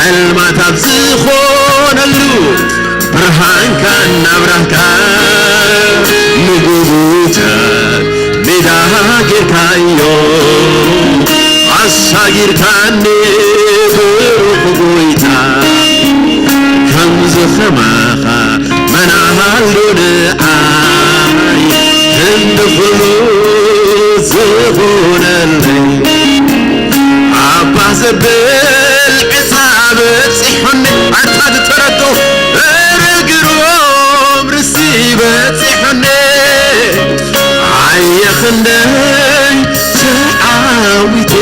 ጸልማት ኣብ ዝኾነሉ ብርሃንካ እናብራህካ ንጉቡታት ሜዳ ጌርካዮ ኣሳጊርካኒ ብሩኽ ጎይታ። ከምዚ ከማኻ መን ኣሎ ንዓይ ክንዲ ኩሉ ዝኾነለይ ኣባ ዘብል ዕፃ በፂሑኒ ኣታ ዝተረዶ ርግሮም ርሲ በፂሑኒ ኣየ ክንደይ ተዓዊተ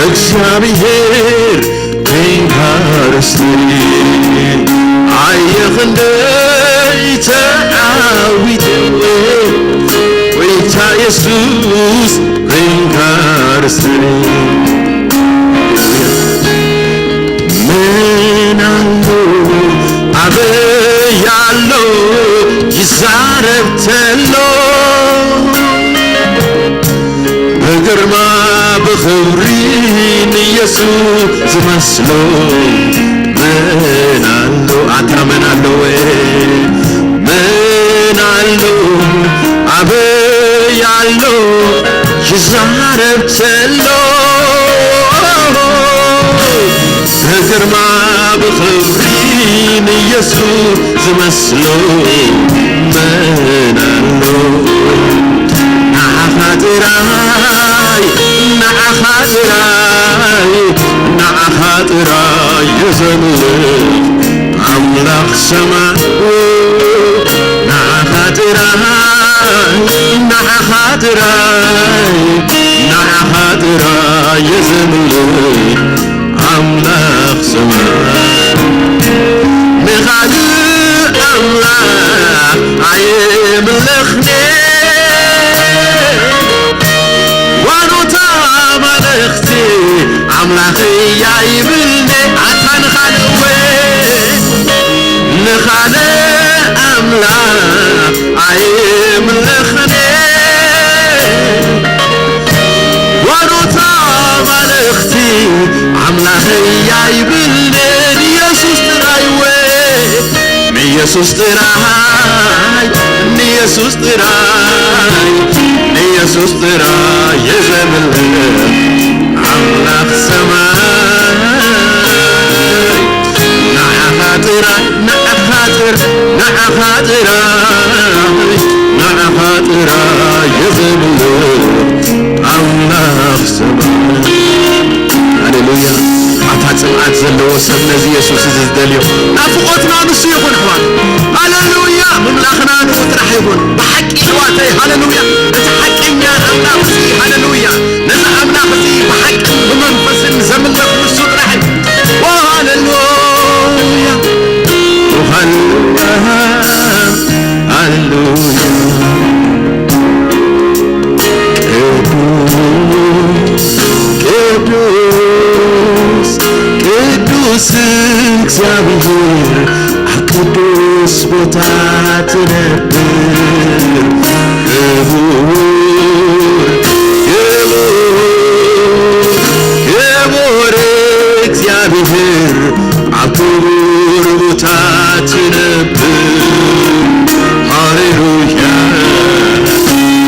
እግዚኣብሔር ኮይንካ ርስቲ ኣየ ክንደይ ተዓዊተ ጎይታ የሱስ ኮይንካ ርስቲ ምን ኣሎ ኣበይ ኣሎ ይዛረብ ተሎ ብግርማ ብኽብሪ ንየሱስ ዝመስሎ ምን ኣሎ ኣታ ምን ኣለወ ምን ኣሎ ኣበይ ኣሎ ይዛረብ ተሎ ብግርማ ብኽብሪ ንየሱስ ዝመስሎ ምን ኣሎ ንዓኻ ጥራይ ንዓኻ ጥራይ ንዓኻ ጥራይ የዘምር ኣምላኽ ሰማይ ንዓኻ ጥራይ ንዓኻ ጥራይ ንዓኻ ጥራይ የዘምር ኣምላኽ ሰማይ ንኻልእ ኣምላኽ ኣይምለኽን ዋኖታ ማለኽቲ ኣምላኽ እያ ይብልኒ ኣታ ንኻልእ ወ ንኻልእ ኣምላኽ ኣይምለኽን ዋኖታ ማለኽቲ ኣምላኽ እያ ይብል ንየሱስ ጥራይ ወ ንየሱስ ጥራይ ንየሱስ ጥራይ ንየሱስ ጥራይ የዘምልኽ ኣምላኽ ሰማይ ንዓኻ ጥራይ ንዓኻ ጥራይ ንዓኻ ጥራይ ንዓኻ ጥራይ የዘምልኽ ኣምላኽ ሰማይ ሃሌሉያ ኣታ ጽምኣት ዘለዎ ሰብ ነዚ የሱስ እዚ ዝደልዮ ናፍቖትና ንሱ ይኹን ኣሕዋት ሃሌሉያ ምምላኽና ንሱ ጥራሕ ይኹን ብሓቂ ኣሕዋተይ ሃሌሉያ እቲ ሓቀኛ ኣምላኽ እዚ ሃሌሉያ ነዚ ኣምላኽ እዚ ብሓቅን ብመንፈስን ዘምልኽ ንሱ ጥራሕ እዩ ሃሌሉያ ሃሌሉያ ሃሌሉያ ቅዱስ ቅዱስ ቅዱስ እግዚኣብሔር ኣብ ቅዱስ ቦታ ትነብር ክቡር ክቡር ክቡር እግዚኣብሔር ኣብ ክቡር ቦታ ትነብር ሃሌሉያ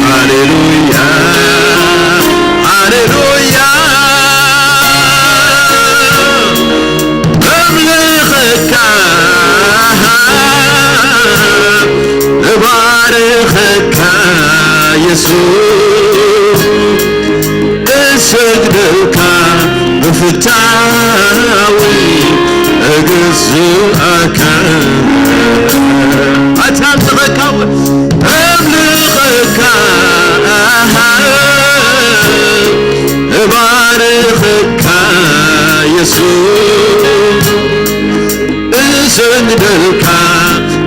ሃሌሉያ ሃሌሉያ እምልኸካ እባርኸካ የሱስ እሰግደልካ ብፍታዊ እግዝኣካ ኣታ እምልኸካ እምልኸካ እባርኸካ የሱስ እሰግደልካ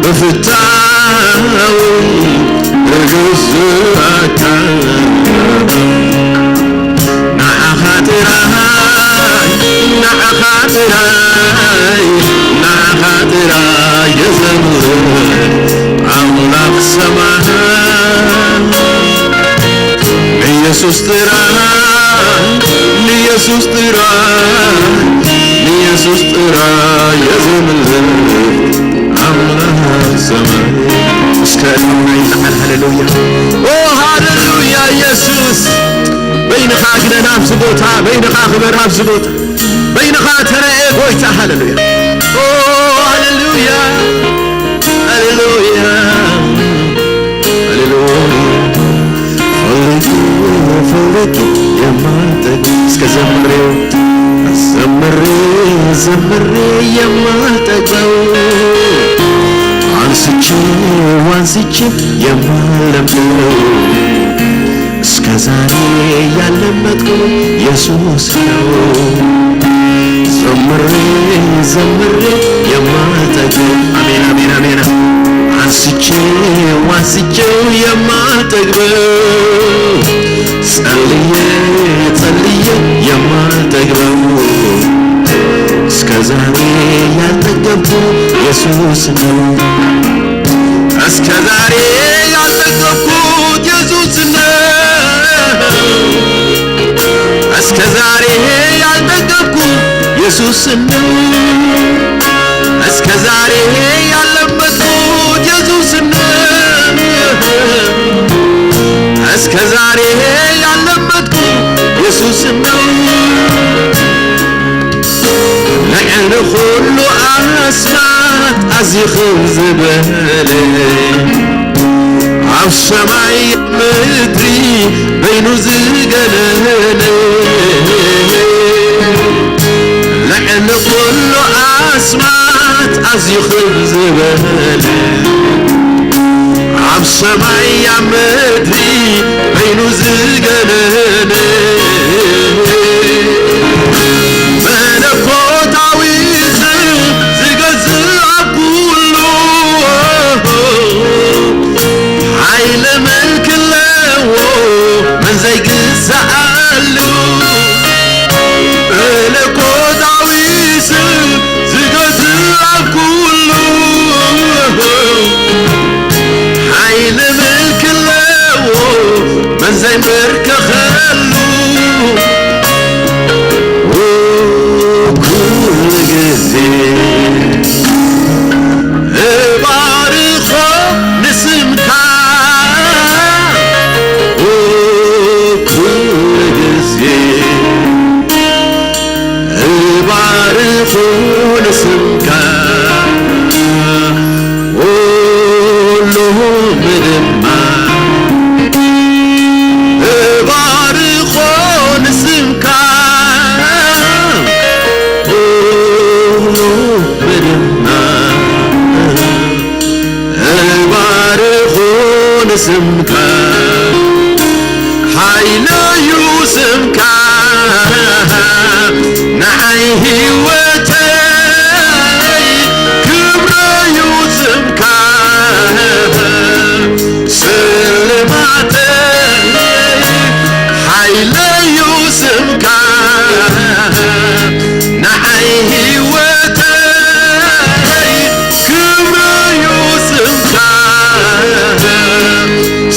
ብፍታዊ እግዝኣካ ንዓኻ ጥራይ ንዓኻ ጥራይ ንዓኻ ጥራይ የዘምር ኣምላኽ ሰማይ ንየሱስ ጥራይ ንየሱስ ጥራይ ዘምልኽ ኣምላኽ ሰማይ። እስከ እልልታ ይለዓል። ሃሌሉያ። ኦ፣ ሃሌሉያ፣ ኢየሱስ። በይንኻ ግነን ኣብዚ ቦታ፣ በይንኻ ክበር ኣብዚ ቦታ፣ በይንኻ ተረኤ ጎይታ። ሃሌሉያ። ኦ፣ ሃሌሉያ፣ ሃሌሉያ፣ ሃሌሉያ። ፈልጌ ፈልጌ የማልጠግብ። እስከ ዘምሬው ዘምሬ ዘምሬ የማልጠግበው፣ አንስቼ አንስቼ የማልለምደው፣ እስከ ዛሬ ያለመድኩ ኢየሱስ ነው። ዘምሬ ዘምሬ የማልጠግበው። አሜን፣ አሜን፣ አሜን። አንስቼ አንስቼው የማልጠግበው፣ ጸልዬ ጸልዬ የማልጠግበው፣ እስከ ዛሬ ያልጠገብኩ ኢየሱስ ነው። እስከ ዛሬ ያልጠገብኩት ኢየሱስ ነው። እስከ ዛሬ ያልጠገብኩት ኢየሱስ ነው። እስከ ዛሬ ያለመድኩት ኢየሱስ ነው። እስከ ዛሬ ያለመድኩት ኢየሱስ ነው። ልዕሊ ኩሉ ኣስማት ኣዝዩ ክብ ዝበለ፣ ኣብ ሰማይ ምድሪ በይኑ ዝገነነ፣ ልዕሊ ኩሉ ኣስማት ኣዝዩ ክብ ዝበለ፣ ኣብ ሰማይ ኣብ ምድሪ በይኑ ዝገነነ፣ መለኮታዊ ስም ዝገዝእ ኣብ ኩሉ፣ ሓይሊ ምልኪ ኣለዎ መን ዘይግዛኣሉ። መለኮታዊ ስም ዝገዝእ ኣብ ኩሉ፣ ሓይሊ ምልኪ ኣለዎ መን ዘይንበርከኸሉ። ኩሉ ግዜ እባርኾ ንስምካ፣ ኩሉ ግዜ እባርኾ ንስምካ፣ ኩሉ ድማ እባርኾ ንስምካ፣ ኩሉ ድማ እባርኾ ንስምካ፣ ሓይለዩ ስምካ፣ ንዓይ ህይወተይ ክብረዩ ስምካ፣ ስልማተይ ሓይለዩ ስምካ፣ ንዓይ ህይወተይ ክብረዩ ስምካ፣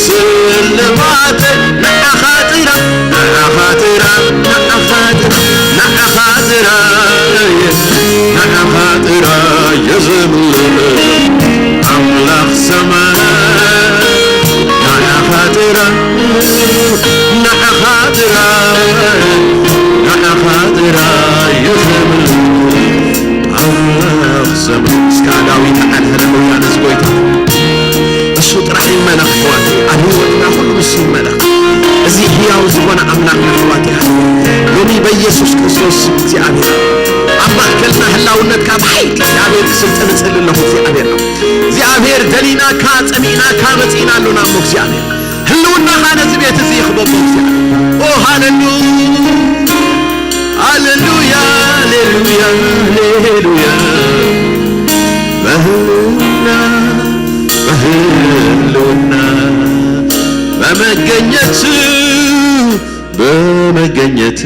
ስልማተይ ንዓኻ ጥራይ፣ ንዓኻ ጥራይ፣ ንዓኻ ጥራይ፣ ንዓኻ ጥራይ፣ ንዓኻ ጥራይ የዘምር ኣምላኽ ሰማይ፣ ንዓኻ ጥራይ፣ ንዓኻ ጥራይ፣ ንዓኻ ጥራይ የዘምር ኣምላኽ ሰማይ። እስከ ዳዊት ይበል፣ ሃሌሉያ፣ ነዚ ጎይታ። እሱ ጥራሕ ይመለኽ ኣሕዋተይ፣ ኣብ ህይወትና ኩሉ ንሱ ይመለኽ። እዚ ህያው ዝኾነ ኣምላኽ ኣሕዋተይ፣ ሎሚ በኢየሱስ ክርስቶስ እግዚኣብሔር ኣብ ማእከልና ህላውነትካ ብሓይሊ እግዚኣብሔር ክስልጥን እጽሊ ኣለኹ። እግዚኣብሔር ነው። እግዚኣብሔር ደሊናካ፣ ጸሚእናካ፣ መጺእና ኣሎና እሞ እግዚኣብሔር ህልውናኻ ነዚ ቤት እዚ ይኽበቦ እግዚኣብሔር። ኦ ሃሌሉ-፣ ሃሌሉያ፣ ሃሌሉያ፣ ሃሌሉያ። በህልውና፣ በህልውና፣ በመገኘት፣ በመገኘት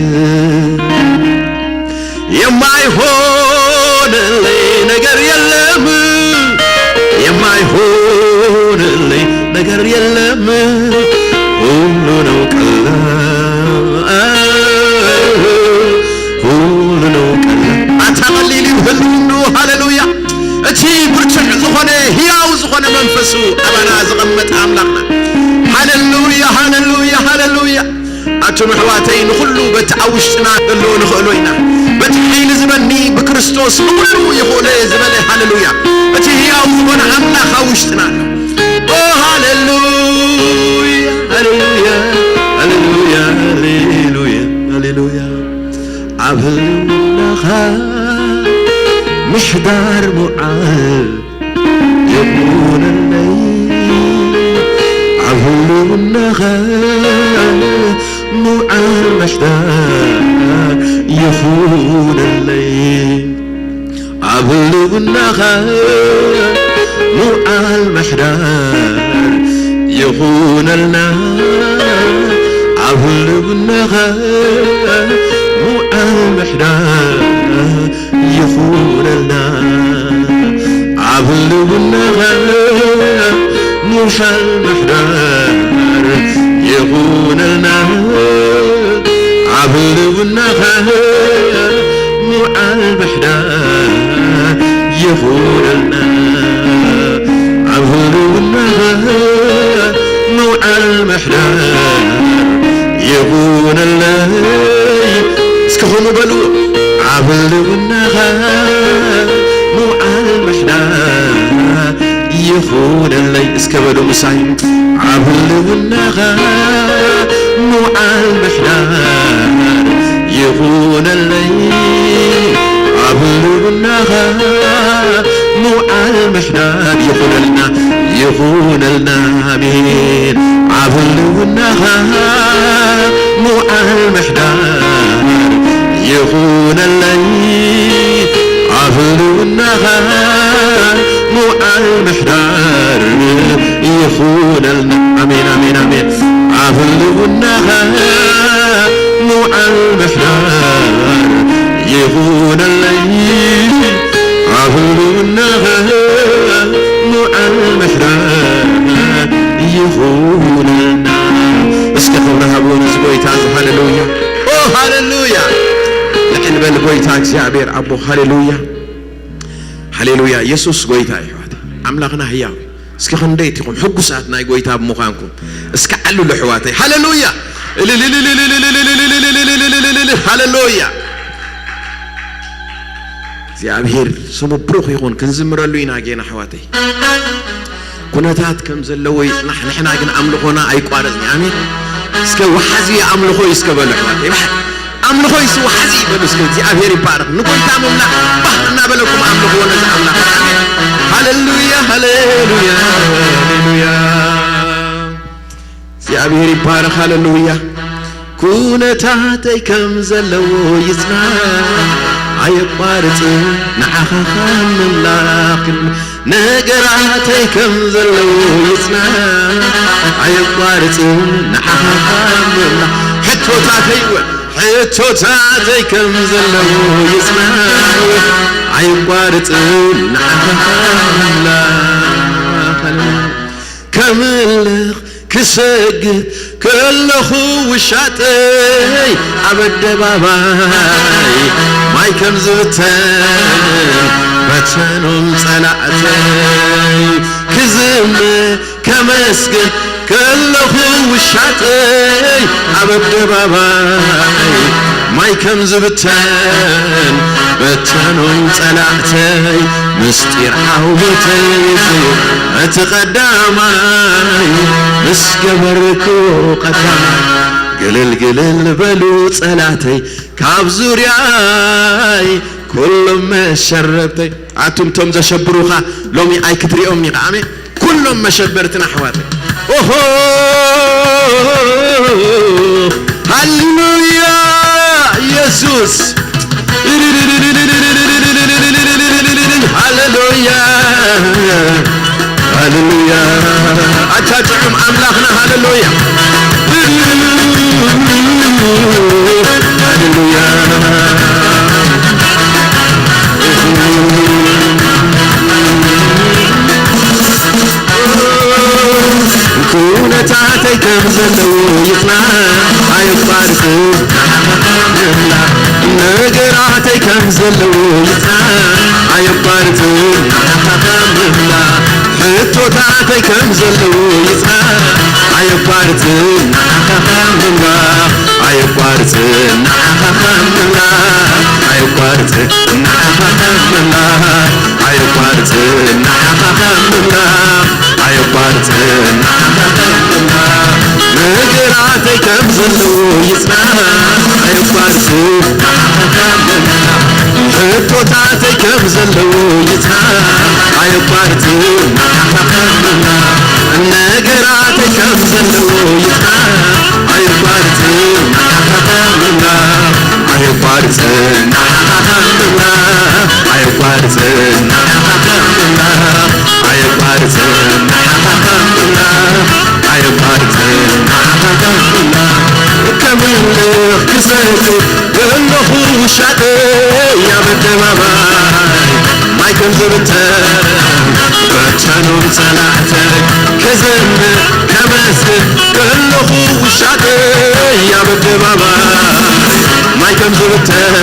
የማይሆንልኝ ነገር የለም፣ የማይሆንልኝ ነገር የለም። ሁሉ ነው ቀላል፣ ሁሉ ነው ቀላል። ኣታ ቀሊል እዩ ህልውኑ። ሃሌሉያ። ክንደሎ ንኽእሎ ኢና። በቲ ሓይሊ ዝበኒ ብክርስቶስ ንኹሉ ይኽእሎ እየ ዝበለ፣ ሃሌሉያ። እቲ ህያው ዝኾነ ኣምላኽ ኣብ ውሽጥና ኣሎ። ኦ ሃሌሉያ፣ ሃሌሉያ፣ ሃሌሉያ፣ ሃሌሉያ፣ ሃሌሉያ። ኣብ ህልውናኻ ምሕዳር ምውዓል ይኹነለይ፣ ኣብ ህልውናኻ ምውዓል ምሕዳር ይኹነለይ፣ ኣብ ህልውናኻ ምውዓል ምሕዳር ይኹነልና፣ ኣብ ህልውናኻ ምውዓል ምሕዳር ይኹነልና፣ ኣብ ህልውናኻ ምውዓል ምሕዳር ይኹነልና፣ ኣብ ህልውናኻ ምውዓል ምሕዳር ይኹነልና፣ ኣብ ህልውናኻ ምውዓል ምሕዳር ይኹነለይ። እስኪ ኹኑ በሉ፣ ኣብ ህልውናኻ ምውዓል ምሕዳር ይኹነለይ። እስከ በሉ ምሳይ፣ ኣብ ህልውናኻ ምውዓል ምሕዳር ይኹነለይ፣ ኣብ ህልውናኻ ምውዓል ምሕዳር ይኹነልና፣ ይኹነልና፣ ኣሜን። ኣብ ህልውናኻ ምውዓል ምሕዳር ይኹነለይ፣ ኣብ ህልውናኻ ምውዓል ምሕዳር ይኹነልና፣ ኣሜን፣ ኣሜን፣ ኣሜን። ኣብ ህልውናኻ ምውዓል ምሕዳር ይኹነለይ፣ ኣብ ህልውናኻ ምውዓል ምሕዳር ይኹነልና። እስከ ክብሪ ሃብዎ ነዚ ጎይታ እዚ። ሃሌሉያ፣ ኦ ሃሌሉያ። ልዕል በል ጎይታ እግዚኣብሔር ኣቦ። ሃሌሉያ፣ ሃሌሉያ። የሱስ ጎይታ እዩ ኣሕዋት። ኣምላኽና ህያው እዩ። እስኪ ክንደይ ኢኹም ሕጉሳት ናይ ጎይታ ብምዃንኩም? እስኪ ዓልሉ ኣሕዋተይ። ሃሌሉያ፣ ሃሌሉያ። እግዚኣብሔር ስሙ ብሩኽ ይኹን። ክንዝምረሉ ኢና ጌና ኣሕዋተይ። ኩነታት ከም ዘለዎ ይጽናሕ፣ ንሕና ግን ኣምልኾና ኣይቋረጽን። ኣሜን። እስከ ወሓዚ ኣምልኾ እዩ እስከ በሉ ኣሕዋተይ። ኣምልኾ ይስ ወሓዚ በሉ እስከ። እግዚኣብሔር ይባረኽ። ንጎይታ ምምላኽ ባህ እናበለኩም ኣምልኽዎ ነዚ ኣምላኽ። ኣሜን። ሃሌሉያ፣ ሃሌሉያ፣ ሃሌሉያ። እግዚኣብሔር ይባረኽ። ሃሌሉያ። ኩነታተይ ከም ዘለዎ ይጽናዕ፣ ኣየቋርጽ ንዓኻ ካብ ምምላኽ። ነገራተይ ከም ዘለዎ ይጽናዕ፣ ኣየቋርጽ ንዓኻ ካብ ምምላኽ። ሕቶታተይ ወ-፣ ሕቶታተይ ከም ዘለዎ ይጽናዕ፣ ኣየቋርጽ ንዓኻ ካብ ምምላኽ። ከምልኽ ክሰግድ ከለኹ ውሻጠይ ኣብ ኣደባባይ ማይ ከም ዝብተን በተኖም ጸላእተይ። ክዝምር ከመስግን ከለኹ ውሻጠይ ኣብ ኣደባባይ ማይ ከም ዝብተን በተኖም ጸላእተይ። ምስጢር ዓወተይ እዩ እቲ ቀዳማይ፣ ምስ ገበርኩ ቀዳማይ። ግልል ግልል በሉ ጸላእተይ ካብ ዙርያይ፣ ኩሎም መሸረብተይ። ኣቱም ቶም ዘሸብሩኻ ሎሚ ኣይክትሪኦም ኢኻ። ኣሜን። ኩሎም መሸበርትና ኣሕዋተይ። ኦሆ! ሃሌሉያ! የሱስ! ሃሌሉያ! ሃሌሉያ! ኣታ ጥዑም ኣምላኽና፣ ሃሌሉያ! ሃሌሉያ! ኩነታተይ ከም ዘለዎ ይጽናዕ፣ ኣየቋርጽ ንዓኻ ምምላኽ። ነገራተይ ከም ዘለዎ ይጽናዕ፣ ኣየቋርጽ ንዓኻ ምምላኽ። ሕቶታተይ ከም ዘለዎ ይጽናዕ፣ ኣየቋርጽ ንዓኻ ምምላኽ። ኣየቋርጽ ንዓኻ ከም ምምላኽ ኣየቋርጽ፣ ንዓኻ ከም ምምላኽ ኣየቋርጽ፣ ንዓኻ ከም ምምላኽ ኣየቋርጽ፣ ንዓኻ ከም ምምላኽ ነገራተይ ከም ዘለዉ ይጽናዕ ኣየቋርጽ፣ ንዓኻ ከም ምምላኽ ሕቶታተይ ከም ዘለዉ ይጽናዕ ኣየቋርጽ፣ ንዓኻ ከም ምምላኽ ነገራተይ ከም ዘለዉ ይጽናዕ ኣየቋርጽ፣ ንዓኻ ከም ምምላኽ ኣየቋርጽ፣ ንዓኻ ከም ምምላኽ ኣየቋርጽ፣ ንዓኻ ከም ምምላኽ ኣየቋርጽ፣ ንዓኻ ከም ምምላኽ ኣየቋርጽ፣ ንዓኻ ከም ምምላኽ ከምልኽ ክሰቲ ዘለኹ ውሻጠይ ኣብ ኣደባባይ ማይ ከም ዝብተን በተኖም ጸላእተይ ከዘምር ከመስግን ከለኹ ውሻጠይ ኣብ ኣደባባይ ማይ ከም ዝብተን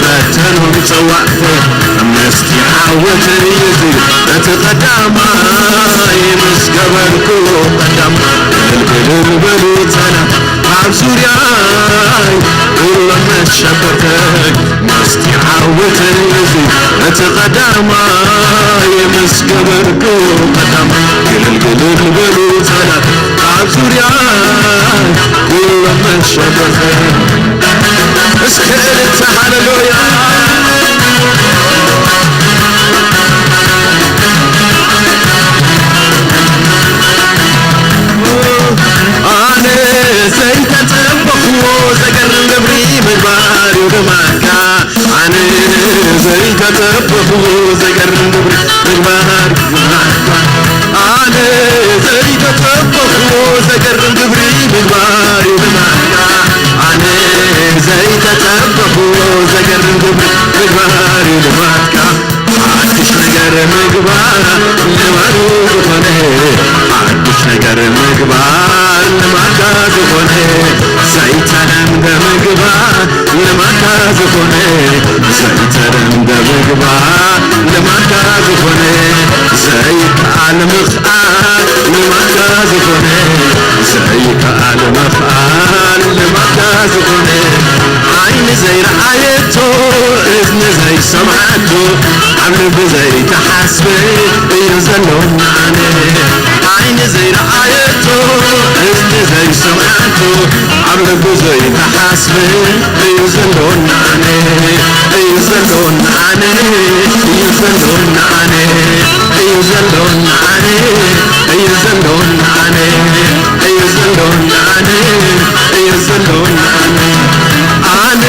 በተኖም ጸዋዕተይ ምስቲ ዓወተይ እዚ እቲ ቀዳማይ ምስ ገበርኩ ቀዳም እልል እልል በሉ ጸላእ ኣብ ዙርያይ ኩሎም መሸበርተይ ምስቲ ዓወተይ እዚ እቲ ቀዳማይ ምስ ገበርኩ ቀዳም ግልል ግልል በሉ ጸላእ ኣብ ዙርያይ ኩሎም መሸበርተይ እስከ እልልታ ሃሌሉያ ኣነ ዘይተጸበኽዎ ዘገርም ግብሪ ምግባር እዩ ልማድካ ኣነ ዘይተጸበኽዎ ዘገርም ግብሪ ምግባር እዩ ልማድካ ኣነ ዘይተጸበኽዎ ዘገርም ግብሪ ምግባር እዩ ልማድካ ኣነ ዘይተጸበኽዎ ዘገርም ግብሪ ምግባር እዩ ልማድካ ሓድሽ ነገር ምግባር ልማዱ ዝኾነ ሓድሽ ነገር ምግባር ልማድካ ዝኾነ ዘይተለምደ ምግባር ልማድካ ዝኾነ ዘይተለምደ ምግባር ልማድካ ዝኾነ ዘይከኣል ምኽኣል ልማድካ ዝኾነ ዘይከኣል ምኽኣል ልማድካ ዝኾነ ዓይኒ ዘይረኣየቶ እዝኒ ዘይሰምዓቶ ኣብ ልቢ ዘይተሓስበ እዩ ዘሎ ንኣነ ዓይኒ ዘይረኣየቶ እዝኒ ዘይሰምዓቶ ኣብ ልቢ ዘይተሓስበ እዩ ዘሎ ንኣነ እዩ ዘሎ ንኣነ እዩ ዘሎ ንኣነ እዩ ዘሎ ንኣነ እዩ ዘሎ ንኣነ እዩ ዘሎ ንኣነ እዩ ዘሎ ንኣነ ኣነ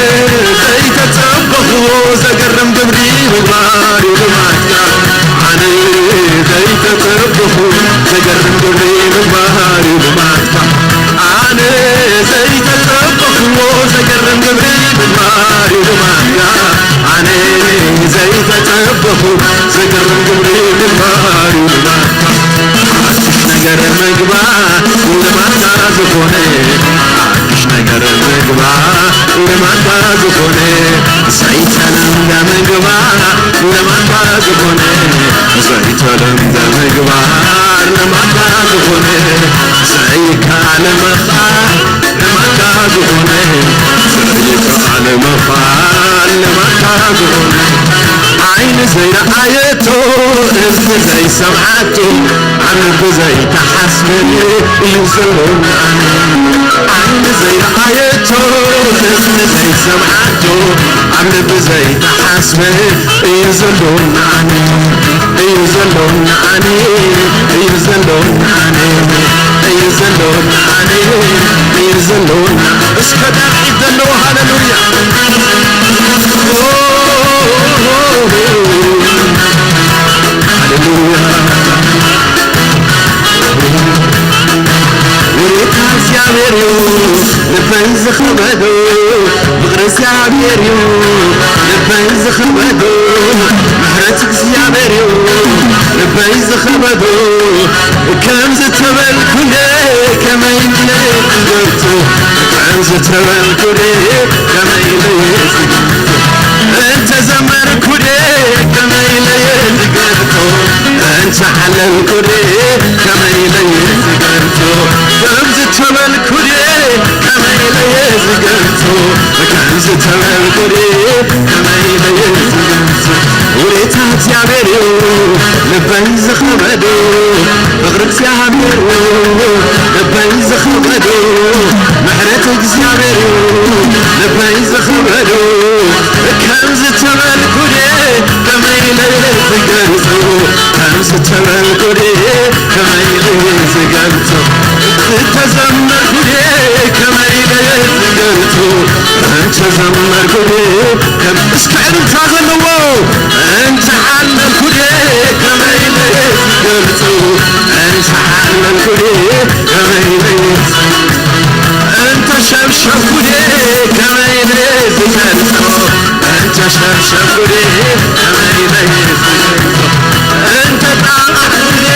ዘይተጸበኽዎ ዘገርም ግብሪ ምግባር እዩ ልማድካ ኣነ ዘይተጸበኽዎ ዘገርም ግብሪ ምግባር እዩ ልማድካ ኣነ ዘይተጸበኽዎ ዘገርም ግብሪ ምግባር እዩ ልማድካ ኣነ ዘይተጸበኽዎ ዘገርም ግብሪ ምግባር እዩ ልማድካ ሓድሽ ነገር ምግባር ልማድካ ዝኾነ ሓድሽ ነገር ምግባር ልማድካ ዝኾነ ዘይተለምደ ምግባር ልማድካ ዝኾነ ዘይተለምደ ምግባር ልማድካ ዝኾነ ዘይከኣል ምኽኣል ልማድካ ዝኾነ ዘይከኣል ምኽኣል ልማድካ ዝኾነ ዓይኒ ዘይረኣየቶ እዝኒ ዘይሰምዓቶ ኣብ ልቢ ዘይተሓስበ እዩ ዘሎ ንኣነ ዓይኒ ዘይረኣየቶ እዝኒ ዘይሰምዓቶ ኣብ ልቢ ዘይተሓስበ እዩ ዘሎ ንኣነ እዩ ዘሎ ንኣነ እዩ ዘሎ ንኣነ እዩ ዘሎ ንኣነ እዩ ዘሎ እስከ ዳዊት ዘለዎ ሃሌሉያ ሃሌሉያ ውዴታ እግዚኣብሔር እዩ ልበይ ዝኸበዶ ፍቕሪ እግዚኣብሔር እዩ ልበይ ዝኸበዶ ምሕረት እግዚኣብሔር እዩ ልበይ ዝኸበዶ ከም ዝተበልኩ ከመይ ኢለ ክገልጾ ከም ዝተበልኩ ከመይ ኢለ ክገልጾ እንተ ዘመርኩ ከመይ ኢለ ክገልጾ እንተ ሓለልኩ ከመይ ኢለ ክገልጾ ከም ዝተበልኩ ከመይ ኢለ ክገልጾ ዝተበልኩ ድየ ከመይ ኢለ ዝገልጾ? ዝተዘመርኩ ድየ ከመይ ኢለ ዝገልጾ? እንተዘመርኩ ድየ ከም እስከ ዕልልታ ዘለዎ እንተሓለልኩ ድየ ከመይ ኢለ ዝገልጾ? እንተሓለልኩ ድየ ከመይ ኢለ እንተሸብሸብኩ ድየ ከመይ ኢለ ዝገልጾ? እንተሸብሸብኩ ድየ ከመይ ኢለ ዝገልጾ? እንተጣቓዕኩ ድየ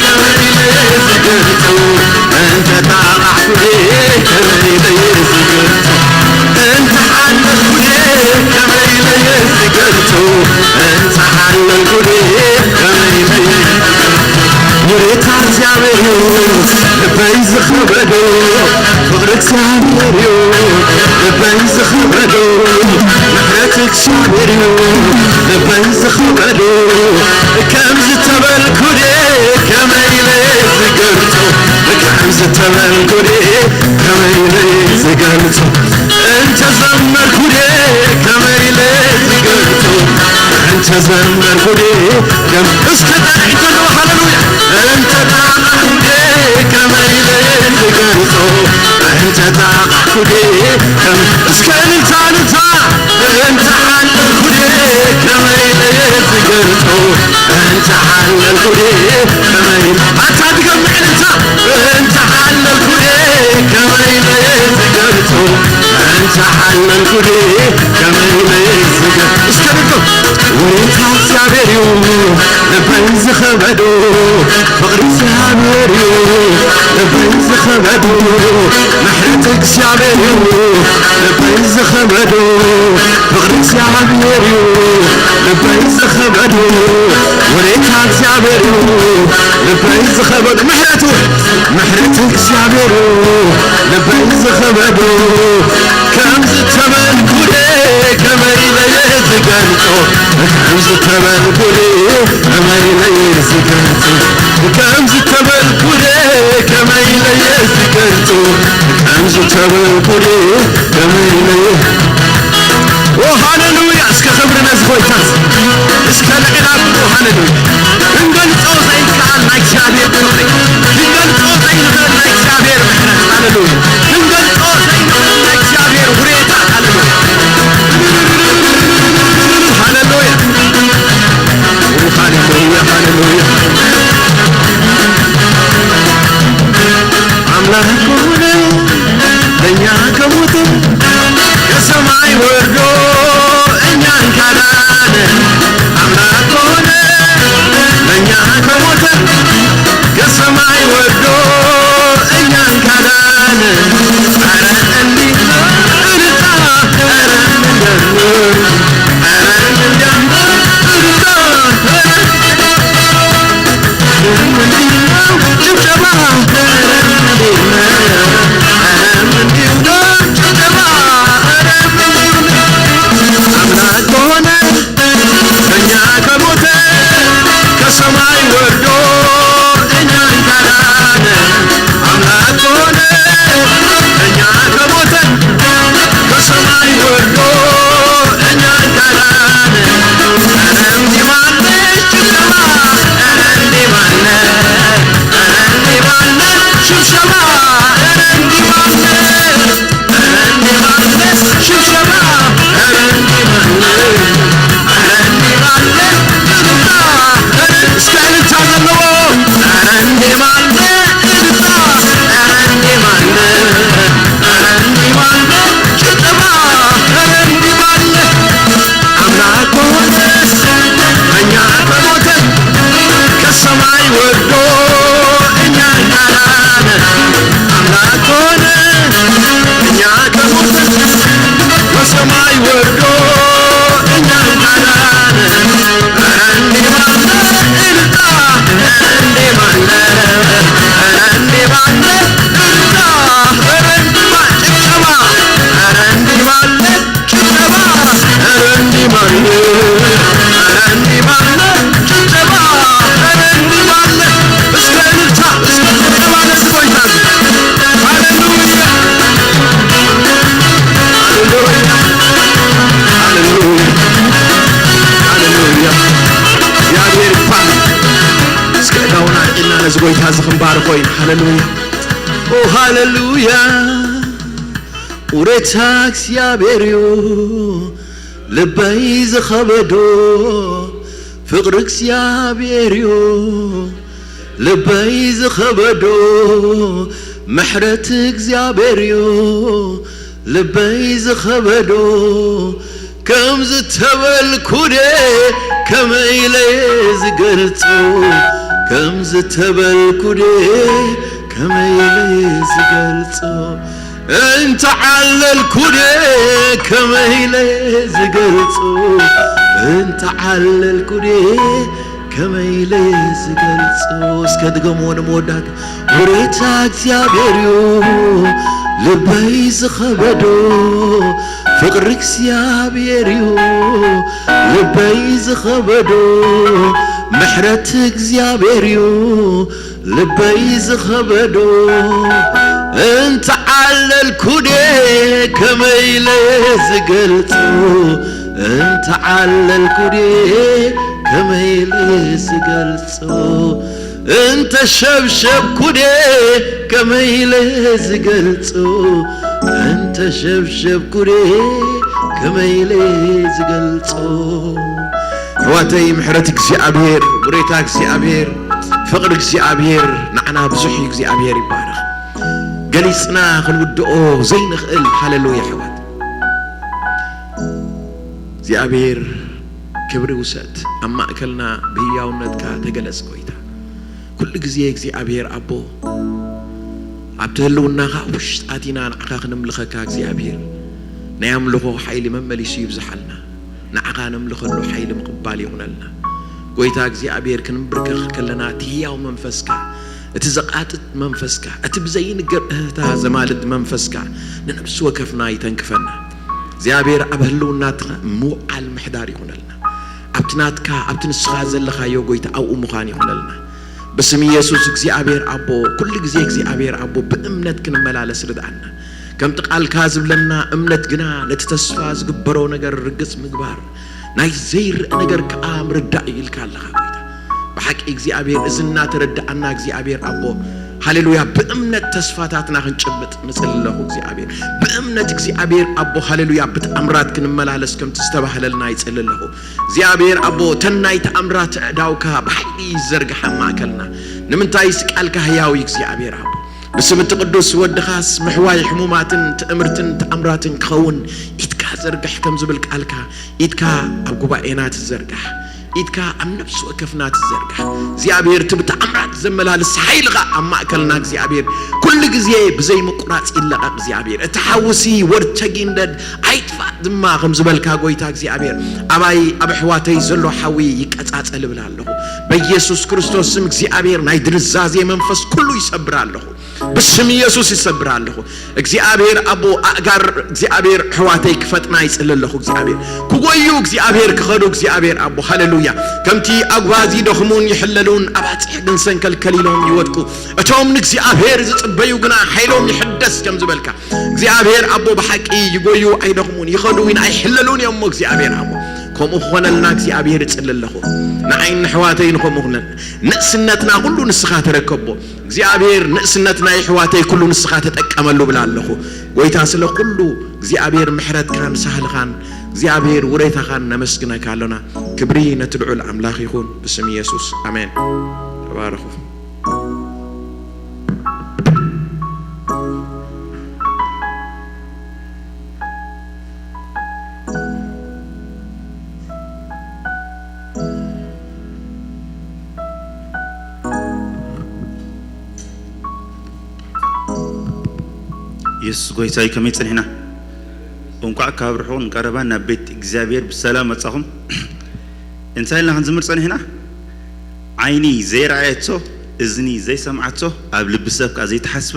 ከመይ ኢለ ዝገልጾ? እንተጣቓዕኩ ድየ ከመይ ኢለ ዝገልጾ? እንተሓለልኩ ድየ ከመይ ኢለ ዝገልጾ? እንተሓለልኩ ድየ ከመይ ኢለ ውሬታ እግዚኣብሔር እዩ ልበይ ዝኸበዶ፣ ፍቕሪ እግዚኣብሔር እዩ ልበይ ዝኸበዶ፣ ምሕረት እግዚኣብሔር እዩ ልበይ ዝኸበዶ። ከም ዝተበልኩ ድየ ከመይ ኢለ ዝገልጾ? ከም ዝተበልኩ ድየ ከመይ ኢለ ዝገልጾ? እንተዘመርኩ ድየ ከመይ ኢለ ዝገልጾ? እንተዘመርኩ ድየ ከም እስከ ጣቕዒ ከለዉ ሃለሉያ። እንተ ጣቕዒ ከመይ ኢለ ዝገልጾ? እንተ ጣቕዒ ከም እስከ እልልታ እልልታ። እንተ ሓለልኩ ድየ ከመይ ኢለ ዝገልጾ? እንተ ሓለልኩ ድየ ከመይ ኣታ ድገም እልልታ። እንተ ሓለልኩ ድየ ከመይ ኢለ ዝገልጾ? እንተ ሓለልኩ ድየ ከመይ ኢለ ዝገልጾ? እስከ ድገም። ውሬታ እግዚኣብሔር እዩ ልበይ ዝኸበዶ፣ ፍቕሪ እግዚኣብሔር እዩ ልበይ ዝኸበዶ፣ ምሕረት እግዚኣብሔር እዩ ልበይ ዝኸበዶ፣ ፍቕሪ እግዚኣብሔር እዩ ልበይ ዝኸበዶ፣ ውሬታ እግዚኣብሔር እዩ ልበይ ዝኸበዶ፣ ምሕረቱ ምሕረት እግዚኣብሔር እዩ ልበይ ዝኸበዶ። ከም ዝተበልኩ ድየ ከመይ ኢለ ዝገልጾ? ከም ዝተበልኩ ድየ ከመይ ኢለ ዝገልጾ? ከም ዝተበልኩ ድየ ከመይ ኢለ ዝገልጾ? ከም ዝተበልኩ ድየ ከመይ ኢለ ኦ ሃሌሉያ! እስከ ክብሪ ነዚ ጎይታ እስከ ልዕል ኣብሉ። ሃሌሉያ! ክንገልጾ ዘይከኣል ናይ እግዚኣብሔር ክብሪ፣ ክንገልጾ ዘይንኽእል ናይ እግዚኣብሔር ምሕረት። ሃሌሉያ! ክንገልጾ ዘይንኽእል ናይ እግዚኣብሔር ውሬታ። ሃሌሉያ! ሃሌሉያ! ሃሌሉያ! ሃሌሉያ! ኣምላክ ሆነ ለእኛ ከሞተ ከሰማይ ወርዶ እኛን ካዳነ። አምላክ ሆነ ለእኛ ከሞተ ከሰማይ ወርዶ እኛን ካዳነ። ጎይታ ዝኽንባር ኮይኑ። ሃሌሉያ። ኦ ሃሌሉያ። ውሬታ እግዚኣብሔር እዩ። ልበይ ዝኸበዶ ፍቕሪ እግዚኣብሔር እዩ። ልበይ ዝኸበዶ ምሕረት እግዚኣብሔር እዩ። ልበይ ዝኸበዶ ከም ዝተበልኩ ደ ከመይ ኢለ ዝገልጾ? ከም ዝተበልኩ ደ ከመይ ኢለ ዝገልጾ? እንተዓለልኩ ደ ከመይ ኢለ ዝገልጾ? እንተዓለልኩ ደ ከመይ ኢለ ዝገልጾ? እስከ ድገምዎ ንመወዳእታ። ውሬታ እግዚኣብሔር እዩ ልበይ ዝኸበዶ፣ ፍቕሪ እግዚኣብሔር እዩ ልበይ ዝኸበዶ፣ ምሕረት እግዚኣብሔር እዩ ልበይ ዝኸበዶ። እንተዓለልኩ ደ ከመይ ኢለ ዝገልጾ? እንተዓለልኩ ደ ከመይ ኢለ ዝገልጾ? እንተሸብሸብኩ ደ ከመይ ኢለ ዝገልጾ? እንተሸብሸብኩ ደ ከመይ ኢለ ዝገልጾ? ኣሕዋተይ፣ ምሕረት እግዚኣብሔር፣ ውሬታ እግዚኣብሔር፣ ፍቕሪ እግዚኣብሔር ንዓና ብዙሕ እዩ። እግዚኣብሔር ይባረኽ። ገሊጽና ክንውድኦ ዘይንኽእል። ሃሌሉያ ኣሕዋት። እግዚኣብሔር ክብሪ ውሰድ። ኣብ ማእከልና ብህያውነትካ ተገለጽ ጎይታ። ኩሉ ግዜ እግዚኣብሔር ኣቦ፣ ኣብቲ ህልውናኻ ውሽጣት ኢና ንዓኻ ክንምልኸካ እግዚኣብሔር። ናይ ኣምልኾ ሓይሊ መመሊሱ ይብዝሓልና። ንዓኻ ነምልኸሉ ሓይሊ ምቕባል ይኹነልና። ጎይታ እግዚኣብሔር፣ ክንብርከኽ ከለና እቲ ህያው መንፈስካ፣ እቲ ዘቓጥጥ መንፈስካ፣ እቲ ብዘይንገር እህታ ዘማልድ መንፈስካ ንነብሲ ወከፍና ይተንክፈና። እግዚኣብሔር፣ ኣብ ህልውናትኻ ምውዓል ምሕዳር ይኹነልና። ኣብቲ ናትካ፣ ኣብቲ ንስኻ ዘለኻዮ ጎይታ ኣብኡ ምዃን ይኹነልና። ብስም ኢየሱስ እግዚኣብሔር ኣቦ፣ ኩሉ ግዜ እግዚኣብሔር ኣቦ ብእምነት ክንመላለስ ርድኣና። ከምቲ ቃልካ ዝብለና፣ እምነት ግና ነቲ ተስፋ ዝግበሮ ነገር ርግጽ ምግባር፣ ናይ ዘይርእ ነገር ከኣ ምርዳእ እዩ ኢልካ ኣለኻ ጎይታ። ብሓቂ እግዚኣብሔር፣ እዚ እናተረዳእና እግዚኣብሔር ኣቦ፣ ሃሌሉያ፣ ብእምነት ተስፋታትና ክንጭብጥ ንጽሊ ኣለኹ እግዚኣብሔር። ብእምነት እግዚኣብሔር ኣቦ፣ ሃሌሉያ፣ ብተኣምራት ክንመላለስ ከምቲ ዝተባህለልና ይጽሊ ኣለኹ። እግዚኣብሔር ኣቦ፣ እተን ናይ ተኣምራት ኣእዳውካ ብሓይሊ ይዘርግሓ ኣብ ማእከልና። ንምንታይስ ቃልካ ህያው እዩ እግዚኣብሔር ኣቦ። ብስም እቲ ቅዱስ ወድኻስ ምሕዋይ ሕሙማትን ትእምርትን ተኣምራትን ክኸውን ኢድካ ዘርግሕ ከም ዝብል ቃልካ፣ ኢድካ ኣብ ጉባኤና ትዘርጋሕ፣ ኢድካ ኣብ ነፍሲ ወከፍና ትዘርጋሕ። እግዚኣብሔር፣ እቲ ብተኣምራት ዘመላልስ ሓይልኻ ኣብ ማእከልና እግዚኣብሔር፣ ኩሉ ግዜ ብዘይ ምቁራጽ ይለቐቕ እግዚኣብሔር። እቲ ሓውሲ ወርቸጊንደድ ኣይጥፋእ ድማ ከም ዝበልካ ጎይታ እግዚኣብሔር፣ ኣባይ ኣብ ኣሕዋተይ ዘሎ ሓዊ ይቀጻጸል እብል ኣለኹ። በኢየሱስ ክርስቶስ ስም እግዚኣብሔር፣ ናይ ድንዛዜ መንፈስ ኩሉ ይሰብር ኣለኹ። ብስም ኢየሱስ ይሰብር ኣለኹ። እግዚኣብሔር ኣቦ፣ ኣእጋር እግዚኣብሔር ኣሕዋተይ ክፈጥና ይጽሊ ኣለኹ። እግዚኣብሔር ክጎዩ፣ እግዚኣብሔር ክኸዱ፣ እግዚኣብሔር ኣቦ፣ ሃሌሉያ። ከምቲ ኣጉባዝ ይደኽሙን ይሕለሉን፣ ኣባጽሕ ግን ሰንከልከል ኢሎም ይወድቁ፣ እቶም ንእግዚኣብሔር ዝጽበዩ ግና ሓይሎም ይሕደስ ከም ዝበልካ፣ እግዚኣብሔር ኣቦ፣ ብሓቂ ይጎዩ ኣይደኽሙን፣ ይኸዱ ግን ኣይሕለሉን እዮም እሞ፣ እግዚኣብሔር ኣቦ፣ ከምኡ ክኾነልና እግዚኣብሔር እጽሊ ኣለኹ። ንዓይን ንኣሕዋተይን ከምኡ ኩነን። ንእስነትና ኩሉ ንስኻ ተረከቦ። እግዚኣብሔር፣ ንእስነት ናይ ኣሕዋተይ ኩሉ ንስኻ ተጠቀመሉ ብላ ኣለኹ። ጎይታ፣ ስለ ኩሉ እግዚኣብሔር ምሕረትካን ሳህልኻን እግዚኣብሔር ውሬታኻን ነመስግነካ ኣሎና። ክብሪ ነቲ ልዑል ኣምላኽ ይኹን፣ ብስም ኢየሱስ፣ ኣሜን። ተባረኹ። የሱስ ጎይታ እዩ። ከመይ ጸኒሕና? እንቋዕ ካብ ርሑቕን ቀረባን ናብ ቤት እግዚኣብሔር ብሰላም መጻኹም። እንታይ ኢልና ክንዝምር ጸኒሕና? ዓይኒ ዘይረኣየቶ፣ እዝኒ ዘይሰምዓቶ፣ ኣብ ልቢ ሰብ ከኣ ዘይተሓስበ፣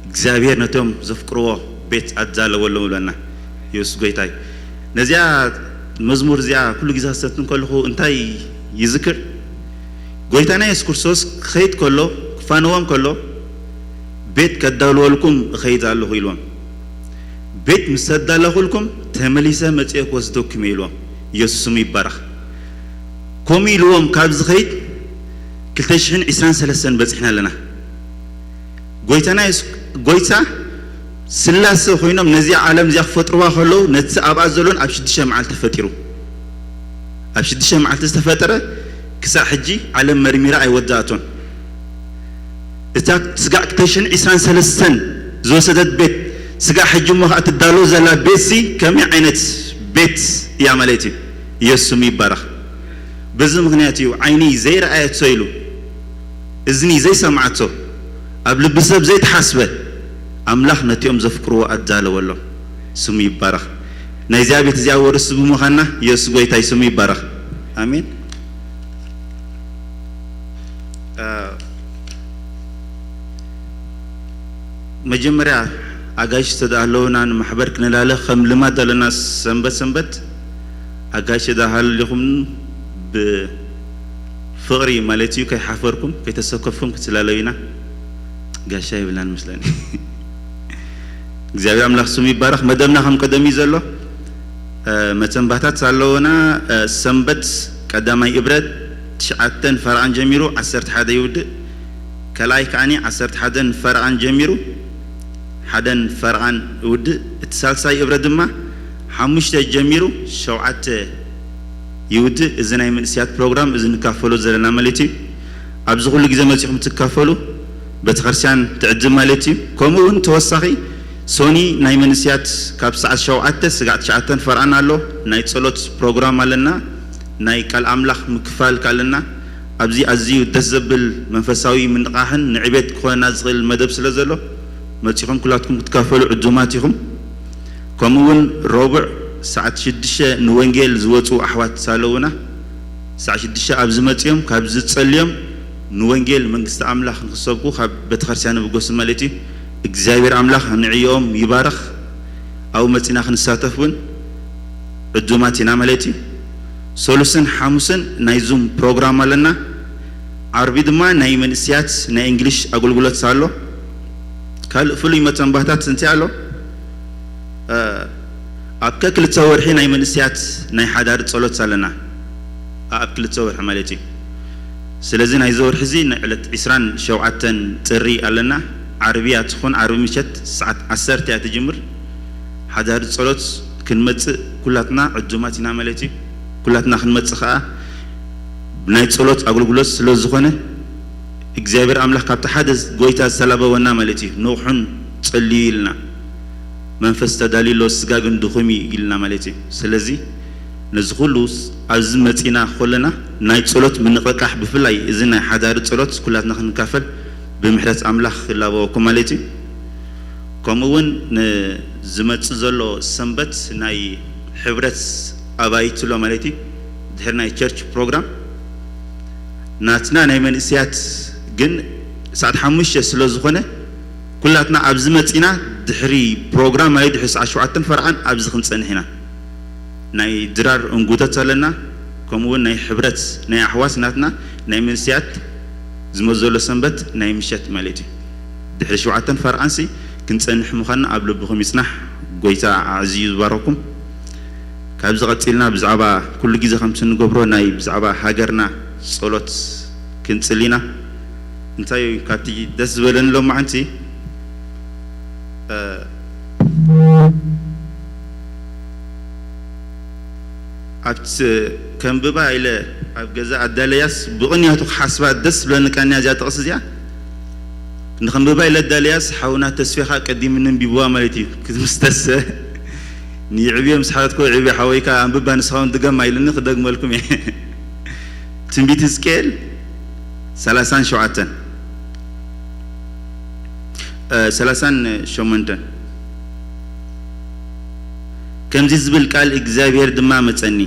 እግዚኣብሔር ነቶም ዘፍቅርዎ ቤት ኣዳለወሎም ይብለና። የሱስ ጎይታ እዩ። ነዚኣ መዝሙር እዚኣ ኩሉ ግዜ ክሰትን ከለኹ እንታይ ይዝክር? ጎይታና የሱስ ክርስቶስ ክኸይድ ከሎ፣ ክፋነዎም ከሎ፣ ቤት ከዳልወልኩም እኸይድ ኣለኹ ኢልዎም። ቤት ምስ ኣዳለኹልኩም ተመሊሰ መጺኤ ክወስደኩም እየ ኢልዎም። ኢየሱስ ስሙ ይባረኽ። ከምኡ ኢልዎም ካብ ዝኸይድ ክልተ ሽሕን ዕስራን ሰለስተን በጺሕና ኣለና። ጎይታና የሱስ፣ ጎይታ ስላሰ ኮይኖም ነዚኣ ዓለም እዚኣ ክፈጥርዋ ከለዉ ነቲ ኣብኣ ዘሎን ኣብ ሽዱሽተ መዓልቲ ተፈጢሩ። ኣብ ሽዱሽተ መዓልቲ ዝተፈጠረ ክሳዕ ሕጂ ዓለም መርሚራ ኣይወዳእቶን። እታ ስጋዕ ክልተ ሽሕን ዕስራን ሰለስተን ዝወሰደት ቤት ስጋዕ ሕጂ እሞ ከኣ ትዳሎ ዘላ ቤትሲ ከመይ ዓይነት ቤት እያ ማለት እዩ። ኢየሱስ ስሙ ይባረኽ። በዚ ምኽንያት እዩ ዓይኒ ዘይረኣየቶ ኢሉ እዝኒ ዘይሰምዓቶ ኣብ ልቢ ሰብ ዘይተሓስበ ኣምላኽ ነቲኦም ዘፍቅርዎ ኣዳለወሎም። ስሙ ይባረኽ። ናይዚኣ ቤት እዚኣ ወርስቲ ብምዃንና ኢየሱስ ጎይታይ ስሙ ይባረኽ። ኣሜን። መጀመርያ ኣጋይሽ ተደኣ ኣለውና ንማሕበር ክንላለ ከም ልማድ ኣለና ሰንበት ሰንበት ኣጋይሽ ተደኣ ሃልኹም ብፍቕሪ ማለት እዩ ከይሓፈርኩም ከይተሰከፍኩም ክትላለዩ ኢና። ጋሻ ይብላን መስለኒ። እግዚኣብሔር ኣምላኽ ስሙ ይባረኽ። መደብና ከም ቀደም እዩ ዘሎ። መተንባታት ኣለውና። ሰንበት ቀዳማይ እብረት ትሽዓተን ፈረቓን ጀሚሩ ዓሰርተ ሓደ ይውድእ። ካልኣይ ከዓኒ ዓሰርተ ሓደን ፈረቓን ጀሚሩ ሓደን ፈረቓን ይውድእ። እቲ ሳልሳይ እብረት ድማ ሓሙሽተ ጀሚሩ ሸውዓተ ይውድእ። እዚ ናይ መንእስያት ፕሮግራም እዚ ንካፈሎ ዘለና ማለት እዩ። ኣብዚ ኩሉ ግዜ መጺኹም ትካፈሉ ቤተክርስትያን ትዕድም ማለት እዩ። ከምኡ እውን ተወሳኺ ሶኒ ናይ መንእስያት ካብ ሰዓት ሸውዓተ ስጋዕ ትሽዓተን ፈርቓን ኣሎ ናይ ጸሎት ፕሮግራም ኣለና። ናይ ቃል ኣምላኽ ምክፋል ኣለና። ኣብዚ ኣዝዩ ደስ ዘብል መንፈሳዊ ምንቓሕን ንዕቤት ክኾነና ዝኽእል መደብ ስለ ዘሎ መጺኹም ኩላትኩም ክትካፈሉ ዕዱማት ኢኹም። ከምኡ እውን ረቡዕ ሰዓት ሽዱሽተ ንወንጌል ዝወፁ ኣሕዋት ኣለውና። ሰዓት ሽዱሽተ ኣብዚ መፂኦም ካብዚ ፀልዮም ንወንጌል መንግስቲ ኣምላኽ ንክሰብኩ ካብ ቤተክርስትያን ንብገሱ ማለት እዩ። እግዚኣብሔር ኣምላኽ ንዕኦም ይባርኽ። ኣብኡ መፂና ክንሳተፍ እውን ዕዱማት ኢና ማለት እዩ። ሰሉስን ሓሙስን ናይ ዙም ፕሮግራም ኣለና። ዓርቢ ድማ ናይ መንእስያት ናይ እንግሊሽ ኣገልግሎት ኣሎ። ካልእ ፍሉይ መተንባህታት እንታይ ኣሎ? ኣብ ከክልተ ወርሒ ናይ መንእስያት ናይ ሓዳር ጸሎት ኣለና። ኣብ ክልተ ወርሒ ማለት እዩ። ስለዚ ናይዚ ወርሒ እዚ ናይ ዕለት ዕስራን ሸውዓተን ጥሪ ኣለና። ዓርቢ እያ ትኹን፣ ዓርቢ ምሸት ሰዓት ዓሰርተ እያ ትጅምር። ሓዳር ጸሎት ክንመጽእ ኩላትና ዕዱማት ኢና ማለት እዩ። ኩላትና ክንመጽእ ከኣ ናይ ጸሎት ኣገልግሎት ስለ ዝኾነ እግዚኣብሔር ኣምላኽ ካብቲ ሓደ ጎይታ ዝተላበወና ማለት እዩ። ንቑሑን ጸልዩ ኢልና መንፈስ ተዳልዩ ኣሎ፣ ስጋ ግን ድኹም እዩ ኢልና ማለት እዩ። ስለዚ ነዚ ኩሉ ኣብዚ መጺና ከለና ናይ ጸሎት ምንቕቃሕ ብፍላይ እዚ ናይ ሓዳሪ ጸሎት ኩላትና ክንካፈል ብምሕረት ኣምላኽ ይላበወኩም ማለት እዩ። ከምኡ እውን ንዝመጽእ ዘሎ ሰንበት ናይ ሕብረት ኣባይቲ ኣሎ ማለት እዩ። ድሕሪ ናይ ቸርች ፕሮግራም ናትና ናይ መንእስያት ግን ሰዓት ሓሙሽተ ስለ ዝኾነ ኩላትና ኣብዚ መጺና ድሕሪ ፕሮግራም ማለት ድሕሪ ሰዓት ሸውዓተን ፈርቓን ኣብዚ ክንጸንሕ ኢና። ናይ ድራር እንጉተት ኣለና። ከምኡ እውን ናይ ሕብረት ናይ ኣሕዋት ናትና ናይ መንእስያት ዝመጽእ ዘሎ ሰንበት ናይ ምሸት ማለት እዩ። ድሕሪ ሸውዓተን ፈርቓንሲ ክንጸንሕ ምዃንና ኣብ ልብኹም ይጽናሕ። ጎይታ ኣዕዝዩ ዝባረኩም። ካብዚ ቀጺልና ብዛዕባ ኩሉ ግዜ ከምቲ ንገብሮ ናይ ብዛዕባ ሃገርና ጸሎት ክንጽሊ ኢና። እንታይ እዩ ካብቲ ደስ ዝበለኒ ሎማዓንቲ ኣብቲ ከንብባ ኢለ ኣብ ገዛ ኣዳለያስ ብቕንያቱ ክሓስባ ደስ ዝብለኒ ቀንያ እዚኣ ጥቕሲ እዚኣ ንኸንብባ ኢለ ኣዳለያስ ሓውና ተስፌኻ ቀዲምኒ ኣንቢብዋ ማለት እዩ። ክምስተሰ ንይዕብዮ ምስ ሓተትኮ ይዕብዮ ሓወይካ ኣንብባ ንስኻውን ድገማ ኢልኒ ክደግመልኩም እየ። ትንቢት ሕዝቅኤል ሰላሳን ሸውዓተን እ፣ ሰላሳን ሸሞንተን ከምዚ ዝብል ቃል እግዚኣብሔር ድማ መጸኒ፣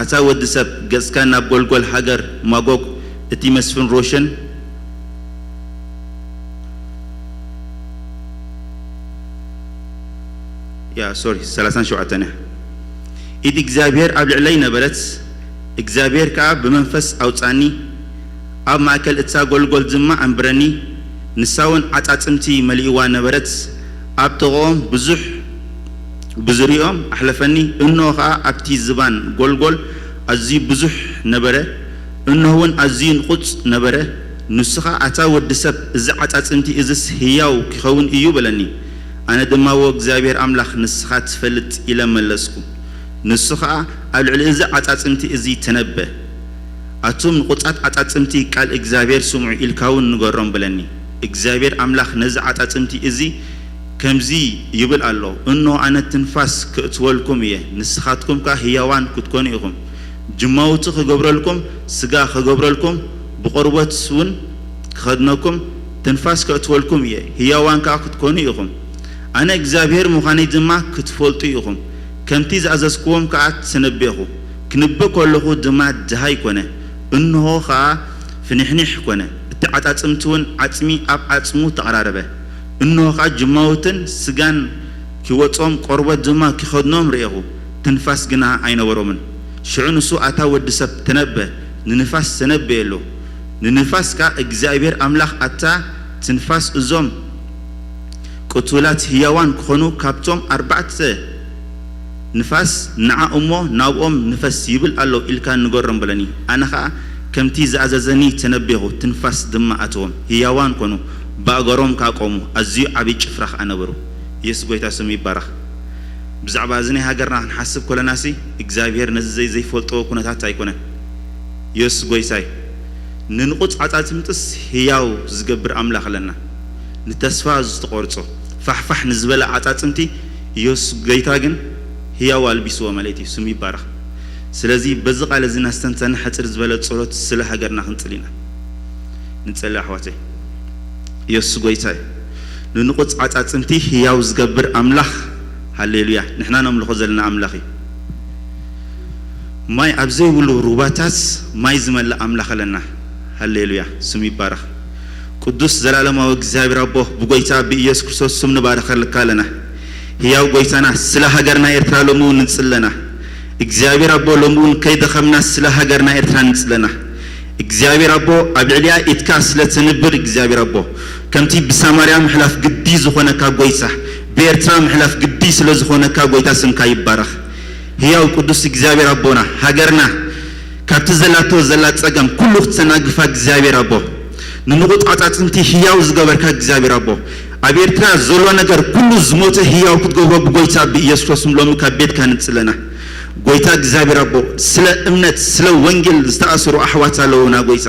ኣታ ወዲ ሰብ፣ ገጽካ ናብ ጐልጐል ሃገር ማጎግ፣ እቲ መስፍን ሮሸን፣ ያ፣ ሶሪ፣ ሰላሳን ሸውዓተን እያ። ኢድ እግዚኣብሔር ኣብ ልዕለይ ነበረት፣ እግዚኣብሔር ከኣ ብመንፈስ ኣውጻኒ፣ ኣብ ማእከል እታ ጐልጐል ድማ ኣንበረኒ፣ ንሳ እውን ዓጻጽምቲ መሊእዋ ነበረት። ኣብ ጥቓኦም ብዙሕ ብዙርያኦም ኣሕለፈኒ፣ እንሆ ኸኣ ኣብቲ ዝባን ጐልጐል ኣዝዩ ብዙሕ ነበረ፣ እንሆ እውን ኣዝዩ ንቑጽ ነበረ። ንሱ ኸኣ፣ ኣታ ወዲ ሰብ፣ እዚ ዓጻጽምቲ እዝስ ህያው ኪኸውን እዩ በለኒ። ኣነ ድማ፣ እወ፣ እግዚኣብሔር ኣምላኽ፣ ንስኻ ትፈልጥ፣ ኢለ መለስኩ። ንሱ ኸኣ፣ ኣብ ልዕሊ እዚ ዓጻጽምቲ እዚ ተነበ። ኣቱም ንቑጻት ዓጻጽምቲ፣ ቃል እግዚኣብሔር ስምዑ ኢልካ እውን ንገሮም በለኒ። እግዚኣብሔር ኣምላኽ ነዚ ዓጻጽምቲ እዚ ከምዚ ይብል ኣሎ፣ እንሆ ኣነ ትንፋስ ክእትወልኩም እየ፣ ንስኻትኩም ከኣ ህያዋን ክትኮኑ ኢኹም። ጅማውቲ ክገብረልኩም፣ ስጋ ክገብረልኩም፣ ብቆርበት እውን ክኸድነኩም፣ ትንፋስ ከእትወልኩም እየ፣ ህያዋን ከኣ ክትኮኑ ኢኹም። ኣነ እግዚኣብሔር ምዃነይ ድማ ክትፈልጡ ኢኹም። ከምቲ ዝኣዘዝክዎም ከኣ ተነቤኹ። ክንበ ከለኹ ድማ ደሃይ ኮነ፣ እንሆ ኸኣ ፍንሕኒሕ ኮነ። እቲ ዓጻጽምቲ እውን ዓጽሚ ኣብ ዓጽሙ ተቐራረበ። እንሆ ኸኣ ጅማውትን ስጋን ኪወጾም፣ ቆርበት ድማ ኪኸድኖም ርኤኹ፣ ትንፋስ ግና ኣይነበሮምን። ሽዑ ንሱ፣ ኣታ ወዲ ሰብ፣ ተነበ፣ ንንፋስ ተነበየሉ። ንንፋስ ከኣ፣ እግዚኣብሔር ኣምላኽ፣ ኣታ ትንፋስ፣ እዞም ቅቱላት ህያዋን ክኾኑ ካብቶም ኣርባዕተ ንፋስ ንዓ እሞ ናብኦም ንፈስ ይብል ኣሎ ኢልካ ንገሮም በለኒ። ኣነ ኸኣ ከምቲ ዝኣዘዘኒ ተነቤኹ፣ ትንፋስ ድማ ኣተዎም። ህያዋን ኮኑ፣ ብኣገሮም ከኣ ቆሙ፣ ኣዝዩ ዓቢ ጭፍራ ኸኣ ነበሩ። የሱስ ጐይታ ስሙ ይባረኽ። ብዛዕባ እዚ ናይ ሃገርና ክንሓስብ ከለናሲ እግዚኣብሔር ነዚ ዘይ-፣ ዘይፈልጦ ኩነታት ኣይኮነን። የሱስ ጐይታ እዩ። ንንቑጽ ዓጻጽምትስ ህያው ዝገብር ኣምላኽ ኣለና። ንተስፋ ዝተቖርጾ ፋሕፋሕ ንዝበለ ዓጻጽምቲ የሱስ ጐይታ ግን ህያው ኣልቢስዎ ማለት እዩ። ስሙ ይባረኽ። ስለዚ በዚ ቃል እዚ እናስተንተና ሕጽር ዝበለ ጸሎት ስለ ሃገርና ክንጽሊ ኢና። ንጸሊ ኣሕዋተይ። የሱስ ጐይታ እዩ። ንንቑጽ ዓጻጽምቲ ህያው ዝገብር ኣምላኽ፣ ሃሌሉያ፣ ንሕና ነምልኾ ዘለና ኣምላኽ እዩ። ማይ ኣብ ዘይብሉ ሩባታት ማይ ዝመልእ ኣምላኽ ኣለና። ሃሌሉያ፣ ስሙ ይባረኽ። ቅዱስ ዘላለማዊ እግዚኣብሔር ኣቦ፣ ብጎይታ ብኢየሱስ ክርስቶስ ስም ንባረኸልካ ኣለና። ህያው ጎይታና፣ ስለ ሃገርና ኤርትራ ሎሚ እውን ንጽሊ ኣለና። እግዚኣብሔር ኣቦ፣ ሎሚ እውን ከይደኸምና ስለ ሃገርና ኤርትራ ንጽሊ ኣለና። እግዚኣብሔር ኣቦ፣ ኣብ ልዕሊኣ ኢድካ ስለ ተንብር እግዚኣብሔር ኣቦ፣ ከምቲ ብሳማርያ ምሕላፍ ግዲ ዝኾነካ ጎይታ፣ ብኤርትራ ምሕላፍ ግዲ ስለ ዝኾነካ ጎይታ ስምካ ይባረኽ። ህያው ቅዱስ እግዚኣብሔር ኣቦና፣ ሃገርና ካብቲ ዘላቶ ዘላ ጸገም ኩሉ ክትተናግፋ እግዚኣብሔር ኣቦ፣ ንንቑጽ ዓጻጽምቲ ህያው ዝገበርካ እግዚኣብሔር ኣቦ፣ ኣብ ኤርትራ ዘሎ ነገር ኩሉ ዝሞተ ህያው ክትገብሮ ብጎይታ ብኢየሱስ ክርስቶስ ስም ሎሚ ካብ ቤትካ ንጽለና። ጎይታ እግዚኣብሔር ኣቦ፣ ስለ እምነት፣ ስለ ወንጌል ዝተኣሰሩ ኣሕዋት ኣለዉና ጎይታ።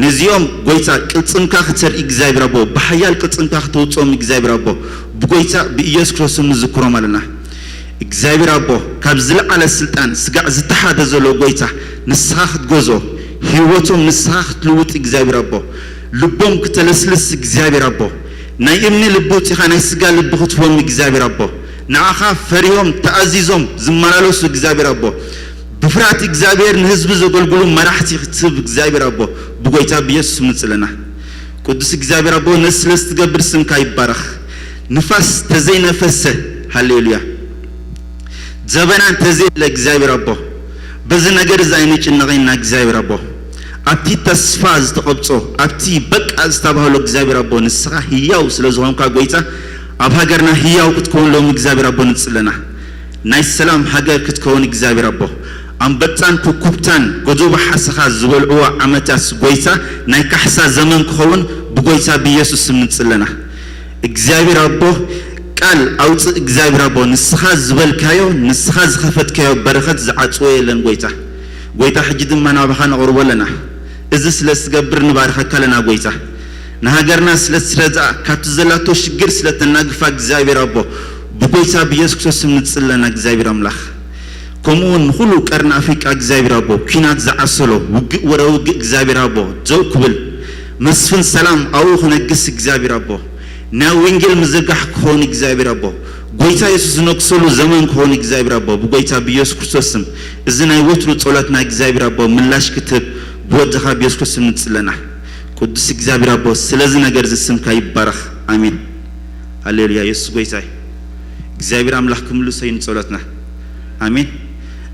ነዚኦም ጎይታ ቅልጽምካ ክተርኢ እግዚኣብሔር ኣቦ፣ ብሓያል ቅልጽምካ ክተውጽኦም እግዚኣብሔር ኣቦ፣ ብጎይታ ብኢየሱስ ክርስቶስ ስም ንዝክሮም ኣለና። እግዚኣብሔር ኣቦ፣ ካብ ዝለዓለ ስልጣን ስጋዕ ዝተሓተ ዘሎ ጎይታ፣ ንስኻ ክትገዞ፣ ህይወቶም ንስኻ ክትልውጥ እግዚኣብሔር ኣቦ፣ ልቦም ክተለስልስ እግዚኣብሔር ኣቦ፣ ናይ እምኒ ልቢ ውፂኻ ናይ ስጋ ልቢ ክትህቦም እግዚኣብሔር ኣቦ፣ ንዓኻ ፈሪሆም ተኣዚዞም ዝመላለሱ እግዚኣብሔር ኣቦ፣ ብፍርሃት እግዚኣብሔር ንህዝቢ ዘገልግሉ መራሕቲ ክትህብ እግዚኣብሔር ኣቦ፣ ብጎይታ ብኢየሱስ ንጽለና። ቅዱስ እግዚኣብሔር ኣቦ፣ ነዚ ስለ ዝትገብር ስምካ ይባረኽ። ንፋስ ተዘይነፈሰ፣ ሃሌሉያ፣ ደበና እንተዘየለ እግዚኣብሔር ኣቦ፣ በዚ ነገር እዚ ኣይንጭነቕ ኢና እግዚኣብሔር ኣቦ። ኣብቲ ተስፋ ዝተቐብጾ፣ ኣብቲ በቃ ዝተባህሎ እግዚኣብሔር ኣቦ፣ ንስኻ ህያው ስለ ዝኾንካ ጎይታ፣ ኣብ ሃገርና ህያው ክትከውን ሎሚ እግዚኣብሔር ኣቦ ንጽለና። ናይ ሰላም ሃገር ክትከውን እግዚኣብሔር ኣቦ፣ ኣንበጣን ኩኩብታን ጎዶቦ ሓሰኻ ዝበልዕዎ ዓመታት ጎይታ ናይ ካሕሳ ዘመን ክኸውን ብጎይታ ብኢየሱስ ስም ንጽለና። እግዚኣብሔር ኣቦ፣ ቃል ኣውፅእ እግዚኣብሔር ኣቦ፣ ንስኻ ዝበልካዮ፣ ንስኻ ዝኸፈትካዮ በረኸት ዝዓጽዎ የለን ጎይታ። ጎይታ፣ ሕጂ ድማ ናባኻ ነቕርቦ ኣለና። እዚ ስለ ዝትገብር ንባርኸካ ኣለና ጎይታ። ንሃገርና ስለ ትረድኣ፣ ካብቲ ዘላቶ ሽግር ስለ ተናግፋ እግዚኣብሔር ኣቦ፣ ብጎይታ ብኢየሱስ ክርስቶስ ስም ንጽለና እግዚኣብሔር ኣምላኽ። ከምኡ እውን ንኹሉ ቀርኒ ኣፍሪቃ እግዚኣብሔር ኣቦ፣ ኲናት ዝዓሰሎ፣ ውግእ ወረ ውግእ እግዚኣብሔር ኣቦ፣ ደው ክብል፣ መስፍን ሰላም ኣብኡ ክነግስ እግዚኣብሔር ኣቦ፣ ናይ ወንጌል ምዝርጋሕ ክኸውን እግዚኣብሔር ኣቦ፣ ጎይታ የሱስ ዝነግሰሉ ዘመን ክኸውን እግዚኣብሔር ኣቦ፣ ብጎይታ ብኢየሱስ ክርስቶስ ስም፣ እዚ ናይ ወትሩ ጸሎትና እግዚኣብሔር ኣቦ፣ ምላሽ ክትህብ ብወድኻ ብኢየሱስ ክርስቶስ ስም ንጽለና። ቅዱስ እግዚኣብሔር ኣቦ፣ ስለዚ ነገር እዚ ስምካ ይባረኽ። ኣሜን። ሃሌሉያ። የሱስ ጎይታ እዩ። እግዚኣብሔር ኣምላኽ ክምልሶ እዩ ንጸሎትና። ኣሜን።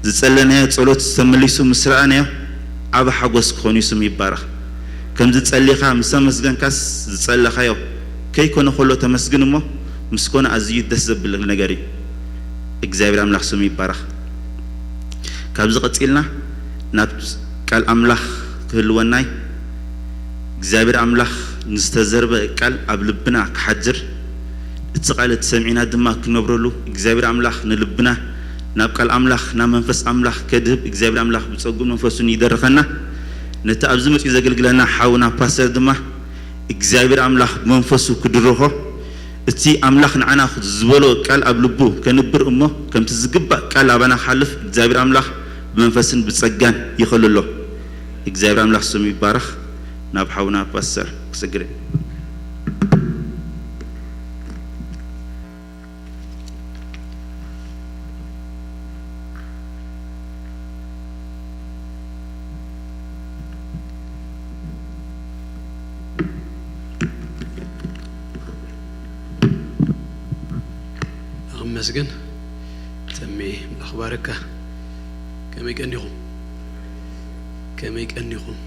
ዝጸለናዮ ጸሎት ተመሊሱ ምስ ረኣናዮ ዓቢ ሓጎስ ክኾን እዩ። ስም ይባረኽ። ከምዚ ጸሊኻ ምስ ኣመስገንካስ ዝጸለኻዮ ከይኮነ ከሎ ተመስግን እሞ ምስ ኮነ ኣዝዩ ደስ ዘብል ነገር እዩ። እግዚኣብሔር ኣምላኽ ስም ይባረኽ። ካብዚ ቀጺልና ናብ ቃል ኣምላኽ ክህልወናይ እግዚኣብሔር ኣምላኽ ንዝተዘርበ ቃል ኣብ ልብና ክሓድር፣ እቲ ቃል እቲ ሰሚዕና ድማ ክነብረሉ፣ እግዚኣብሔር ኣምላኽ ንልብና ናብ ቃል ኣምላኽ፣ ናብ መንፈስ ኣምላኽ ከድህብ እግዚኣብሔር ኣምላኽ ብጸጉን መንፈሱን ይደርኸና። ነቲ ኣብዚ መጺኡ ዘገልግለና ሓውና ፓስተር ድማ እግዚኣብሔር ኣምላኽ ብመንፈሱ ክድርኾ፣ እቲ ኣምላኽ ንዓና ዝበሎ ቃል ኣብ ልቡ ከንብር እሞ፣ ከምቲ ዝግባእ ቃል ኣባና ክሓልፍ እግዚኣብሔር ኣምላኽ ብመንፈስን ብጸጋን ይኸልሎ። እግዚኣብሔር ኣምላኽ ስሙ ይባረኽ። ናብ ሓውና ፓስተር ክስግር እየ። ኣመስግን። ተሜ፣ ኣምላኽ ባርካ። ከመይ ቀኒኹም? ከመይ ቀኒኹም?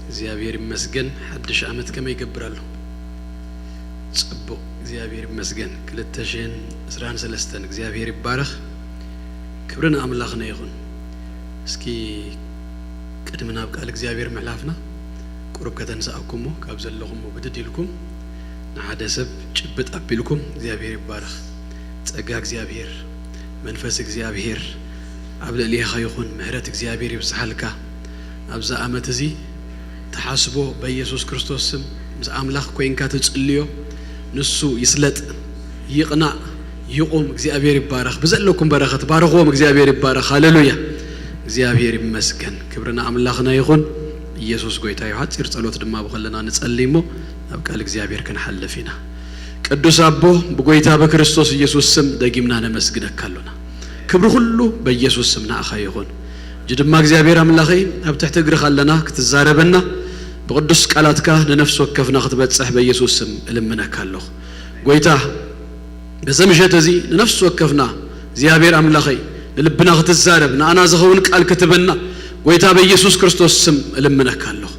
እግዚኣብሔር ይመስገን። ሓድሽ ዓመት ከመይ ይገብር ኣሎ? ጽቡቕ፣ እግዚኣብሔር ይመስገን። ክልተ ሽሕን ዕስራን ሰለስተን እግዚኣብሔር ይባረኽ። ክብሪ ንኣምላኽና ይኹን። እስኪ ቅድሚ ናብ ቃል እግዚኣብሔር ምሕላፍና፣ ቁሩብ ከተንስኣኩሞ፣ ካብ ዘለኹሞ ብድድ ኢልኩም፣ ንሓደ ሰብ ጭብጥ ኣቢልኩም፣ እግዚኣብሔር ይባረኽ። ጸጋ እግዚኣብሔር፣ መንፈስ እግዚኣብሔር ኣብ ልዕሌኻ ይኹን። ምሕረት እግዚኣብሔር ይብዝሓልካ። ኣብዚ ዓመት እዚ ትሓስቦ በኢየሱስ ክርስቶስ ስም ምስ ኣምላኽ ኮይንካ ትጽልዮ፣ ንሱ ይስለጥ፣ ይቕናእ፣ ይቑም። እግዚኣብሔር ይባረኽ። ብዘለኩም በረኸት ባርኽዎም። እግዚኣብሔር ይባረኽ። ሃሌሉያ። እግዚኣብሔር ይመስገን። ክብሪ ንኣምላኽና ይኹን። ኢየሱስ ጎይታ እዩ። ሓጺር ጸሎት ድማ ብኸለና ንጸልይ እሞ ናብ ቃል እግዚኣብሔር ክንሓልፍ ኢና። ቅዱስ ኣቦ፣ ብጎይታ ብክርስቶስ ኢየሱስ ስም ደጊምና ነመስግነካ ኣሎና። ክብሪ ኩሉ በኢየሱስ ስም ንኣኻ ይኹን። እጂ ድማ እግዚኣብሔር ኣምላኸይ፣ ኣብ ትሕቲ እግርኻ ኣለና፣ ክትዛረበና፣ ብቅዱስ ቃላትካ ንነፍሲ ወከፍና ክትበጽሕ በኢየሱስ ስም እልምነካ ኣለኹ። ጎይታ፣ በዚ ምሸት እዚ ንነፍሲ ወከፍና እግዚኣብሔር ኣምላኸይ፣ ንልብና ክትዛረብ፣ ንኣና ዝኸውን ቃል ክትበና፣ ጎይታ በኢየሱስ ክርስቶስ ስም እልምነካ ኣለኹ።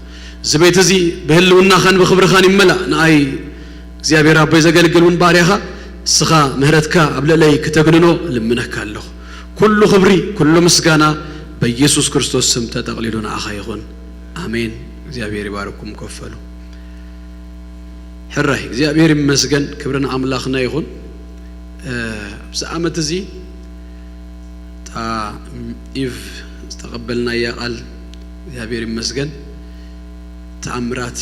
እዚ ቤት እዚ ብህልውናኻን ብኽብርኻን ይመላእ። ንኣይ እግዚኣብሔር ኣቦይ ዘገልግል እውን ባርያኻ፣ እስኻ ምህረትካ ኣብ ልዕለይ ክተግንኖ እልምነካ ኣለኹ። ኩሉ ክብሪ፣ ኩሉ ምስጋና በኢየሱስ ክርስቶስ ስም ተጠቕሊሉ ንኣኻ ይኹን። ኣሜን። እግዚኣብሔር ይባርኩም። ኮፈሉ። ሕራይ፣ እግዚኣብሔር ይመስገን። ክብሪ ንኣምላኽና ይኹን። እ፣ ኣብዚ ዓመት እዚ እታ ኢቭ ዝተቐበልናያ ቃል እግዚኣብሔር ይመስገን። ተኣምራት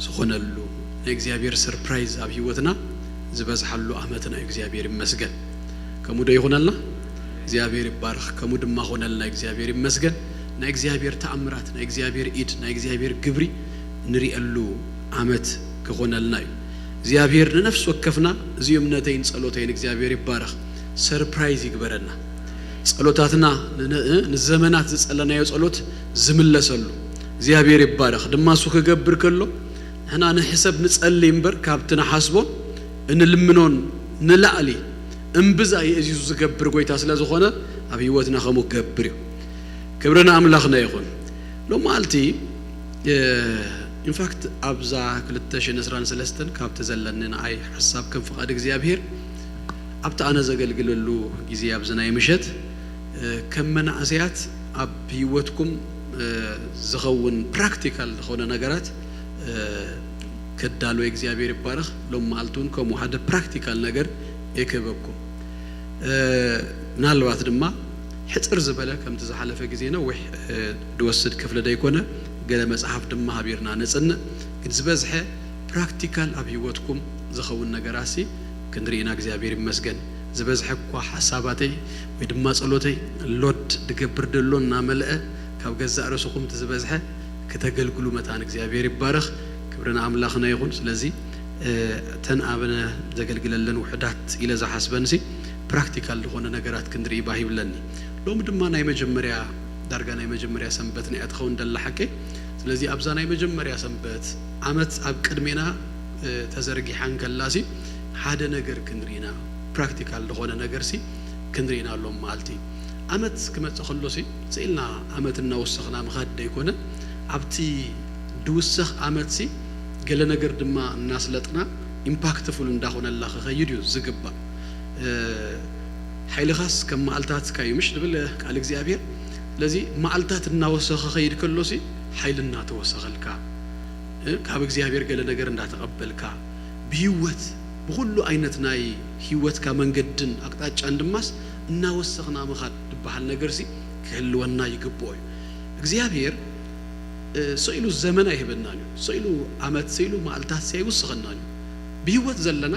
ዝኾነሉ፣ ናይ እግዚኣብሔር ሰርፕራይዝ ኣብ ህይወትና ዝበዝሓሉ ዓመትና እዩ። እግዚኣብሔር ይመስገን። ከምኡ ዶ ይኹነልና? እግዚኣብሔር ይባረኽ። ከምኡ ድማ ኾነልና። እግዚኣብሔር ይመስገን። ናይ እግዚኣብሔር ተኣምራት፣ ናይ እግዚኣብሔር ኢድ፣ ናይ እግዚኣብሔር ግብሪ ንሪኤሉ ዓመት ክኾነልና እዩ። እግዚኣብሔር ንነፍሲ ወከፍና፣ እዚ እዩ እምነተይን ጸሎተይን፣ እግዚኣብሔር ይባረኽ፣ ሰርፕራይዝ ይግበረና። ጸሎታትና፣ ን-፣ ን-፣ ንዘመናት ዝጸለናዮ ጸሎት ዝምለሰሉ እግዚኣብሔር ይባረኽ። ድማ እሱ ክገብር ከሎ፣ ንሕና ንሕሰብ ንጸሊ እምበር፣ ካብቲ ንሓስቦን እንልምኖን ንላዕሊ እምብዛ የእዚዙ ዝገብር ጎይታ ስለ ዝኾነ፣ ኣብ ህይወትና ከምኡ ክገብር እዩ። ክብሪ ንኣምላኽና ይኹን። ሎማዓልቲ፣ እ፣ ኢንፋክት ኣብዛ ክልተ ሽሕን ዕስራን ሰለስተን ካብቲ ዘለኒ ንኣይ ሓሳብ ከም ፍቓድ እግዚኣብሔር ኣብቲ ኣነ ዘገልግለሉ ግዜ ኣብዚ ናይ ምሸት፣ እ፣ ከም መናእሰያት ኣብ ህይወትኩም፣ እ፣ ዝኸውን ፕራክቲካል ዝኾነ ነገራት፣ እ፣ ከዳልወ እግዚኣብሔር ይባረኽ። ሎም መዓልቲ እውን ከምኡ ሓደ ፕራክቲካል ነገር እየ ክህበኩም። እ፣ ምናልባት ድማ ሕጽር ዝበለ ከምቲ ዝሓለፈ ግዜ ነዊሕ፣ እ፣ ድወስድ ክፍሊ ደይኮነ፣ ገለ መጽሓፍ ድማ ሃቢርና ነጽንዕ። ግን ዝበዝሐ ፕራክቲካል ኣብ ህይወትኩም ዝኸውን ነገራሲ ክንርኢ ኢና። እግዚኣብሔር ይመስገን። ዝበዝሐ እኳ ሓሳባተይ ወይ ድማ ጸሎተይ ሎድ ድገብር ደሎ እናመልአ ካብ ገዛእ ርእስኹም እቲ ዝበዝሐ ክተገልግሉ መታን እግዚኣብሔር ይባረኽ። ክብሪ ንኣምላኽና ይኹን። ስለዚ፣ እ፣ እተን ኣነ ዘገልግለለን ውሑዳት ኢለ ዝሓስበንሲ ፕራክቲካል ዝኾነ ነገራት ክንርኢ ባህ ይብለኒ። ሎሚ ድማ ናይ መጀመርያ፣ ዳርጋ ናይ መጀመርያ ሰንበትና እያ ትኸውን ደላ ሓቀይ። ስለዚ ኣብዛ ናይ መጀመርያ ሰንበት ዓመት ኣብ ቅድሜና፣ እ፣ ተዘርጊሓ እንከላሲ ሓደ ነገር ክንርኢና፣ ፕራክቲካል ዝኾነ ነገርሲ ክንርኢና ሎም መዓልቲ። ዓመት ክመጽእ ከሎሲ ስኢልና ዓመት እናወሰኽና ምኻድ ደይኮነ፣ ኣብቲ ድውሰኽ ዓመትሲ ገለ ነገር ድማ እናስለጥና ኢምፓክትፉል እንዳኾነላ ክኸይድ እዩ ዝግባእ። እ፣ ሓይልኻስ ከም መዓልታትካ እዩ ምሽ ዝብል ቃል እግዚኣብሔር። ስለዚ መዓልታት እናወሰኸ ኸይድ ከሎሲ ሓይሊ እናተወሰኸልካ፣ ካብ እግዚኣብሔር ገለ ነገር እንዳተቐበልካ ብህይወት ብኹሉ ዓይነት ናይ ህይወትካ መንገድን ኣቅጣጫን ድማስ እናወሰኽና ምኻድ ዝበሃል ነገርሲ ክህልወና ይግብኦ እዩ። እግዚኣብሔር ስኢሉ ዘመን ኣይህበናን እዩ። ስኢሉ ዓመት ስኢሉ መዓልታት ሲ ኣይውስኸናን እዩ። ብህይወት ዘለና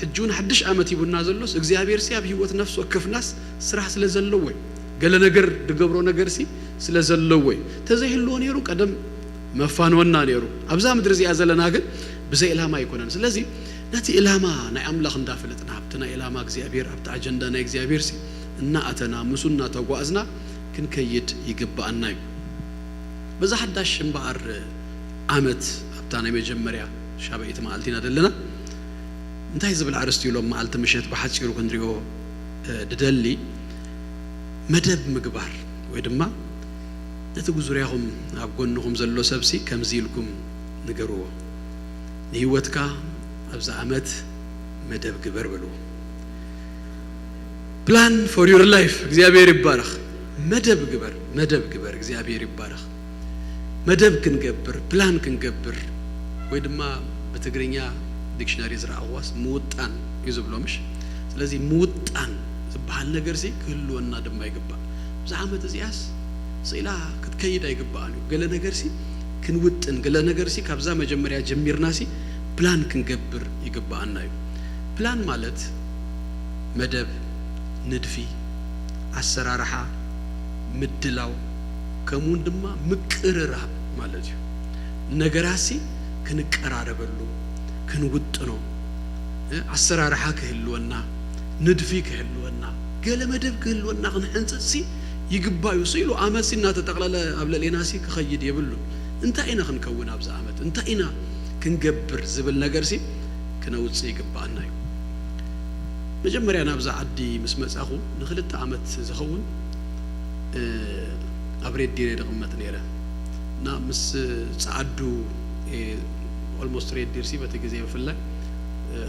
ሕጂ እውን ሓድሽ ዓመት ሂቡና ዘሎስ እግዚኣብሔር ሲ ኣብ ህይወት ነፍሲ ወከፍናስ ስራሕ ስለ ዘለዎ እዩ። ገለ ነገር ድገብሮ ነገር ሲ ስለ ዘለዎ እዩ። ተዘይህልዎ ነይሩ ቀደም መፋንወና ነይሩ። ኣብዛ ምድሪ እዚኣ ዘለና ግን ብዘይ ዕላማ ኣይኮነን። ስለዚ ነቲ ዕላማ ናይ ኣምላኽ እንዳፈለጥና ኣብቲ ናይ ዕላማ እግዚኣብሔር ኣብቲ ኣጀንዳ ናይ እግዚኣብሔር ሲ እናኣተና ምስኡ እናተጓዕዝና ክንከይድ ይግብኣና እዩ። በዛ ሓዳሽ እምበኣር ዓመት ኣብታ ናይ መጀመርያ ሻበይቲ መዓልቲ ኢና ዘለና። እንታይ ዝብል ኣርስቲ ኢሎም መዓልቲ ምሸት ብሓፂሩ ክንሪኦ ድደሊ፣ መደብ ምግባር ወይ ድማ ነቲ ጉዙርያኹም ኣብ ጎንኹም ዘሎ ሰብሲ ከምዚ ኢልኩም ንገርዎ፣ ንህይወትካ ኣብዚ ዓመት መደብ ግበር በልዎ። Plan for your life። እግዚኣብሔር ይባረኽ። መደብ ግበር፣ መደብ ግበር። እግዚኣብሔር ይባረኽ። መደብ ክንገብር ፕላን ክንገብር ወይ ድማ ብትግርኛ ዲክሽነሪ ዝረኣኽዋስ ምውጣን እዩ ዝብሎ ምሽ። ስለዚ ምውጣን ዝበሃል ነገርሲ ክህልወና ድማ ይግባእ። ብዛ ዓመት እዚኣስ ስኢላ ክትከይድ ኣይግባኣን እዩ። ገለ ነገርሲ ክንውጥን ገለ ነገርሲ ካብዛ መጀመርያ ጀሚርናሲ ፕላን ክንገብር ይግባኣና እዩ። ፕላን ማለት መደብ፣ ንድፊ፣ ኣሰራርሓ፣ ምድላው ከምኡውን ድማ ምቅርራብ ማለት እዩ። ነገራሲ ክንቀራረበሉ ክንውጥኖ ኣሰራርሓ ክህልወና ንድፊ ክህልወና ገለ መደብ ክህልወና ክንሕንፅፅሲ ይግባዩ። ስኢሉ ኣመሲ እናተጠቕለለ ኣብ ለሌናሲ ክኸይድ የብሉን። እንታይ ኢና ክንከውን ኣብዚ ዓመት እንታይ ኢና ክንገብር ዝብል ነገርሲ ክነውፅእ ይግባኣና እዩ። መጀመርያ ናብዛ ዓዲ ምስ መፃኹ ንክልተ ዓመት ዝኸውን ኣብ ሬድ ዲር እየ ዝቕመጥ ነይረ እና ምስ ፀዓዱ ኦልሞስት ሬድ ዲርሲ በቲ ግዜ ብፍላይ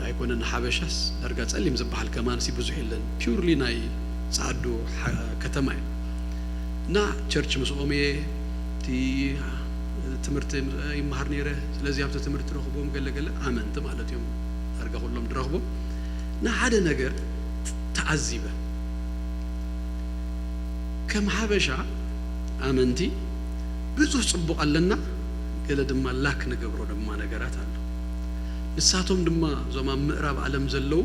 ኣይኮነን ሓበሻስ ዳርጋ ፀሊም ዝበሃል ከማንሲ ብዙሕ የለን። ፒውርሊ ናይ ፀዓዱ ከተማ እዩ እና ቸርች ምስኦም እየ እቲ ትምህርቲ ይመሃር ነይረ። ስለዚ ኣብቲ ትምህርቲ ረኽቦም ገለገለ ኣመንቲ ማለት እዮም ዳርጋ ኩሎም ድረኽቦም እና ሓደ ነገር ተዓዚበ። ከም ሓበሻ ኣመንቲ ብዙሕ ፅቡቕ ኣለና፣ ገለ ድማ ላክ ንገብሮ ድማ ነገራት ኣሎ። ንሳቶም ድማ እዞም ኣብ ምእራብ ዓለም ዘለዉ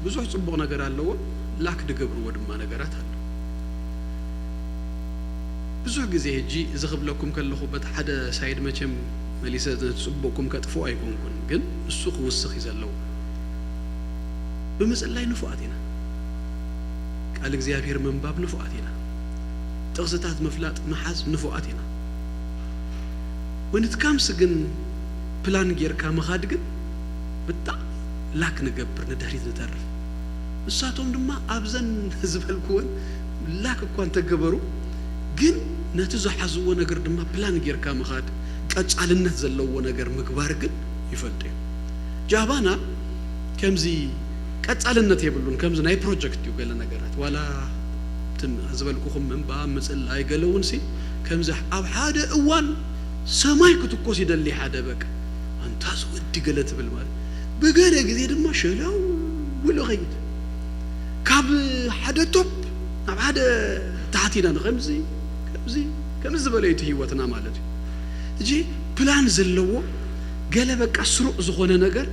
ብዙሕ ፅቡቕ ነገር ኣለዎም፣ ላክ ድገብርዎ ድማ ነገራት ኣሎ። ብዙሕ ግዜ ሕጂ እዚ ክብለኩም ከለኹ በቲ ሓደ ሳይድ መቸም መሊሰ ነቲ ፅቡቕኩም ከጥፍኦ ኣይኮንኩን፣ ግን እሱ ክውስኽ እዩ ዘለዎ። ብምፅላይ ንፉዓት ኢና። ቃል እግዚኣብሔር ምንባብ ንፉዓት ኢና። ጥቕስታት ምፍላጥ ምሓዝ ንፉዓት ኢና። ወንትካምስ ግን ፕላን ጌርካ ምኻድ ግን ብጣዕሚ ላክ ንገብር ንድሕሪት ንተርፍ። ንሳቶም ድማ ኣብዘን ዝበልክወን ላክ እኳ እንተገበሩ ግን ነቲ ዝሓዝዎ ነገር ድማ ፕላን ጌርካ ምኻድ ቀፃልነት ዘለዎ ነገር ምግባር ግን ይፈልጡ እዮም። ጃባና ከምዚ ቀፃልነት የብሉን። ከምዚ ናይ ፕሮጀክት እዩ ገለ ነገራት ዋላ ዝበልኩኹም ምንባብ ምፅላይ ገለ እውን ሲ ከምዚ ኣብ ሓደ እዋን ሰማይ ክትኮስ ይደሊ ሓደ በቃ ኣንታ ዝወዲ ገለ ትብል ማለት ብገለ ግዜ ድማ ሸለው ውሎ ኸይድ ካብ ሓደ ቶፕ ናብ ሓደ ታሕቲና ንከምዚ ከምዚ ከምዚ ዝበለ እቲ ህይወትና ማለት እዩ። እጂ ፕላን ዘለዎ ገለ በቃ ስሩዕ ዝኾነ ነገር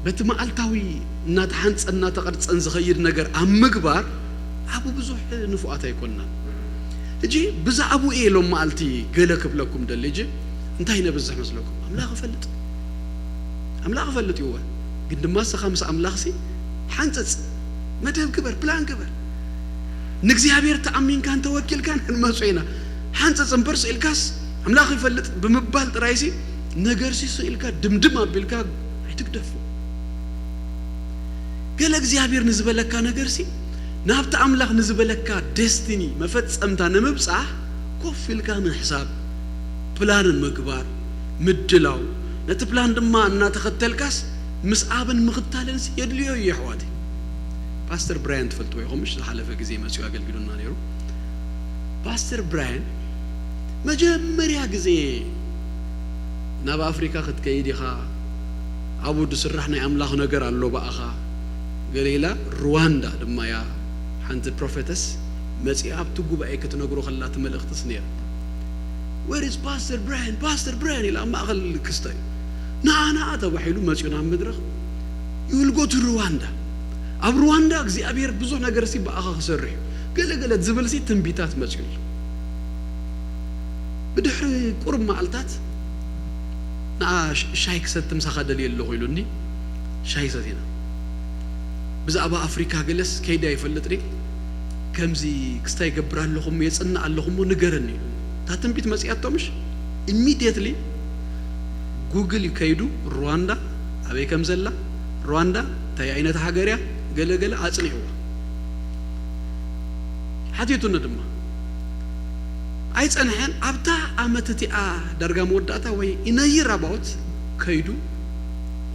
በቲ መዓልታዊ እናተሓንፀ እናተቐርፀን ዝኸይድ ነገር ኣብ ምግባር ዓቡ ብዙሕ ንፉዓት ኣይኮንናን። እጂ ብዛዕባኡ እየ ሎም መዓልቲ ገለ ክብለኩም ደሊ። እጂ እንታይ ነብዝሕ መስለኩም? ኣምላኽ እፈልጥ ኣምላኽ እፈልጥ ይወ ግን ድማ ንስኻ ምስ ኣምላኽሲ ሓንፅፅ መደብ ግበር ፕላን ግበር ንእግዚኣብሔር ተኣሚንካ እንተወኪልካ ንመፁ ኢና ሓንፅፅ እምበር ስኢልካስ ኣምላኽ ይፈልጥ ብምባል ጥራይሲ ነገርሲ ስኢልካ ድምድም ኣቢልካ ኣይትግደፎ። ገለ እግዚኣብሔር ንዝበለካ ነገርሲ ናብቲ ኣምላኽ ንዝበለካ ደስቲኒ መፈጸምታ ንምብጻሕ ኮፍ ኢልካ ምሕሳብ፣ ፕላን ምግባር፣ ምድላው፣ ነቲ ፕላን ድማ እናተኸተልካስ ምስዓብን ምኽታልን የድልዮ እዩ ኣሕዋተይ። ፓስተር ብራያን ትፈልጥዎ ኢኹም ምሽ ዝሓለፈ ግዜ መጺኡ ኣገልጊሉና ነይሩ። ፓስተር ብራያን መጀመርያ ግዜ ናብ ኣፍሪካ ክትከይድ ኢኻ፣ ኣብኡ ዝስራሕ ናይ ኣምላኽ ነገር ኣሎ ብኣኻ፣ ገለ ኢላ። ሩዋንዳ ድማ እያ ሓንቲ ፕሮፌተስ መፂኣ ኣብቲ ጉባኤ ክትነግሮ ከላ እቲ መልእኽትስ ነይሩ። Where is Pastor Brian? Pastor Brian ኢላ ኣብ ማእኸል ክስታይ ንዓ ንዓ ተባሂሉ መፂኡ ናብ መድረኽ ይውልጎቱ ሩዋንዳ። ኣብ ሩዋንዳ እግዚኣብሔር ብዙሕ ነገር ሲ ብኣኻ ክሰርሕ እዩ ገለ ገለ ዝብል ሲ ትንቢታት መፂኡ ኣሎ። ብድሕሪ ቁሩብ መዓልታት ንዓ ሻይ ክሰቲ ምሳኻ ደልየ ኣለኹ ኢሉኒ። ሻይ ሰቲና። ብዛዕባ ኣፍሪካ ገለስ ከይደ ኣይፈልጥን እየ። ከምዚ ክስታይ ይገብር ኣለኹ እሞ የጽንዕ ኣለኹ እሞ ንገረኒ ኢሉኒ። እታ ትንቢት መጺኣቶ ምሽ? ኢሚድየትሊ ጉግል እዩ ከይዱ ሩዋንዳ ኣበይ ከም ዘላ፣ ሩዋንዳ እንታይ ዓይነት ሃገር እያ፣ ገለ ገለ ኣጽኒዕዋ። ሓቲቱኒ ድማ። ኣይጸንሐን። ኣብታ ዓመት እቲኣ ዳርጋ መወዳእታ ወይ ኢነይር ኣባውት ከይዱ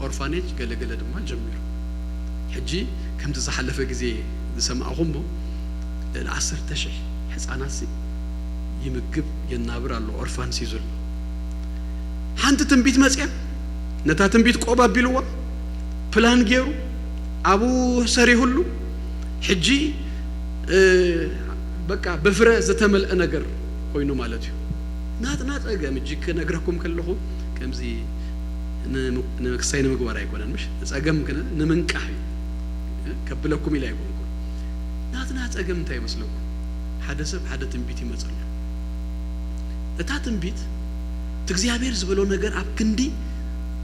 ኦርፋኔጅ ገለገለ ድማ ጀሚሩ። ሕጂ ከምቲ ዝሓለፈ ግዜ ዝሰማዕኹሞ ልዕሊ ዓሰርተ ሽሕ ሕፃናት ሲ ይምግብ የናብር ኣሎ። ኦርፋን ሲ ዘሎ ሓንቲ ትንቢት መጽያ ነታ ትንቢት ቆብ ኣቢልዋ ፕላን ገይሩ ኣብኡ ሰሪሁሉ ሕጂ በቃ ብፍረ ዝተመልአ ነገር ኮይኑ ማለት እዩ። ናትና ጸገም እጂ ክነግረኩም ከለኹ ከምዚ ንክሳይ ንምግባር ኣይኮነን፣ ምሽ ጸገም ግን ንምንቃሕ እዩ። ከብለኩም ኢለ ኣይኮንኩን። ናትና ጸገም እንታይ ይመስለኩም? ሓደ ሰብ ሓደ ትንቢት ይመጸሉ። እታ ትንቢት እቲ እግዚኣብሔር ዝበሎ ነገር ኣብ ክንዲ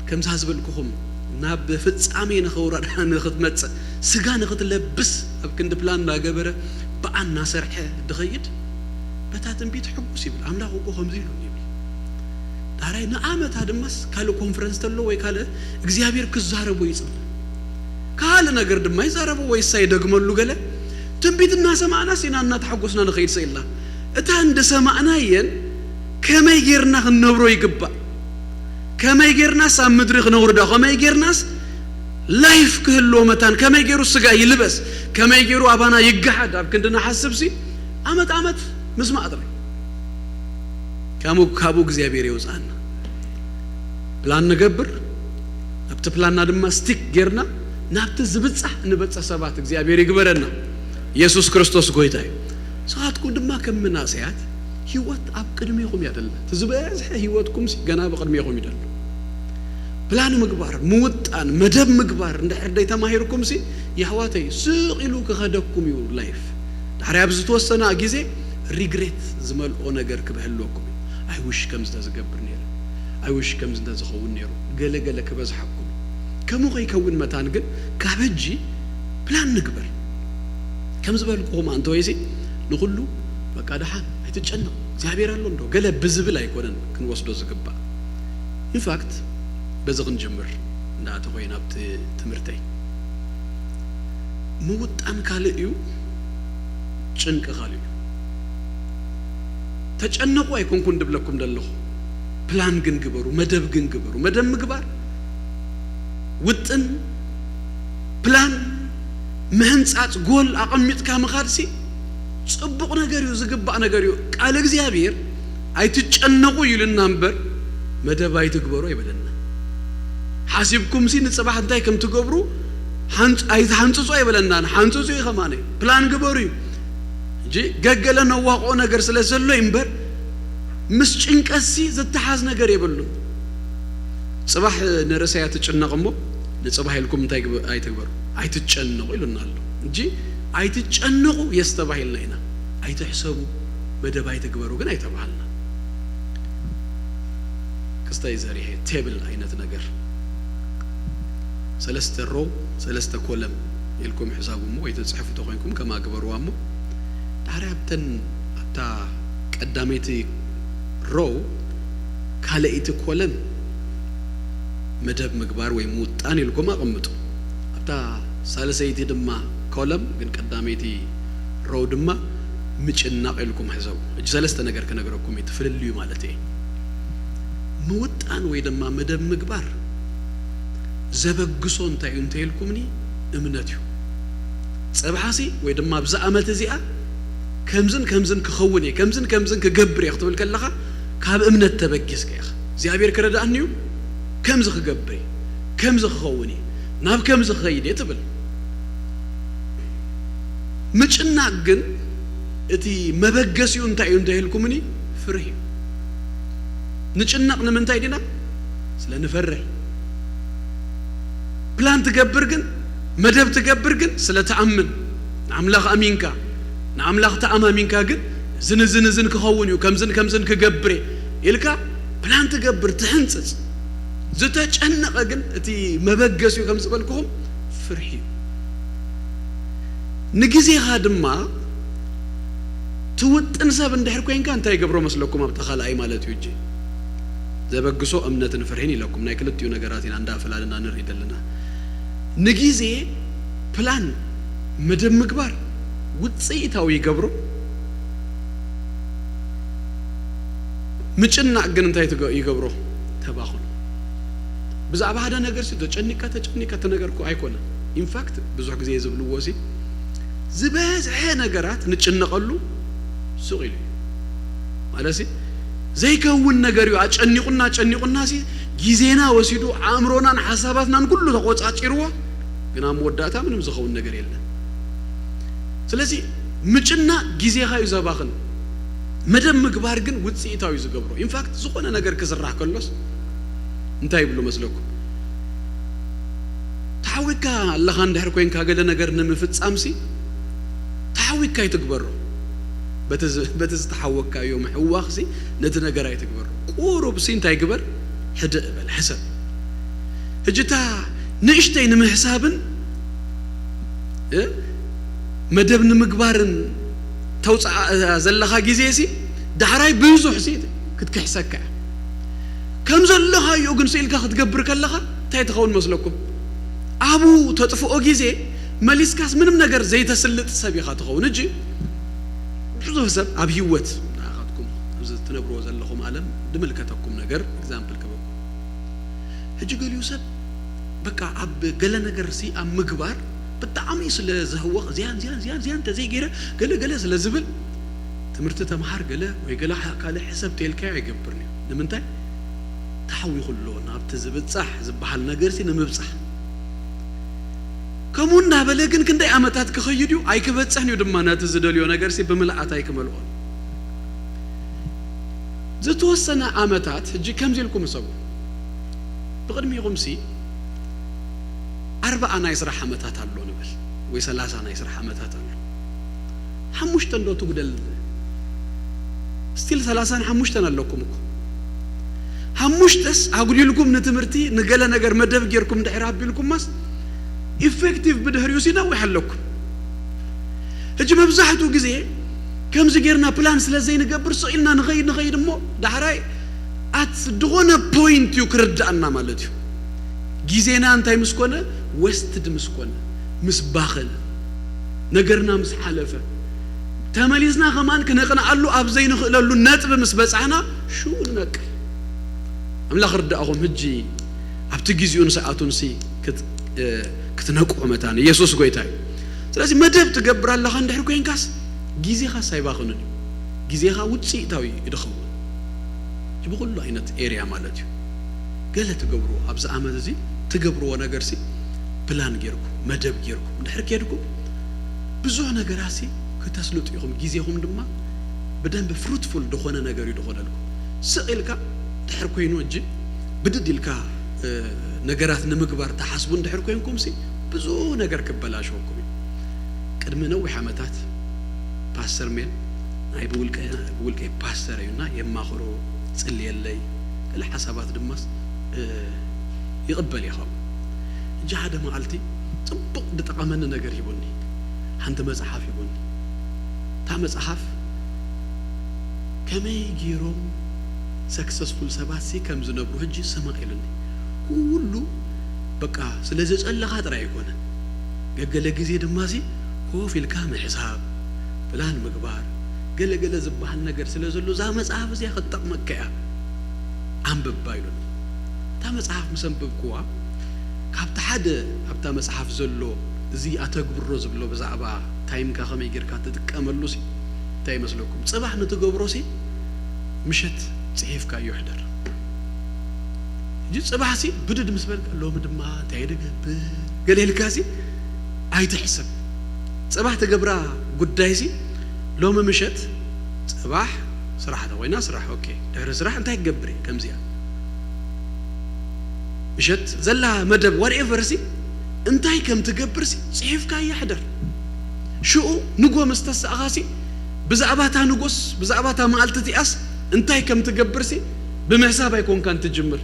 ከምዛ ዝበልኩኹም ናብ ፍጻሜ ንኸውረዳ ንኽትመጽእ ስጋ ንኽትለብስ ኣብ ክንዲ ፕላን እናገበረ ብኣ እናሰርሐ ድኸይድ በታ ትንቢት ሕጉስ ይብል። ኣምላኽ እኮ ከምዚ ኢሉ ይብል። ዳሕራይ ንዓመታ ድማስ ካልእ ኮንፈረንስ ተሎ ወይ ካልእ እግዚኣብሔር ክዛረቦ ይጽበ። ካልእ ነገር ድማ ይዛረቦ ወይ እሳ ይደግመሉ ገለ ትንቢት እናሰማዕናስ ኢና እናተሓጎስና ንኸይድ ሰኢልና እታ እንደሰማዕናየን ከመይ ጌርና ክንነብሮ ይግባእ? ከመይ ጌርናስ ኣብ ምድሪ ክነውርዳ? ከመይ ጌርናስ ላይፍ ክህልዎ መታን? ከመይ ገይሩ ስጋ ይልበስ? ከመይ ገይሩ ኣባና ይገሓድ? ኣብ ክንዲ ንሓስብ ሲ ዓመት ዓመት ምስማዕ ጥራይ። ካብኡ ካብኡ እግዚኣብሔር የውፅኣና። ፕላን ንገብር፣ ኣብቲ ፕላንና ድማ ስቲክ ጌርና ናብቲ ዝብፃሕ ንበፅሕ ሰባት እግዚኣብሔር ይግበረና። ኢየሱስ ክርስቶስ ጎይታ እዩ። ንስኻትኩም ድማ ከም ምናእሰያት ህይወት ኣብ ቅድሜኹም እያ ደላ። እቲ ዝበዝሐ ህይወትኩም ሲ ገና ብቅድሜኹም እዩ ደሎ። ፕላን ምግባር፣ ምውጣን፣ መደብ ምግባር እንድሕር ደይ ተማሂርኩም ሲ የሕዋተይ ስቕ ኢሉ ክኸደኩም እዩ ላይፍ። ዳሕሪ ኣብዚ ዝተወሰነ ግዜ ሪግሬት ዝመልኦ ነገር ክብህልወኩም እዩ። ኣይ ውሽ ከምዚ ተዝገብር ነይረ፣ ኣይ ውሽ ከምዚ እንተዝኸውን ነይሩ፣ ገለ ገለ ክበዝሓኩም። ከምኡ ከይከውን መታን ግን ካብ ሕጂ ፕላን ንግበር። ከም ዝበልኩኹም ኣንተ ወይሲ ንኹሉ በቃ ደሓን ኣይትጨነቕ እግዚኣብሔር ኣሎ እንዶ ገለ ብዝብል ኣይኮነን ክንወስዶ ዝግባእ። ኢንፋክት በዚ ክንጅምር እንዳኣተኾይ ናብቲ ትምህርተይ ምውጣን ካልእ እዩ፣ ጭንቂ ካልእ እዩ። ተጨነቑ ኣይኮንኩን ድብለኩም ደለኹ። ፕላን ግን ግበሩ፣ መደብ ግን ግበሩ። መደብ ምግባር ውጥን ፕላን ምህንጻጽ ጎል ኣቐሚጥካ ምኻድሲ ጽቡቕ ነገር እዩ፣ ዝግባእ ነገር እዩ። ቃል እግዚኣብሔር ኣይትጨነቑ ይልና እምበር መደብ ኣይትግበሩ ኣይበለና። ሓሲብኩምሲ ንጽባሕ እንታይ ከም ትገብሩ ኣይትሓንጽጹ ኣይበለናን። ሓንጽጹ እዩ ከማነ ፕላን ግበሩ እዩ እንጂ ገገለ ነዋቕኦ ነገር ስለ ዘሎ እዩ እምበር ምስ ጭንቀትሲ ዝተሓዝ ነገር የብሉን። ጽባሕ ንርእሰይ እያ ትጭነቕ እሞ ንጽባሕ ኢልኩም እንታይ ኣይትግበሩ ኣይትጨነቑ ኢሉና ኣሎ እንጂ ኣይትጨነቑ የስተባሂልና ኢና። ኣይትሕሰቡ መደብ ኣይትግበሩ ግን ኣይተባሃልና። ክስታይ ዘሪሐ ቴብል ዓይነት ነገር ሰለስተ ሮ ሰለስተ ኮለም ኢልኩም ሕሳቡ እሞ ወይ ትጽሕፉ ተኮይንኩም ከማ ግበርዋ እሞ ዳሕሪ ኣብተን ኣብታ ቀዳመይቲ ሮው ካልኣይቲ ኮለም መደብ ምግባር ወይ ምውጣን ኢልኩም ኣቐምጡ። ኣብታ ሳልሰይቲ ድማ ኮለም ግን ቀዳመይቲ ሮው ድማ ምጭናቕ ኢልኩም ሕሰቡ። እጅ ሰለስተ ነገር ክነግረኩም እዩ ትፍልልዩ ማለት እየ። ምውጣን ወይ ድማ መደብ ምግባር ዘበግሶ እንታይ እዩ እንተይልኩምኒ እምነት እዩ። ጽብሓሲ ወይ ድማ ኣብዚ ኣመት እዚኣ ከምዝን ከምዝን ክኸውን እየ ከምዝን ከምዝን ክገብር እየ ክትብል ከለኻ ካብ እምነት ተበጊስካ ኢኻ። እግዚኣብሔር ክረዳእኒ እዩ፣ ከምዚ ክገብር እየ፣ ከምዚ ክኸውን እየ፣ ናብ ከምዚ ክኸይድ እየ ትብል። ምጭናቕ ግን እቲ መበገሲኡ እንታይ እዩ እንተይልኩምኒ፣ ፍርሂ እዩ። ንጭነቕ ንምንታይ ዲና? ስለ ንፈርህ። ፕላን ትገብር ግን፣ መደብ ትገብር ግን ስለ ትኣምን፣ ንኣምላኽ ኣሚንካ፣ ንኣምላኽ ተኣማሚንካ ግን፣ ዝን ዝን ዝን ክኸውን እዩ፣ ከምዝን ከምዝን ክገብር እየ ኢልካ ፕላን ትገብር፣ ትሕንጽጽ። ዝተጨነቐ ግን እቲ መበገሲኡ ከም ዝበልኩኹም ፍርሒ እዩ። ንግዜኻ ድማ ትውጥን ሰብ እንድሕር ኮይንካ እንታይ ይገብሮ መስለኩም? ኣብታ ካልኣይ ማለት እዩ እጂ ዘበግሶ እምነትን ፍርሒን ኢለኩም ናይ ክልቲኡ ነገራት ኢና እንዳፈላለና ንርኢ ዘለና። ንግዜ ፕላን መደብ ምግባር ውፅኢታዊ ይገብሮ። ምጭናቕ ግን እንታይ ትገ-፣ ይገብሮ? ተባኽኖ። ብዛዕባ ሓደ ነገር ሲ ተጨኒካ ተጨኒካ ተነገርኩ ኣይኮነ። ኢንፋክት ብዙሕ ግዜ ዝብልዎ ሲ ዝበዝሐ ነገራት ንጭነቐሉ ሱቕ ኢሉ እዩ። ማለት ሲ ዘይከውን ነገር እዩ። ኣጨኒቑና ኣጨኒቑና ሲ ግዜና ወሲዱ ኣእምሮናን ሓሳባትናን ኩሉ ተቆጻጺርዎ፣ ግን ኣብ መወዳእታ ምንም ዝኸውን ነገር የለን። ስለዚ ምጭናቕ ግዜኻ እዩ ዘባኽን። መደብ ምግባር ግን ውፅኢታዊ እዩ ዝገብሮ። ኢንፋክት ዝኾነ ነገር ክስራሕ ከሎስ እንታይ ይብሉ መስለኩም? ተሓዊካ ኣለኻ እንድሕር ኮይንካ ገለ ነገር ንምፍጻም ሲ ተሓዊካ ይትግበሮ። በቲ ዝ-፣ በቲ ዝተሓወካዮ ምሕዋኽ ሲ ነቲ ነገር ኣይትግበሮ። ቁሩብ ሲ እንታይ ግበር? ሕድእ በል፣ ሕሰብ። ሕጂ እታ ንእሽተይ ንምሕሳብን እ፣ መደብ ንምግባርን ተውፅኣ ዘለኻ ግዜ ሲ ዳሕራይ ብዙሕ ሲ ክትክሕሰካ እያ። ከም ዘለኻዮ ግን ስኢልካ ክትገብር ከለኻ እንታይ ትኸውን መስለኩም? ኣብኡ ተጥፍኦ ግዜ መሊስካስ ምንም ነገር ዘይተስልጥ ሰብ ኢኻ ትኸውን። እጂ ብዙሕ ሰብ ኣብ ህይወት ንኣኻትኩም ኣብዚ ትነብርዎ ዘለኹም ዓለም ዝምልከተኩም ነገር ኤግዛምፕል ክበኩም። ሕጂ ገሊኡ ሰብ በቃ ኣብ ገለ ነገር ሲ ኣብ ምግባር ብጣዕሚ ስለ ዘህወኽ እዚያን እዚያን እዚያን እዚያን እንተዘይገይረ ገለ ገለ ስለ ዝብል ትምህርቲ ተምሃር ገለ ወይ ገለ ካ-፣ ካልእ ሕሰብ ተልካዮ ኣይገብርን እዩ። ንምንታይ? ተሓዊኹ ኣሎ ናብቲ ዝብጻሕ ዝበሃል ነገር ሲ ንምብጻሕ። ከምኡ እንዳበለ ግን ክንደይ ዓመታት ክኸይድ እዩ? ኣይክበጽሕን እዩ ድማ ነቲ ዝደልዮ ነገር ሲ ብምልኣት ኣይክመልኦን። ዝተወሰነ ዓመታት ሕጂ ከምዚ ኢልኩም እሰቡ። ብቕድሚኹም ሲ ኣርብዓ ናይ ስራሕ ዓመታት ኣሎ ንበል፣ ወይ ሰላሳ ናይ ስራሕ ዓመታት ኣሎ። ሓሙሽተ እንዶ ትጉደል፣ ስቲል ሰላሳን ሓሙሽተን ኣለኩም እኮ። ሓሙሽተስ ኣጉዲልኩም ንትምህርቲ ንገለ ነገር መደብ ጌርኩም ድሕሪ ኣቢልኩማስ ኢፌክቲቭ ብድሕሪኡ ሲ ነዊሕ ኣለኩም። ሕጂ መብዛሕትኡ ግዜ ከምዚ ጌርና ፕላን ስለ ዘይንገብር ስቕ ኢልና ንኸይድ ንኸይድ እሞ ዳሕራይ ኣት ዝኾነ ፖይንት እዩ ክርድኣና ማለት እዩ። ግዜና እንታይ ምስ ኮነ? ወስትድ ምስ ኮነ፣ ምስ ባኸነ፣ ነገርና ምስ ሓለፈ፣ ተመሊስና ከማን ክነቕንኣሉ ኣብ ዘይንኽእለሉ ነጥቢ ምስ በጻሕና ሽኡ ንነቅል። ኣምላኽ ርዳእኹም። ሕጂ ኣብቲ ግዜኡን ሰዓቱን ሲ ክት-፣ እ፣ ክትነቅሑ መታን ኢየሱስ ጎይታ እዩ። ስለዚ መደብ ትገብር ኣለኻ እንድሕር ኮይንካስ ግዜኻስ ኣይባኽንን እዩ። ግዜኻ ውፅኢታዊ እዩ ድኸውን። እዚ ብኹሉ ዓይነት ኤርያ ማለት እዩ። ገለ ትገብርዎ ኣብዚ ዓመት እዚ ትገብርዎ ነገር ሲ ፕላን ጌርኩም መደብ ጌርኩም እንድሕር ኬድኩም ብዙሕ ነገራት ሲ ክተስልጡ ኢኹም። ግዜኹም ድማ ብደንብ ፍሩትፉል ዝኾነ ነገር እዩ ዝኾነልኩም። ስቕ ኢልካ ድሕር ኮይኑ እጂ ብድድ ኢልካ፣ እ፣ ነገራት ንምግባር ትሓስቡ እንድሕር ኮይንኩም ሲ ብዙሕ ነገር ክበላሸወኩም እዩ። ቅድሚ ነዊሕ ዓመታት ፓስተር ሜል ናይ ብውልቀ-፣ ብውልቀይ ፓስተር እዩና የማኽሮ፣ ጽልየለይ፣ ገለ ሓሳባት ድማስ፣ እ፣ ይቕበል ይኸውን። ሕጂ ሓደ መዓልቲ ጽቡቕ ዝጠቐመኒ ነገር ሂቡኒ። ሓንቲ መጽሓፍ ሂቡኒ። እታ መጽሓፍ ከመይ ገይሮም ሰክሰስፉል ሰባት ሲ ከም ዝነብሩ ሕጂ ስማዕ ኢሉኒ። ኩሉ በቃ ስለ ዘጨለኻ ጥራይ ኣይኮነን። ገገለ ግዜ ድማ ሲ ኮፍ ኢልካ ምሕሳብ፣ ፕላን ምግባር፣ ገለ ገለ ዝበሃል ነገር ስለ ዘሎ እዛ መጽሓፍ እዚኣ ክትጠቕመካ እያ። ኣንብባ ኢሉኒ። እታ መጽሓፍ ምስ ኣንበብክዋ ካብቲ ሓደ ኣብታ መጽሓፍ ዘሎ እዚ ኣተግብሮ ዝብሎ ብዛዕባ ታይምካ ከመይ ጌርካ ትጥቀመሉ ሲ እንታይ ይመስለኩም? ጽባሕ ንትገብሮ ሲ ምሸት ጽሒፍካዮ ሕደር። እንጂ ጽባሕሲ ብድድ ምስ በልካ፣ "ሎሚ ድማ እንታይ ድገብር?" ገለ ኢልካሲ ኣይትሕሰብ። ጽባሕ ትገብራ ጉዳይሲ፣ ሎሚ ምሸት፣ ጽባሕ ስራሕ ተኾይና ስራሕ፣ ኦኬ፣ ድሕሪ ስራሕ እንታይ ክገብር እየ? ከምዚኣ ምሸት ዘላ መደብ ዋትኤቨርሲ፣ እንታይ ከም ትገብርሲ ጽሒፍካያ ሕደር። ሽኡ ንጎ ምስ ተሳእኻሲ፣ ብዛዕባታ ንጎስ፣ ብዛዕባታ መዓልቲ እቲኣስ እንታይ ከም ትገብርሲ ብምሕሳብ ኣይኮንካን ትጅምር።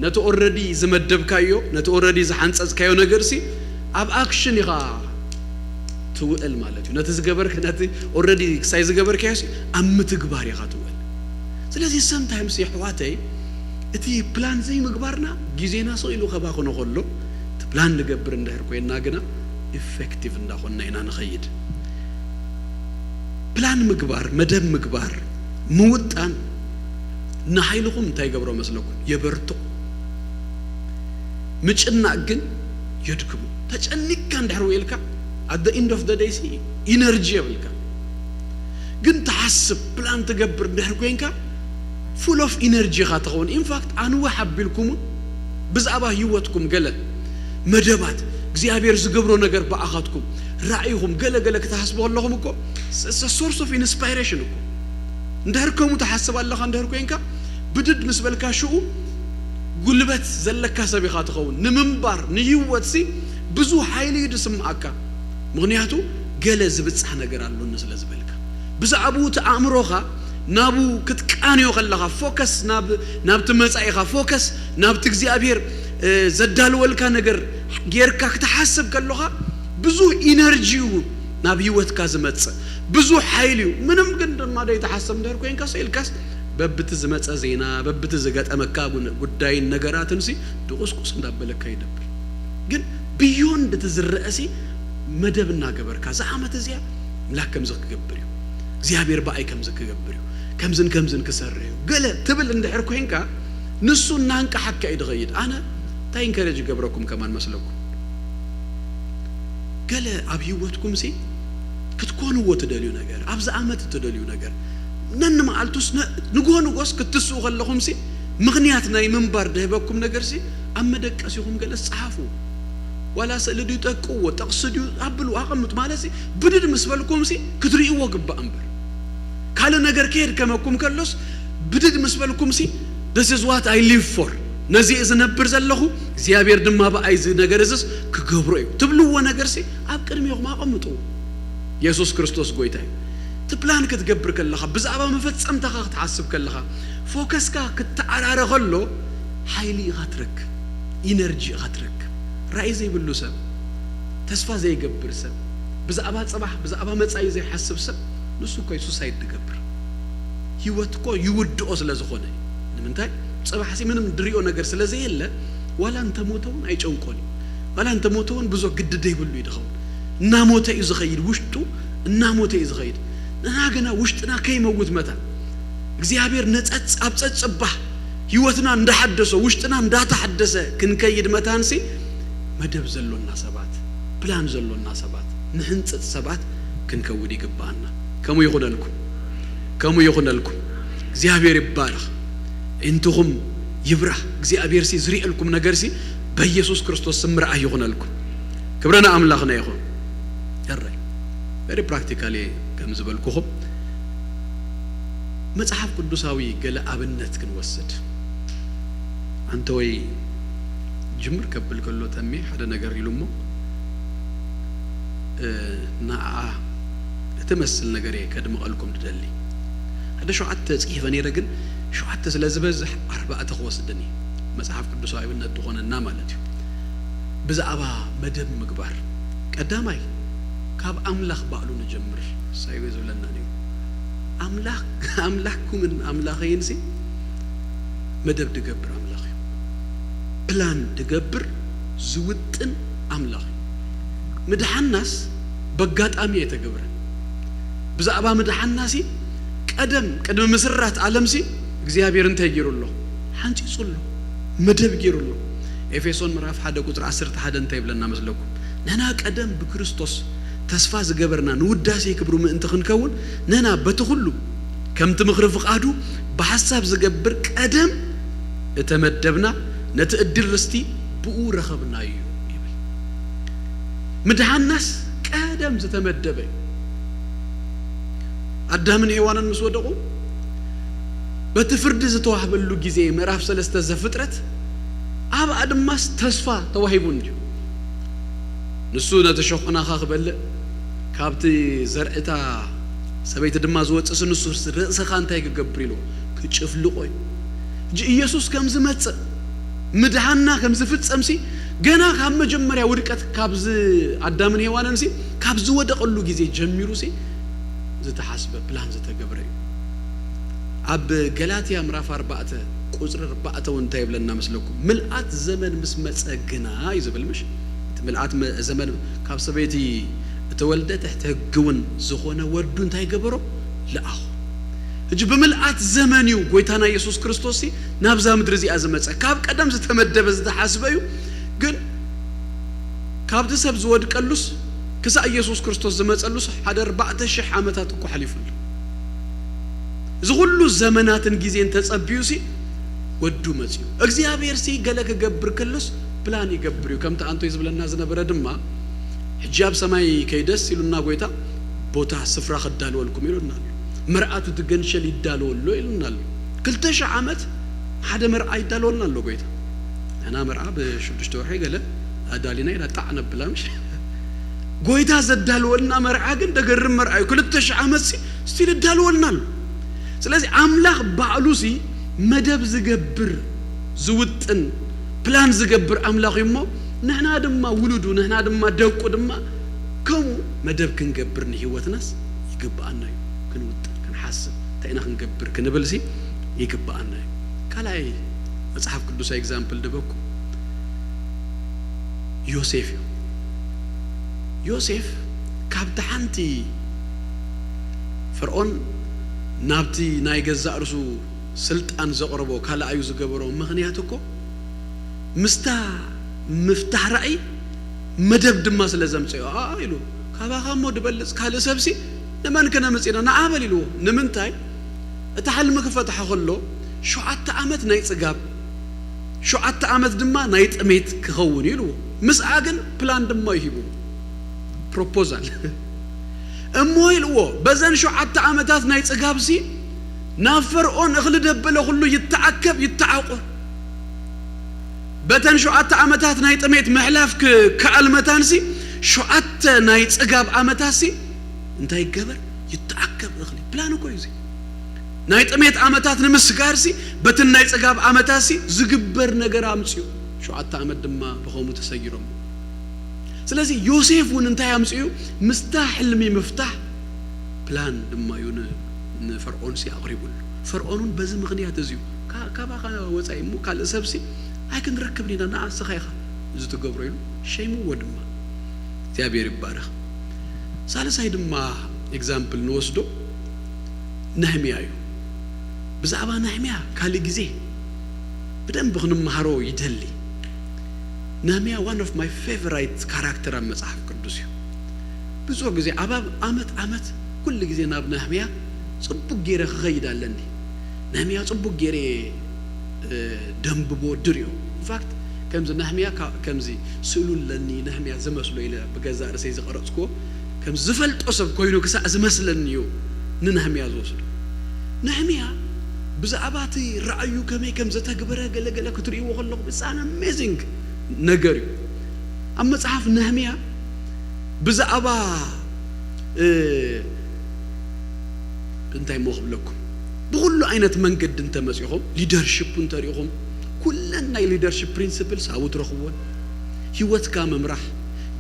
ነቲ ኦረዲ ዝመደብካዮ፣ ነቲ ኦረዲ ዝሓንጸጽካዮ ነገርሲ ኣብ ኣክሽን ኢኻ ትውዕል ማለት እዩ። ነቲ ዝገበርክ-፣ ነቲ ኦረዲ ክሳይ ዝገበርካዮሲ ኣብ ምትግባር ኢኻ ትውዕል። ስለዚ ሰምታይምስ የሕዋተይ፣ እቲ ፕላን ዘይምግባርና ግዜና ስቕ ኢሉ ከባኽኖ ከሎ፣ እቲ ፕላን ንገብር እንድሕር ኮይንና ግና ኢፌክቲቭ እንዳኾንና ኢና ንኸይድ። ፕላን ምግባር፣ መደብ ምግባር፣ ምውጣን ንሓይልኹም እንታይ ይገብሮ መስለኩም? የበርትዖ። ምጭናቕ ግን የድክሙ። ተጨኒቅካ እንድሕር ውዒልካ፣ at the end of the day ሲ ኢነርጂ የብልካ። ግን ትሓስብ፣ ፕላን ትገብር እንድሕር ኮይንካ፣ ፉል ኦፍ ኢነርጂ ኢኻ ትኸውን። ኢንፋክት ኣንውሕ ኣቢልኩም እውን ብዛዕባ ህይወትኩም ገለ መደባት፣ እግዚኣብሔር ዝገብሮ ነገር ብኣኻትኩም፣ ራእይኹም ገለ ገለ ክትሓስቡ ከለኹም እኮ ሶርስ ኦፍ ኢንስፓይሬሽን እኮ። እንድሕር ከምኡ ትሓስብ ኣለኻ እንድሕር ኮይንካ፣ ብድድ ምስ በልካ ሽኡ ጉልበት ዘለካ ሰብ ኢኻ ትኸውን። ንምንባር፣ ንህይወትሲ ብዙሕ ሓይሊ እዩ ዝስምዓካ። ምኽንያቱ ገለ ዝብጻሕ ነገር ኣሎኒ ስለ ዝበልካ። ብዛዕባኡ እቲ ኣእምሮኻ ናብኡ ክትቃንዮ ከለኻ፣ ፎከስ ናብ፣ ናብቲ መጻኢኻ፣ ፎከስ ናብቲ እግዚኣብሔር፣ እ፣ ዘዳልወልካ ነገር ጌርካ ክትሓስብ ከለኻ፣ ብዙሕ ኢነርጂ እዩ ናብ ህይወትካ ዝመጽእ። ብዙሕ ሓይሊ እዩ። ምንም ግን ድማ ዘይትሓስብ እንድሕር ኮይንካስ፣ ኢልካስ በብቲ ዝመጸ ዜና፣ በብቲ ዝገጠመካ ጉን-፣ ጉዳይን ነገራትንሲ ድቑስቁስ እንዳበለካ ይነብር። ግን ብዮንድ እቲ ዝረአሲ መደብ እናገበርካ፣ "እዛ ዓመት እዚኣ ኣምላኽ ከምዚ ክገብር እዩ፣ እግዚኣብሔር ብኣይ ከምዚ ክገብር እዩ፣ ከምዝን ከምዝን ክሰርሕ እዩ" ገለ ትብል እንድሕር ኮይንካ፣ ንሱ እናንቀሓካ እዩ ዝኸይድ። ኣነ እንታይ ኢንከሬጅ ይገብረኩም ከማን መስለኩም? ገለ ኣብ ህይወትኩምሲ ክትኮንዎ ትደልዩ ነገር፣ ኣብዚ ዓመት እትደልዩ ነገር፣ ነንመዓልቱስ ነ-፣ ንጎ ንጎስ ክትስኡ ከለኹምሲ፣ ምኽንያት ናይ ምንባር ድህበኩም ነገርሲ ኣብ መደቀሲኹም ገለስ ጸሓፉ። ዋላ ስእሊ ድዩ ጠቅዎ፣ ጥቕሲ ድዩ ኣብሉ፣ ኣቐምጡ። ማለትሲ ብድድ ምስ በልኩምሲ ክትርእይዎ ግባእ እምበር። ካልእ ነገር ከየድከመኩም ከሎስ ብድድ ምስ በልኩምሲ፣ "This is what I live for፣ ነዚ እየ ዝነብር ዘለኹ፣ እግዚኣብሔር ድማ ብኣይ እዚ ነገር እዝስ ክገብሮ እዩ" ትብልዎ ነገርሲ ኣብ ቅድሚኹም ኣቐምጥዎ። የሱስ ክርስቶስ ጎይታ እዩ። እቲ ፕላን ክትገብር ከለኻ፣ ብዛዕባ መፈጸምታኻ ክትሓስብ ከለኻ፣ ፎከስካ ክተዓራረ ከሎ ሓይሊ ኢኻ ትረክብ፣ ኢነርጂ ኢኻ ትረክብ። ራእይ ዘይብሉ ሰብ፣ ተስፋ ዘይገብር ሰብ፣ ብዛዕባ ጽባሕ፣ ብዛዕባ መጻኢ ዘይሓስብ ሰብ፣ ንሱ እኮ እዩ ሱሳይድ ዝገብር። ህይወት እኮ ይውድኦ ስለ ዝኾነ። ንምንታይ? ጽባሕሲ ምንም ድሪኦ ነገር ስለ ዘየለ፣ ዋላ እንተሞተ እውን ኣይጨንቆን እዩ። ዋላ እንተሞተ እውን ብዙሕ ግዲ ዘይብሉ እዩ ዝኸውን። እናሞተ እዩ ዝኸይድ፣ ውሽጡ እናሞተ እዩ ዝኸይድ። ንሕና ግና ውሽጥና ከይመውት መታን፣ እግዚኣብሔር ነጸጽ-፣ ኣብ ጸጽባህ ህይወትና እንዳሓደሶ፣ ውሽጥና እንዳተሓደሰ ክንከይድ መታንሲ፣ መደብ ዘሎና ሰባት፣ ፕላን ዘሎና ሰባት፣ ንሕንጽጽ ሰባት ክንከውን ይግብኣና። ከምኡ ይኹነልኩም፣ ከምኡ ይኹነልኩም። እግዚኣብሔር ይባረኽ። እንትኹም ይብራህ። እግዚኣብሔርሲ ዝርእየልኩም ነገርሲ በኢየሱስ ክርስቶስ ስም ርኣይ ይኹነልኩም። ክብሪ ንኣምላኽና ይኹን። ሕራይ፣ ቨሪ ፕራክቲካሊ ከም ዝበልኩኹም፣ መጽሓፍ ቅዱሳዊ ገለ ኣብነት ክንወስድ። ኣንተ ወይ ጅምር ከብል ከሎ ተሜ ሓደ ነገር ኢሉ እሞ፣ እ፣ ንዓኣ እትመስል ነገር እየ ከድምቐልኩም ድደሊ። ሓደ ሸውዓተ ጽሒፈ ነይረ፣ ግን ሸውዓተ ስለ ዝበዝሕ ኣርባዕተ ክወስድን እየ። መጽሓፍ ቅዱሳዊ ኣብነት ትኾነና ማለት እዩ። ብዛዕባ መደብ ምግባር፣ ቀዳማይ ካብ ኣምላኽ ባዕሉ ንጀምር። ሳይወ ዝብለና ነይሩ፣ ኣምላኽ፣ ኣምላኽኩምን ኣምላኸይንሲ መደብ ድገብር ኣምላኽ እዩ። ፕላን ድገብር ዝውጥን ኣምላኽ እዩ። ምድሓናስ በጋጣሚ ኣይተገብረን። ብዛዕባ ምድሓናሲ ቀደም፣ ቅድሚ ምስራት ዓለምሲ እግዚኣብሔር እንታይ ገይሩ ኣሎ? ሓንጺጹ ኣሎ፣ መደብ ገይሩ ኣሎ። ኤፌሶን ምዕራፍ ሓደ ቁጽሪ ዓሰርተ ሓደ እንታይ ይብለና መስለኩም? ንሕና ቀደም ብክርስቶስ ተስፋ ዝገበርና ንውዳሴ ክብሩ ምእንቲ ክንከውን፣ ንሕና በቲ ኩሉ ከምቲ ምኽሪ ፍቓዱ ብሓሳብ ዝገብር ቀደም እተመደብና ነቲ ዕድል ርስቲ ብኡ ረኸብናዮ ይብል። ምድሓናስ ቀደም ዝተመደበ እዩ። ኣዳምን ሄዋንን ምስ ወደቑ፣ በቲ ፍርዲ ዝተዋህበሉ ግዜ፣ ምዕራፍ ሰለስተ ዘፍጥረት፣ ኣብኣ ድማስ ተስፋ ተዋሂቡ እንድዩ። ንሱ ነቲ ሸኾናኻ ክበልዕ፣ ካብቲ ዘርእታ ሰበይቲ ድማ ዝወፅእሲ፣ ንሱ ርእስኻ እንታይ ክገብር ኢሉ ክጭፍልቆ እዩ። ሕጂ ኢየሱስ ከም ዝመጽእ፣ ምድሓንና ከም ዝፍጸምሲ፣ ገና ካብ መጀመርያ ውድቀት፣ ካብዚ ኣዳምን ሄዋንንሲ፣ ካብ ዝወደቐሉ ግዜ ጀሚሩሲ ዝተሓስበ ፕላን ዝተገብረ እዩ። ኣብ ገላትያ ምዕራፍ ኣርባዕተ ቁጽሪ ኣርባዕተ እውን እንታይ ይብለና መስለኩም? "ምልኣት ዘመን ምስ መጸ ግና" እዩ ዝብል፣ ምሽ? እቲ ምልኣት መ-፣ ዘመን ካብ ሰበይቲ እተወልደ ትሕቲ ሕጊ እውን ዝኾነ ወዱ እንታይ ገበሮ? ለኣኹ። ሕጂ ብምልኣት ዘመን እዩ ጎይታና ኢየሱስ ክርስቶስሲ ናብዛ ምድሪ እዚኣ ዝመጸ። ካብ ቀደም ዝተመደበ ዝተሓስበ እዩ። ግን ካብቲ ሰብ ዝወድቀሉስ ክሳእ ኢየሱስ ክርስቶስ ዝመጸሉስ ሓደ ኣርባዕተ ሽሕ ዓመታት እኮ ሓሊፉ ኣሎ። እዚ ኩሉ ዘመናትን ግዜን ተጸቢዩሲ ወዱ መጺኡ። እግዚኣብሔርሲ ገለ ክገብር ከሎስ ፕላን ይገብር እዩ። ከምቲ ኣንቶይ ዝብለና ዝነበረ ድማ፣ "ሕጂ ኣብ ሰማይ ከይደስ" ኢሉና ጎይታ፣ "ቦታ ስፍራ ከዳልወልኩም" ኢሉና ኣሎ። "መርዓቱ እቲ ገንሸል ይዳለወ ኣሎ" ኢሉና ኣሎ። ክልተ ሽሕ ዓመት ሓደ መርዓ ይዳለወልና ኣሎ ጎይታ። ንሕና መርዓ ብሽዱሽተ ወርሒ ገለ ኣዳሊና ኢና ጣዕ ነብላ፣ ምሽ? ጎይታ ዘዳልወልና መርዓ ግን ደገርም መርዓ እዩ። ክልተ ሽሕ ዓመትሲ ስቲል ይዳልወልና ኣሎ። ስለዚ ኣምላኽ ባዕሉሲ መደብ ዝገብር፣ ዝውጥን፣ ፕላን ዝገብር ኣምላኽ እዩ እሞ፣ ንሕና ድማ ውሉዱ፣ ንሕና ድማ ደቁ ድማ ከምኡ መደብ ክንገብር ንህይወትናስ ይግብኣና እዩ። ክንውጥን፣ ክንሓስብ፣ እንታይ ኢና ክንገብር ክንብልሲ ይግብኣና እዩ። ካልኣይ መጽሓፍ ቅዱሳዊ ኤግዛምፕል ድበኩ ዮሴፍ እዩ። ዮሴፍ ካብቲ ሓንቲ ፈርዖን ናብቲ ናይ ገዛእ ርእሱ ስልጣን ዘቕረቦ ካልኣዩ ዝገበሮ ምኽንያት እኮ ምስታ ምፍታሕ ራእይ መደብ ድማ ስለ ዘምጽኦ፣ "ኣኣ" ኢሉ፣ "ካባኻ እሞ ድበልጽ ካልእ ሰብሲ ንመን ክነምጽእ ኢና? ንዓ በል" ኢልዎ። ንምንታይ? እቲ ሓልሚ ክፈትሖ ከሎ፣ ሸውዓተ ዓመት ናይ ጽጋብ፣ ሸውዓተ ዓመት ድማ ናይ ጥሜት ክኸውን እዩ ኢልዎ። ምስኣ ግን ፕላን ድማ እዩ ሂብዎ፣ ፕሮፖዛል። "እሞ" ኢልዎ፣ "በዘን ሸውዓተ ዓመታት ናይ ጽጋብሲ ናብ ፈርዖን እኽሊ ደበለ ኩሉ ይተኣከብ፣ ይተዓቆር። በተን ሸውዓተ ዓመታት ናይ ጥሜት ምሕላፍ ክከኣል መታንሲ፣ ሸውዓተ ናይ ጽጋብ ዓመታትሲ እንታይ ይገበር? ይተኣከብ እኽሊ።" ፕላን እኮ እዩ እዚ። ናይ ጥሜት ዓመታት ንምስጋርሲ፣ በትን ናይ ጽጋብ ዓመታትሲ ዝግበር ነገር ኣምጽኡ። ሸውዓተ ዓመት ድማ ብኸምኡ ተሰጊሮም። ስለዚ ዮሴፍ እውን እንታይ ኣምጽኡ? ምስታ ሕልሚ ምፍታሕ ፕላን ድማ እዩ ን-፣ ንፈርዖንሲ ኣቕሪቡሉ። ፈርዖን እውን በዚ ምኽንያት እዚ እዩ፣ "ካ-፣ ካባኻ ወጻኢ እሞ ካልእ ሰብሲ ኣይክንረክብን ኢና፣ ንዓ ንስኻ ኢኻ እዚ ትገብሮ" ኢሉ ሸይምዎ ድማ። እግዚኣብሔር ይባረኽ። ሳልሳይ ድማ ኤግዛምፕል ንወስዶ ነህምያ እዩ። ብዛዕባ ነህምያ ካልእ ግዜ ብደንብ ክንመሃሮ ይደሊ። ነህምያ one of my favorite character ኣብ መጽሓፍ ቅዱስ እዩ። ብዙሕ ግዜ ኣብ፣ ኣብ ዓመት ዓመት ኩሉ ግዜ ናብ ነህምያ ጽቡቅ ገይረ ክኸይድ ኣለኒ። ነህምያ ጽቡቅ ገይረ፣ እ፣ ደንብቦ ድርዮ። ኢንፋክት ከምዚ ነህምያ ካ-፣ ከምዚ ስእሉ ኣለኒ ነህምያ ዝመስሎ ኢለ ብገዛእ ርእሰይ ዝቐረጽክዎ፣ ከም ዝፈልጦ ሰብ ኮይኑ ክሳዕ ዝመስለኒ እዩ ንነህምያ ዝወስዶ። ነህምያ ብዛዕባ እቲ ራእዩ ከመይ ከም ዘተግበረ ገለ ገለ ክትርእይዎ ከለኹም፣ it's an amazing ነገር እዩ። ኣብ መጽሓፍ ነህምያ ብዛዕባ፣ እ፣ እንታይ እሞ ክብለኩም፣ ብኹሉ ዓይነት መንገዲ እንተመጺኹም፣ ሊደርሺፕ እንተሪኹም፣ ኩለን ናይ ሊደርሺፕ ፕሪንስፕልስ ኣብኡ ትረኽብዎን። ህይወትካ ምምራሕ፣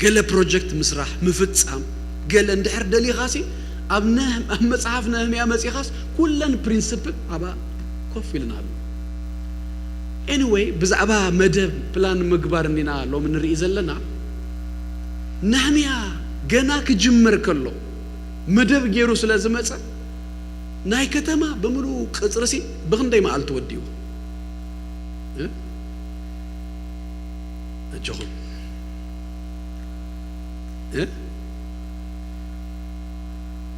ገለ ፕሮጀክት ምስራሕ፣ ምፍጻም፣ ገለ እንድሕር ደሊኻሲ፣ ኣብ ነህ-፣ ኣብ መጽሓፍ ነህምያ መጺኻስ ኩለን ፕሪንስፕል ኣብኣ ኮፍ ኢለን ኣሎ። ኤኒወይ፣ ብዛዕባ መደብ ፕላን ምግባር እንዲና ሎሚ ንርኢ ዘለና። ነህምያ ገና ክጅምር ከሎ መደብ ገይሩ ስለ ዝመጸ፣ ናይ ከተማ ብምሉኡ ቅጽርሲ ብኽንደይ መዓልቲ ወዲእዎ? እ? ኣጆኹም። እ?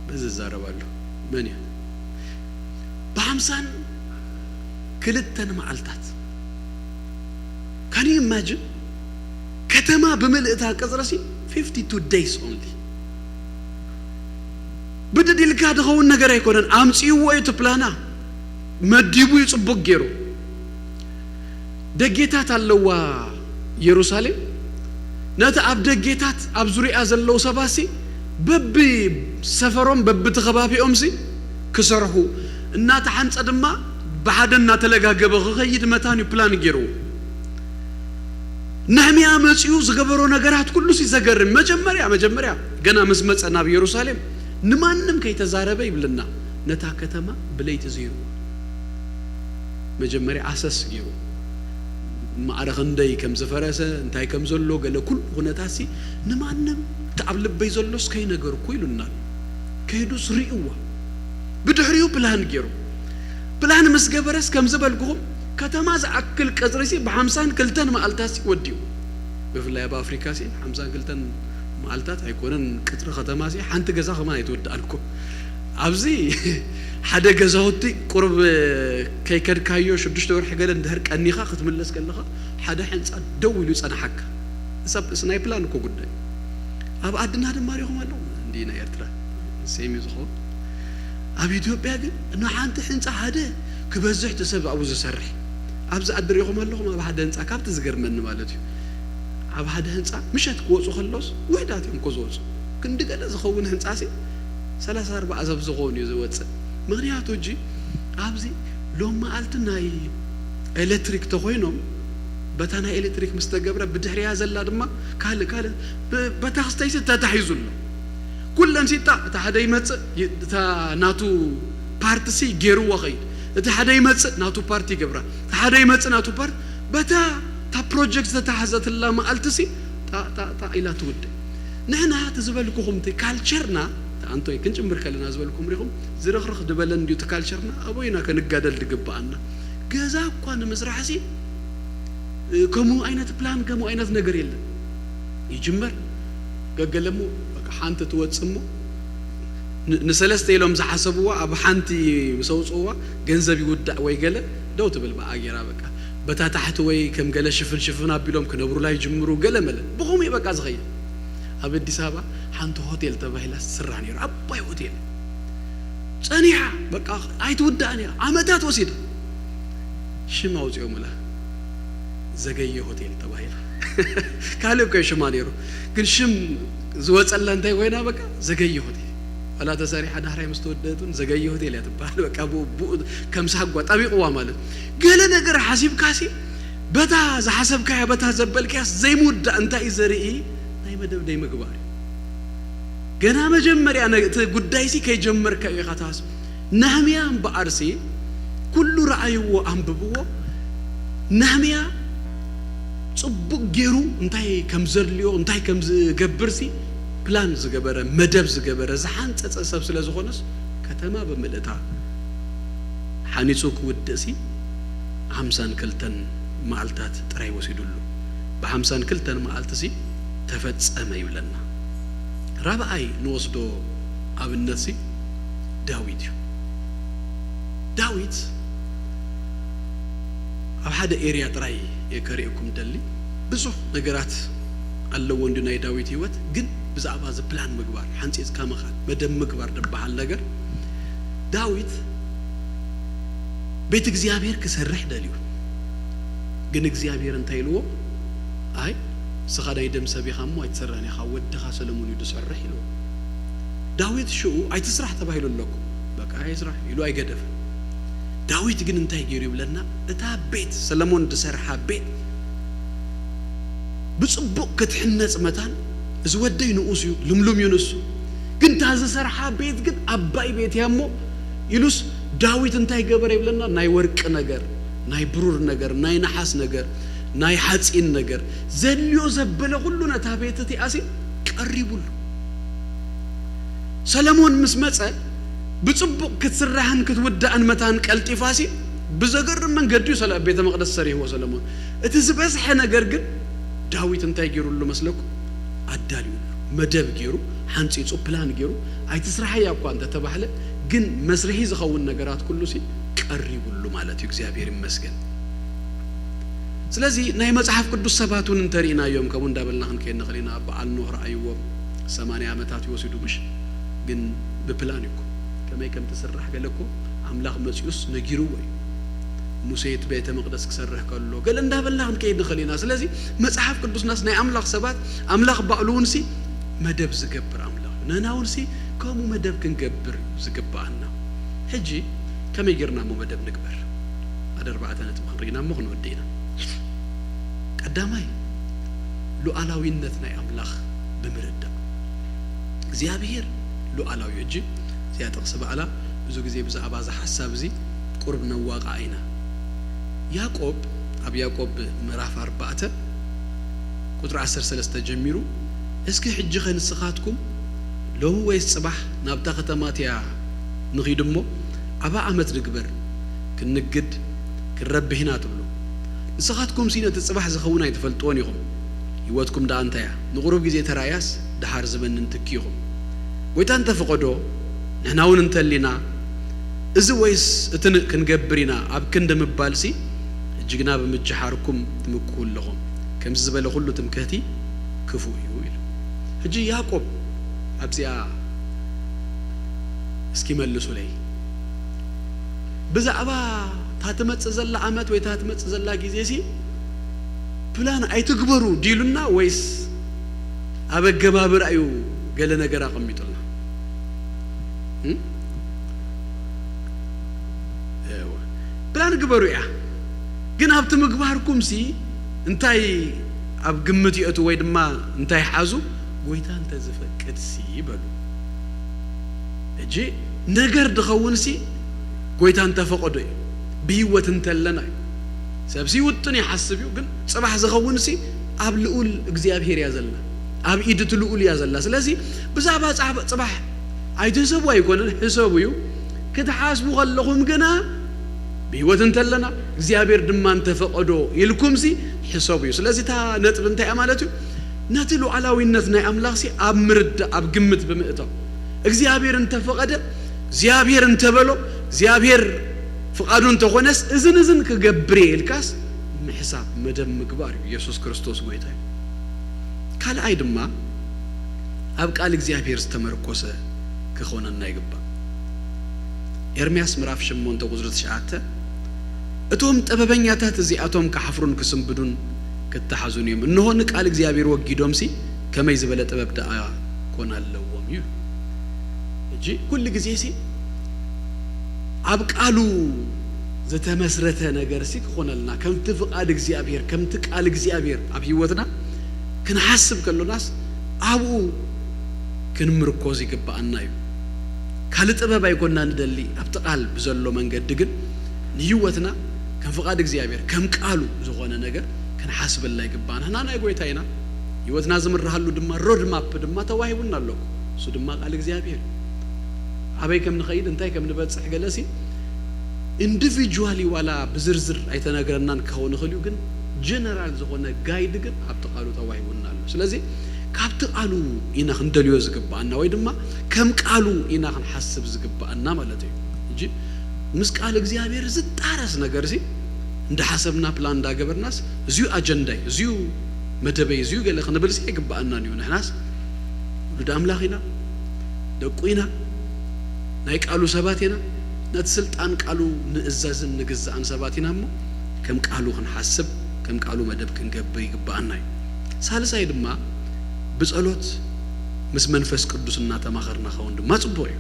በዚ ዝዛረብ ኣሎ። መን እዩ? ብሓምሳን ክልተን መዓልታት። Can you imagine? ከተማ ብምልእታ ቅጽረሲ fifty two days only። ብድድ ኢልካ ዝኸውን ነገር ኣይኮነን። ኣምጺእዎ እዩ እቲ ፕላና፣ መዲቡ እዩ ጽቡቅ ገይሩ። ደጌታት ኣለዋ ኢየሩሳሌም። ነቲ ኣብ ደጌታት ኣብ ዙሪኣ ዘለዉ ሰባሲ በቢ ሰፈሮም በቢ ተኸባቢኦምሲ ክሰርሑ እናተሓንጸ ድማ ብሓደ እናተለጋገበ ክኸይድ መታን እዩ ፕላን ገይርዎ። ነህምያ መጺኡ ዝገበሮ ነገራት ኩሉ ሲ ዘገርም። መጀመርያ መጀመርያ ገና ምስ መጸ ናብ ኢየሩሳሌም ንማንም ከይተዛረበ ይብልና ነታ ከተማ ብለይቲ ዘይርዋ። መጀመርያ ኣሰስ ገይሩ ማዕረ ክንደይ ከም ዝፈረሰ እንታይ ከም ዘሎ ገለ ኩሉ ኩነታት ሲ ንማንም እቲ ኣብ ልበይ ዘሎስ ከይነገርኩ ኢሉና ኣሎ። ከይዱስ ርእይዋ። ብድሕሪኡ ፕላን ገይሩ። ፕላን ምስ ገበረስ ከም ዝበልኩኹም ከተማ ዝኣክል ቀጽሪ ሲ ብሓምሳን ክልተን መዓልታት ሲ ወዲኡ። ብፍላይ ኣብ ኣፍሪካ ሲ ሓምሳን ክልተን መዓልታት ኣይኮነን ቅጽሪ ከተማ ሲ ሓንቲ ገዛ ከማን ኣይትወድኣን እኮ። ኣብዚ ሓደ ገዛውቲ ቁሩብ ከይከድካዮ ሽዱሽተ ወርሒ ገለ እንድሕር ቀኒኻ ክትምለስ ከለኻ ሓደ ሕንፃ ደው ኢሉ ይጸንሓካ። እሳብ ናይ ፕላን እኮ ጉዳይ። ኣብ ዓድና ድማ ሪኹም ኣለኹም እንዲ ናይ ኤርትራ ሴም እዩ ዝኸውን። ኣብ ኢትዮጵያ ግን ንሓንቲ ሕንፃ ሓደ ክበዝሕ እቲ ሰብ ኣብኡ ዝሰርሕ ኣብዚ ዓዲ ሪኹም ኣለኹም። ኣብ ሓደ ህንፃ ካብቲ ዝገርመኒ ማለት እዩ ኣብ ሓደ ህንፃ ምሸት ክወፁ ከለውስ ውሕዳት እዮም እኮ ዝወፁ። ክንዲ ገለ ዝኸውን ህንፃ ሲ ሰላሳ ኣርባዓ ሰብ ዝኸውን እዩ ዝወፅእ። ምክንያቱ እጂ ኣብዚ ሎም መዓልቲ ናይ ኤሌክትሪክ ተኮይኖም በታ ናይ ኤሌክትሪክ ምስ ተገብረ ብድሕሪያ ዘላ ድማ ካልእ ካልእ ብ- በታ ክስተይሲ ተታሒዙ ኣሎ። ኩለን ሲጣ እቲ ሓደ ይመፅእ ይ- እታ ናቱ ፓርቲ ሲ ገይርዎ ኸይድ። እቲ ሓደ ይመፅእ ናቱ ፓርቲ ይገብራ። እቲ ሓደ ይመፅእ ናቱ ፓርቲ በታ እታ ፕሮጀክት ዝተታሓዘትላ መዓልቲ ሲ ጣ ጣ ጣ ኢላ ትውድእ። ንሕና እቲ ዝበልኩኹም እቲ ካልቸርና ኣንቶይ ክንጭምር ከለና ዝበልኩም ሪኹም ዝርኽርኽ ድበለን ድዩ እቲ ካልቸርና ኣበይና ከንጋደል ድግብኣና። ገዛ እኳ ንምስራሕ ሲ ከምኡ ዓይነት ፕላን ከምኡ ዓይነት ነገር የለን። ይጅመር ገገለሞ በቃ ሓንቲ ትወፅእ እሞ ን- ንሰለስተ ኢሎም ዝሓሰብዋ ኣብ ሓንቲ ምስ ኣውፅእዋ ገንዘብ ይውዳእ ወይ ገለ ደው ትብል ብኣ ጌራ በቃ በታ ታሕቲ ወይ ከም ገለ ሽፍን ሽፍን ኣቢሎም ክነብሩላ ይጅምሩ ገለ መለ ብኸምኡ እዩ በቃ ዝኸይድ። ኣብ ኣዲስ ኣበባ ሓንቲ ሆቴል ተባሂላ ትስራሕ ነይሩ ዓባይ ሆቴል ጸኒሓ በቃ ኣይትውዳእን እያ ዓመታት ወሲዳ ሽም ኣውፂኦምላ ዘገየ ሆቴል ተባሂላ ካልእ እኮ ሽማ ነይሩ ግን ሽም ዝወፀላ እንታይ ኮይና በቃ ዘገየ ሆቴል ዋላ ተሰሪሓ ዳሕራይ ምስ ተወደእት እውን ዘገየ ሆቴል እያ ትበሃል በቃ ብኡ ብኡ ከም ሳጓ ጠቢቕዋ ማለት ገለ ነገር ሓሲብካሲ በታ ዝሓሰብካያ በታ ዘበልካያስ ዘይምውዳእ እንታይ እዩ ዘርኢ ናይ መደብ ደይ ምግባር እዩ ገና መጀመርያ ነ- እቲ ጉዳይሲ ከይጀመርካዮ ኢኻ ትሃስብ ነህምያ እምበኣርሲ ኩሉ ረኣይዎ ኣንብብዎ ነህምያ ፅቡቅ ገይሩ እንታይ ከም ዘድልዮ እንታይ ከም ዝገብር ሲ ፕላን ዝገበረ መደብ ዝገበረ ዝሓንፀፀ ሰብ ስለ ዝኾነስ ከተማ ብምልእታ ሓኒፁ ክውድእ ሲ ሓምሳን ክልተን መዓልታት ጥራይ ወሲዱሉ ብሓምሳን ክልተን መዓልቲ ሲ ተፈፀመ ይብለና ራብኣይ ንወስዶ ኣብነት ሲ ዳዊት እዩ ዳዊት ኣብ ሓደ ኤርያ ጥራይ እየ ከርእየኩም ደሊ ብዙሕ ነገራት ኣለዎ እንዲ ናይ ዳዊት ህይወት ግን ብዛዕባ እዚ ፕላን ምግባር ሓንፂፅካ ምኻድ መደብ ምግባር ዝበሃል ነገር ዳዊት ቤት እግዚኣብሔር ክሰርሕ ደልዩ ግን እግዚኣብሔር እንታይ ኢልዎ ኣይ ንስኻ ናይ ደም ሰብ ኢኻ እሞ ኣይትሰርሕን ኢኻ ወድኻ ሰለሙን እዩ ዝሰርሕ ኢልዎ ዳዊት ሽኡ ኣይትስራሕ ተባሂሉ ኣለኩ በቃ ኣይስራሕ ኢሉ ኣይገደፍን ዳዊት ግን እንታይ ገይሩ ይብለና እታ ቤት ሰለሞን ዝሰርሓ ቤት ብፅቡቕ ክትሕነፅ መታን እዚ ወደይ ንኡስ እዩ ልምሉም እዩ ንሱ ግን እታ ዝሰርሓ ቤት ግን ኣባይ ቤት እያ እሞ ኢሉስ ዳዊት እንታይ ገበረ ይብለና ናይ ወርቂ ነገር ናይ ብሩር ነገር ናይ ነሓስ ነገር ናይ ሓፂን ነገር ዘድልዮ ዘበለ ኩሉ ነታ ቤት እቲኣሲ ቀሪቡሉ ሰለሞን ምስ መጸ ብጽቡቕ ክትስራሕን ክትውዳእን መታን ቀልጢፋሲ ብዘገርም መንገዲ እዩ ሰለ ቤተ መቕደስ ሰሪህዎ ሰለሞን። እቲ ዝበዝሐ ነገር ግን ዳዊት እንታይ ገይሩሉ መስለኩም? ኣዳልዩሉ፣ መደብ ገይሩ፣ ሓንጺጹ፣ ፕላን ገይሩ፣ ኣይትስራሕያ እኳ እንተተባህለ ግን መስርሒ ዝኸውን ነገራት ኩሉሲ ቀሪቡሉ ማለት እዩ። እግዚኣብሔር ይመስገን። ስለዚ ናይ መጽሓፍ ቅዱስ ሰባት እውን እንተርኢናዮም ከምኡ እንዳበልና ክንከይድ ንኽእል ኢና። በዓል ኖህ ረኣይዎም፣ ሰማንያ ዓመታት ይወስዱ ምሽ፣ ግን ብፕላን እዩ እኮ። ከመይ ከም ትስራሕ ገለ እኮ ኣምላኽ መጺኡስ ነጊርዎ እዩ። ሙሴ እቲ ቤተ መቕደስ ክሰርሕ ከሎ ገለ እንዳበልና ክንከይድ ንኽእል ኢና። ስለዚ መጽሓፍ ቅዱስናስ ናይ ኣምላኽ ሰባት፣ ኣምላኽ ባዕሉ እውን ሲ መደብ ዝገብር ኣምላኽ እዩ። ንሕና እውን ሲ ከምኡ መደብ ክንገብር እዩ ዝግብኣና። ሕጂ ከመይ ጌርና እሞ መደብ ንግበር? ሓደ ኣርባዕተ ነጥቢ ክንርኢና እሞ ክንወዲ ኢና። ቀዳማይ፣ ሉዓላዊነት ናይ ኣምላኽ ብምርዳእ። እግዚኣብሔር ሉዓላዊ እዩ። ሕጂ እዚኣ ጥቕሲ ባዕላ ብዙ ግዜ ብዛዕባ እዚ ሓሳብ እዚ ቁርብ ነዋቕዓ ኢና። ያዕቆብ፣ ኣብ ያዕቆብ ምዕራፍ ኣርባዕተ ቁጽሪ ዓሰርተ ሰለስተ ጀሚሩ፣ እስኪ ሕጂ ኸ ንስኻትኩም ሎሚ ወይስ ጽባሕ ናብታ ከተማ እቲኣ ንኺድ እሞ፣ ኣብኣ ዓመት ንግበር፣ ክንንግድ፣ ክንረብሕ ኢና ትብሉ። ንስኻትኩምሲ ነቲ ጽባሕ ዝኸውን ኣይትፈልጥዎን ኢኹም። ህይወትኩም ደኣ እንታይ እያ? ንቑሩብ ግዜ ተራእያስ፣ ደሓር ዝበንን ትኪ ኢኹም። ጐይታ እንተ ፈቐዶ፣ ንሕና እውን እንተሊና፣ እዚ ወይስ እቲ ን-፣ ክንገብር ኢና ኣብ ክንዲ ምባልሲ፣ ሕጂ ግና ብምጅሓርኩም ትምክሁ ኣለኹም። ከምዚ ዝበለ ኹሉ ትምክህቲ ክፉእ እዩ ኢሉ። ሕጂ ያዕቆብ ኣብዚኣ እስኪ መልሱለይ። ብዛዕባ እታ ትመጽእ ዘላ ዓመት ወይ እታ ትመጽእ ዘላ ግዜሲ ፕላን ኣይትግበሩ ዲሉና ወይስ ኣብ ኣገባብራ እዩ ገለ ነገር ኣቐሚጡልና? እም? እወ። ፕላን ግበሩ እያ። ግን ኣብቲ ምግባርኩምሲ እንታይ ኣብ ግምት የእቱ ወይ ድማ እንታይ ሓዙ? ጐይታ እንተ ዝፈቅድሲ በሉ። ሕጂ ነገር ድኸውንሲ ጐይታ እንተ ፈቐዶ እዩ። ብህይወት እንተለና እዩ። ሰብሲ ይውጥን ይሓስብ እዩ፣ ግን ጽባሕ ዝኸውንሲ ኣብ ልኡል እግዚኣብሔር እያ ዘላ። ኣብ ኢድ እቲ ልኡል እያ ዘላ። ስለዚ ብዛዕባ ጻ-፣ ጽባሕ ኣይትሕሰቡ ኣይኮነን፣ ሕሰቡ እዩ። ክትሓስቡ ከለኹም ግና ብህይወት እንተለና እግዚኣብሔር ድማ እንተፈቐዶ ኢልኩምሲ ሕሰቡ እዩ። ስለዚ እታ ነጥቢ እንታይ እያ ማለት እዩ? ነቲ ሉዓላዊነት ናይ ኣምላኽሲ ኣብ ምርዳእ፣ ኣብ ግምት ብምእታው፣ እግዚኣብሔር እንተፈቐደ፣ እግዚኣብሔር እንተበሎ፣ እግዚኣብሔር ፍቓዱ እንተኾነስ እዝን እዝን ክገብር እየ ኢልካስ ምሕሳብ፣ መደብ ምግባር እዩ። ኢየሱስ ክርስቶስ ጐይታ እዩ። ካልኣይ ድማ ኣብ ቃል እግዚኣብሔር ዝተመርኮሰ ክኾነና ይግባእ። ኤርምያስ ምዕራፍ ሸሞንተ ቁጽሪ ትሽዓተ፣ "እቶም ጥበበኛታት እዚኣቶም ክሓፍሩን ክስንብዱን ክተሓዙን እዮም። እንሆ ንቃል እግዚኣብሔር ወጊዶምሲ ከመይ ዝበለ ጥበብ ደኣ ኮን ኣለዎም" እዩ። ሕጂ ኩሉ ግዜሲ ኣብ ቃሉ ዝተመስረተ ነገርሲ ክኾነልና፣ ከምቲ ፍቓድ እግዚኣብሔር፣ ከምቲ ቃል እግዚኣብሔር ኣብ ህይወትና ክንሓስብ ከሎናስ ኣብኡ ክንምርኮዝ ይግብኣና እዩ። ካልእ ጥበብ ኣይኮንና ንደሊ፣ ኣብቲ ቃል ብዘሎ መንገዲ ግን ንህይወትና ከም ፍቓድ እግዚኣብሔር፣ ከም ቃሉ ዝኾነ ነገር ክንሓስበላ ይግብኣና። ንሕና ናይ ጐይታ ኢና። ህይወትና ዝምርሃሉ ድማ ሮድ ማፕ ድማ ተዋሂቡና ኣሎ። እሱ ድማ ቃል እግዚኣብሔር እዩ። ኣበይ ከም ንኸይድ፣ እንታይ ከም ንበጽሕ ገለሲ ኢንዲቪጁዋሊ ዋላ ብዝርዝር ኣይተነግረናን ክኸውን ይኽእል እዩ፣ ግን ጀነራል ዝኾነ ጋይድ ግን ኣብቲ ቃሉ ተዋሂቡና ኣሎ። ስለዚ ካብቲ ቃሉ ኢና ክንደልዮ ዝግብኣና ወይ ድማ ከም ቃሉ ኢና ክንሓስብ ዝግብኣና ማለት እዩ። ሕጂ ምስ ቃል እግዚኣብሔር ዝጣረስ ነገርሲ እንዳሓሰብና ፕላን እንዳገበርናስ እዚዩ ኣጀንዳይ፣ እዚዩ መደበይ፣ እዚዩ ገለ ክንብልሲ ኣይግብኣናን እዩ። ንሕናስ ውሉድ ኣምላኽ ኢና፣ ደቁ ኢና፣ ናይ ቃሉ ሰባት ኢና። ነቲ ስልጣን ቃሉ ንእዘዝን ንግዛእን ሰባት ኢና እሞ ከም ቃሉ ክንሓስብ፣ ከም ቃሉ መደብ ክንገብር ይግብኣና እዩ። ሳልሳይ ድማ ብጸሎት ምስ መንፈስ ቅዱስ እናተማኸርና ኸውን ድማ ጽቡቕ እዩ።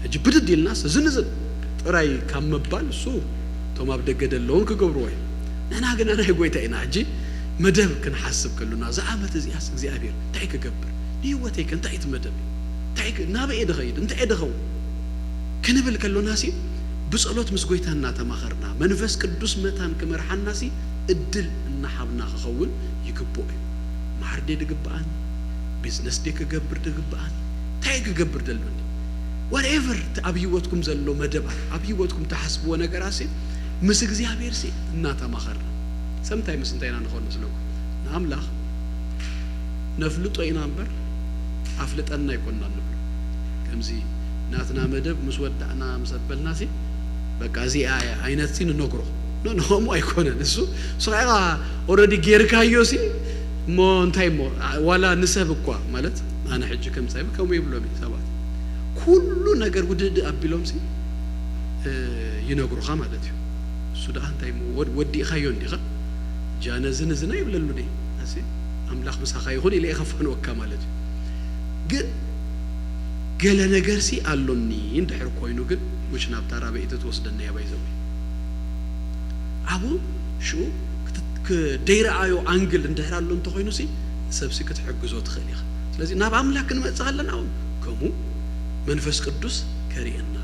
ሕጂ ብድድ ኢልናስ እዝን እዝን ጥራይ ካብ ምባል እሱ እቶም ኣብ ደገ ዘለውን ክገብርዎ እዮም። ንሕና ግና ናይ ጐይታ ኢና። ሕጂ መደብ ክንሓስብ ከሎና፣ እዛ ዓመት እዚኣስ እግዚኣብሔር እንታይ ክገብር? ንህይወተይ ከ እንታይ እቲ መደብ? እንታይ ክ-፣ ናበይ እየ ድኸይድ? እንታይ እየ ድኸውን? ክንብል ከሎናሲ ብጸሎት ምስ ጐይታ እናተማኸርና፣ መንፈስ ቅዱስ መታን ክመርሓናሲ እድል እናሃብና ክኸውን ይግብኦ እዩ። መሓር ድየ ድግብኣኒ? ቢዝነስ ድየ ክገብር ድግብኣኒ? እንታይ እየ ክገብር ደሎኒ? ዋትኤቨር እቲ ኣብ ህይወትኩም ዘሎ መደባት፣ ኣብ ህይወትኩም ትሓስብዎ ነገራሲ ምስ እግዚኣብሔርሲ እናተማኸርና። ሰምታይ ምስ እንታይ ኢና ንኸውን መስለኩም? ንኣምላኽ ነፍልጦ ኢና እምበር ኣፍልጠና ኣይኮንና ንብሎ። ከምዚ ናትና መደብ ምስ ወዳእና ምስ ኣበልናሲ በቃ እዚኣ እያ ዓይነትሲ ንነግሮ። ኖ ኖ ከምኡ ኣይኮነን። እሱ ንስኻ ኢኻ ኦረዲ ጌርካዮ ሲ እሞ እንታይ እሞ ዋላ ንሰብ እኳ ማለት ኣነ ሕጂ ከም ሳይብ ከምኡ ይብሎም እዩ ሰባት ኩሉ ነገር ውድድ ኣቢሎም ሲ ይነግሩኻ ማለት እዩ። እሱ ደኣ እንታይ እሞ ወዲእኻዮ እንዲኻ ጃነ ዝን ዝና ይብለሉ ደ ኣሲ ኣምላኽ ምሳኻ ይኹን ኢለ ይኸፋንወካ ማለት እዩ። ግን ገለ ነገር ሲ ኣሎኒ እንድሕር ኮይኑ ግን ውሽ ናብታ ራበይቲ ትወስደና እያ ባይዘው ኣብኡ ሽኡ ደይረኣዮ ኣንግል እንድሕር ኣሎ እንተኮይኑ ሲ ሰብሲ ክትሕግዞ ትኽእል ኢኻ። ስለዚ ናብ ኣምላክ ክንመጽእ ከለና እውን ከምኡ መንፈስ ቅዱስ ከርእየና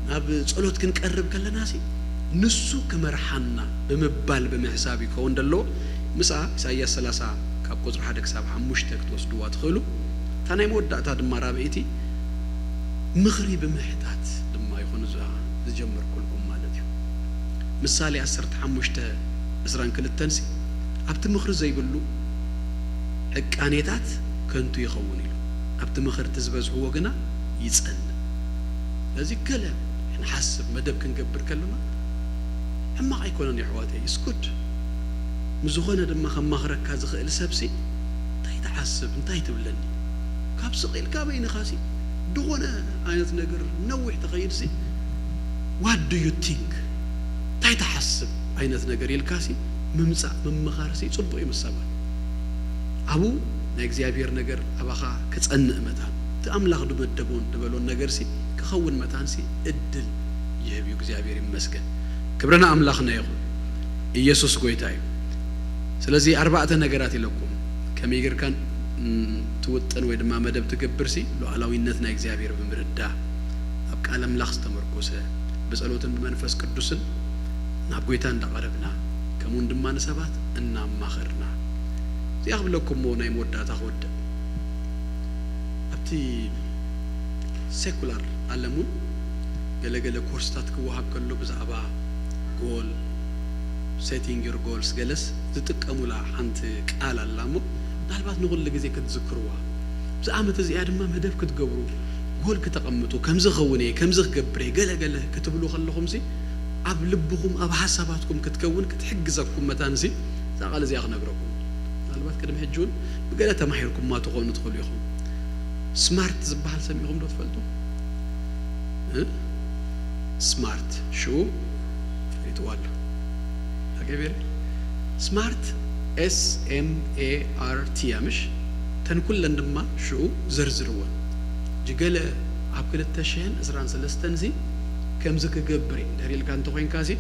ናብ ጸሎት ክንቀርብ ከለና ሲ ንሱ ክመርሓና ብምባል ብምሕሳብ ይኸውን ደለዎ። ምስኣ ኢሳያስ ሰላሳ ካብ ቁፅሪ ሓደ ክሳብ ሓሙሽተ ክትወስድዋ ትኽእሉ። እታ ናይ መወዳእታ ድማ ራብዒቲ ምኽሪ ብምሕታት ድማ ይኹን እዛ ዝጀመርኩልኩም ማለት እዩ። ምሳሌ ዓሰርተ ሓሙሽተ ዕስራን ክልተን ሲ ኣብቲ ምኽሪ ዘይብሉ ዕቃኔታት ከንቱ ይኸውን ኢሉ ኣብቲ ምኽርቲ ዝበዝሕዎ ግና ይጸንእ። ስለዚ ገለ ንሓስብ መደብ ክንገብር ከለና ሕማቕ ኣይኮነን የሕዋተይ እስኩድ ንዝኾነ ድማ ከማኽረካ ዝኽእል ሰብሲ እንታይ ትሓስብ እንታይ ትብለኒ ካብ ስቕ ኢልካ በይንኻሲ ዝኾነ ዓይነት ነገር ነዊሕ ተኸይድሲ what do you think እንታይ ትሓስብ ዓይነት ነገር ኢልካሲ ምምፃእ ምምኻርሲ ፅቡቅ እዩ ምስ ሰባት ኣብኡ ናይ እግዚኣብሔር ነገር ኣባኻ ክፀንእ መታን እቲ ኣምላኽ ድመደቦን ድበሎን ነገርሲ ክኸውን መታንሲ እድል ይህብ እዩ እግዚኣብሔር ይመስገን ክብርና ኣምላኽና ይኹን ኢየሱስ ጎይታ እዩ ስለዚ ኣርባዕተ ነገራት ኢለኩም ከመይ ጌርካ ትውጥን ወይ ድማ መደብ ትገብር ሲ ሉዓላዊነት ናይ እግዚኣብሔር ብምርዳ ኣብ ቃል ኣምላኽ ዝተመርኮሰ ብጸሎትን ብመንፈስ ቅዱስን ናብ ጎይታ እንዳቐረብና ከምኡን ድማ ንሰባት እናማኸርና እዚኣ ክብለኩምሞ ናይ መወዳእታ ክወድእ ኣብቲ ሴኩላር ዓለም እውን ገለገለ ኮርስታት ክወሃብ ከሎ ብዛዕባ ጎል setting your goals ገለስ ዝጥቀሙላ ሓንቲ ቃል ኣላ እሞ ምናልባት ንኹሉ ግዜ ክትዝክርዋ ብዚ ዓመት እዚኣ ድማ መደብ ክትገብሩ ጎል ክተቐምጡ ከምዚ ክኸውን እየ ከምዚ ክገብር እየ ገለ ገለ ክትብሉ ከለኹም ሲ ኣብ ልብኹም ኣብ ሓሳባትኩም ክትከውን ክትሕግዘኩም መታን ሲ እዛ ቃል እዚኣ ክነግረኩም ምናልባት ቅድሚ ሕጂ እውን ብገለ ተማሂርኩማ ትኾኑ ትኽእሉ ኢኹም ስማርት ዝበሃል ሰሚዕኹም ዶ ትፈልጡ ስማርት ሽኡ ፈሊጥዋ ኣሎ ኣገቤር ስማርት S M A R T እያ ምሽ ተን ኩለን ድማ ሽኡ ዘርዝርወን ጅገለ ኣብ ክልተ ሽሕን ዕስራን ሰለስተን ዚ ከምዚ ክገብር እዩ እንድሕር ኢልካ እንተኮይንካ ሲ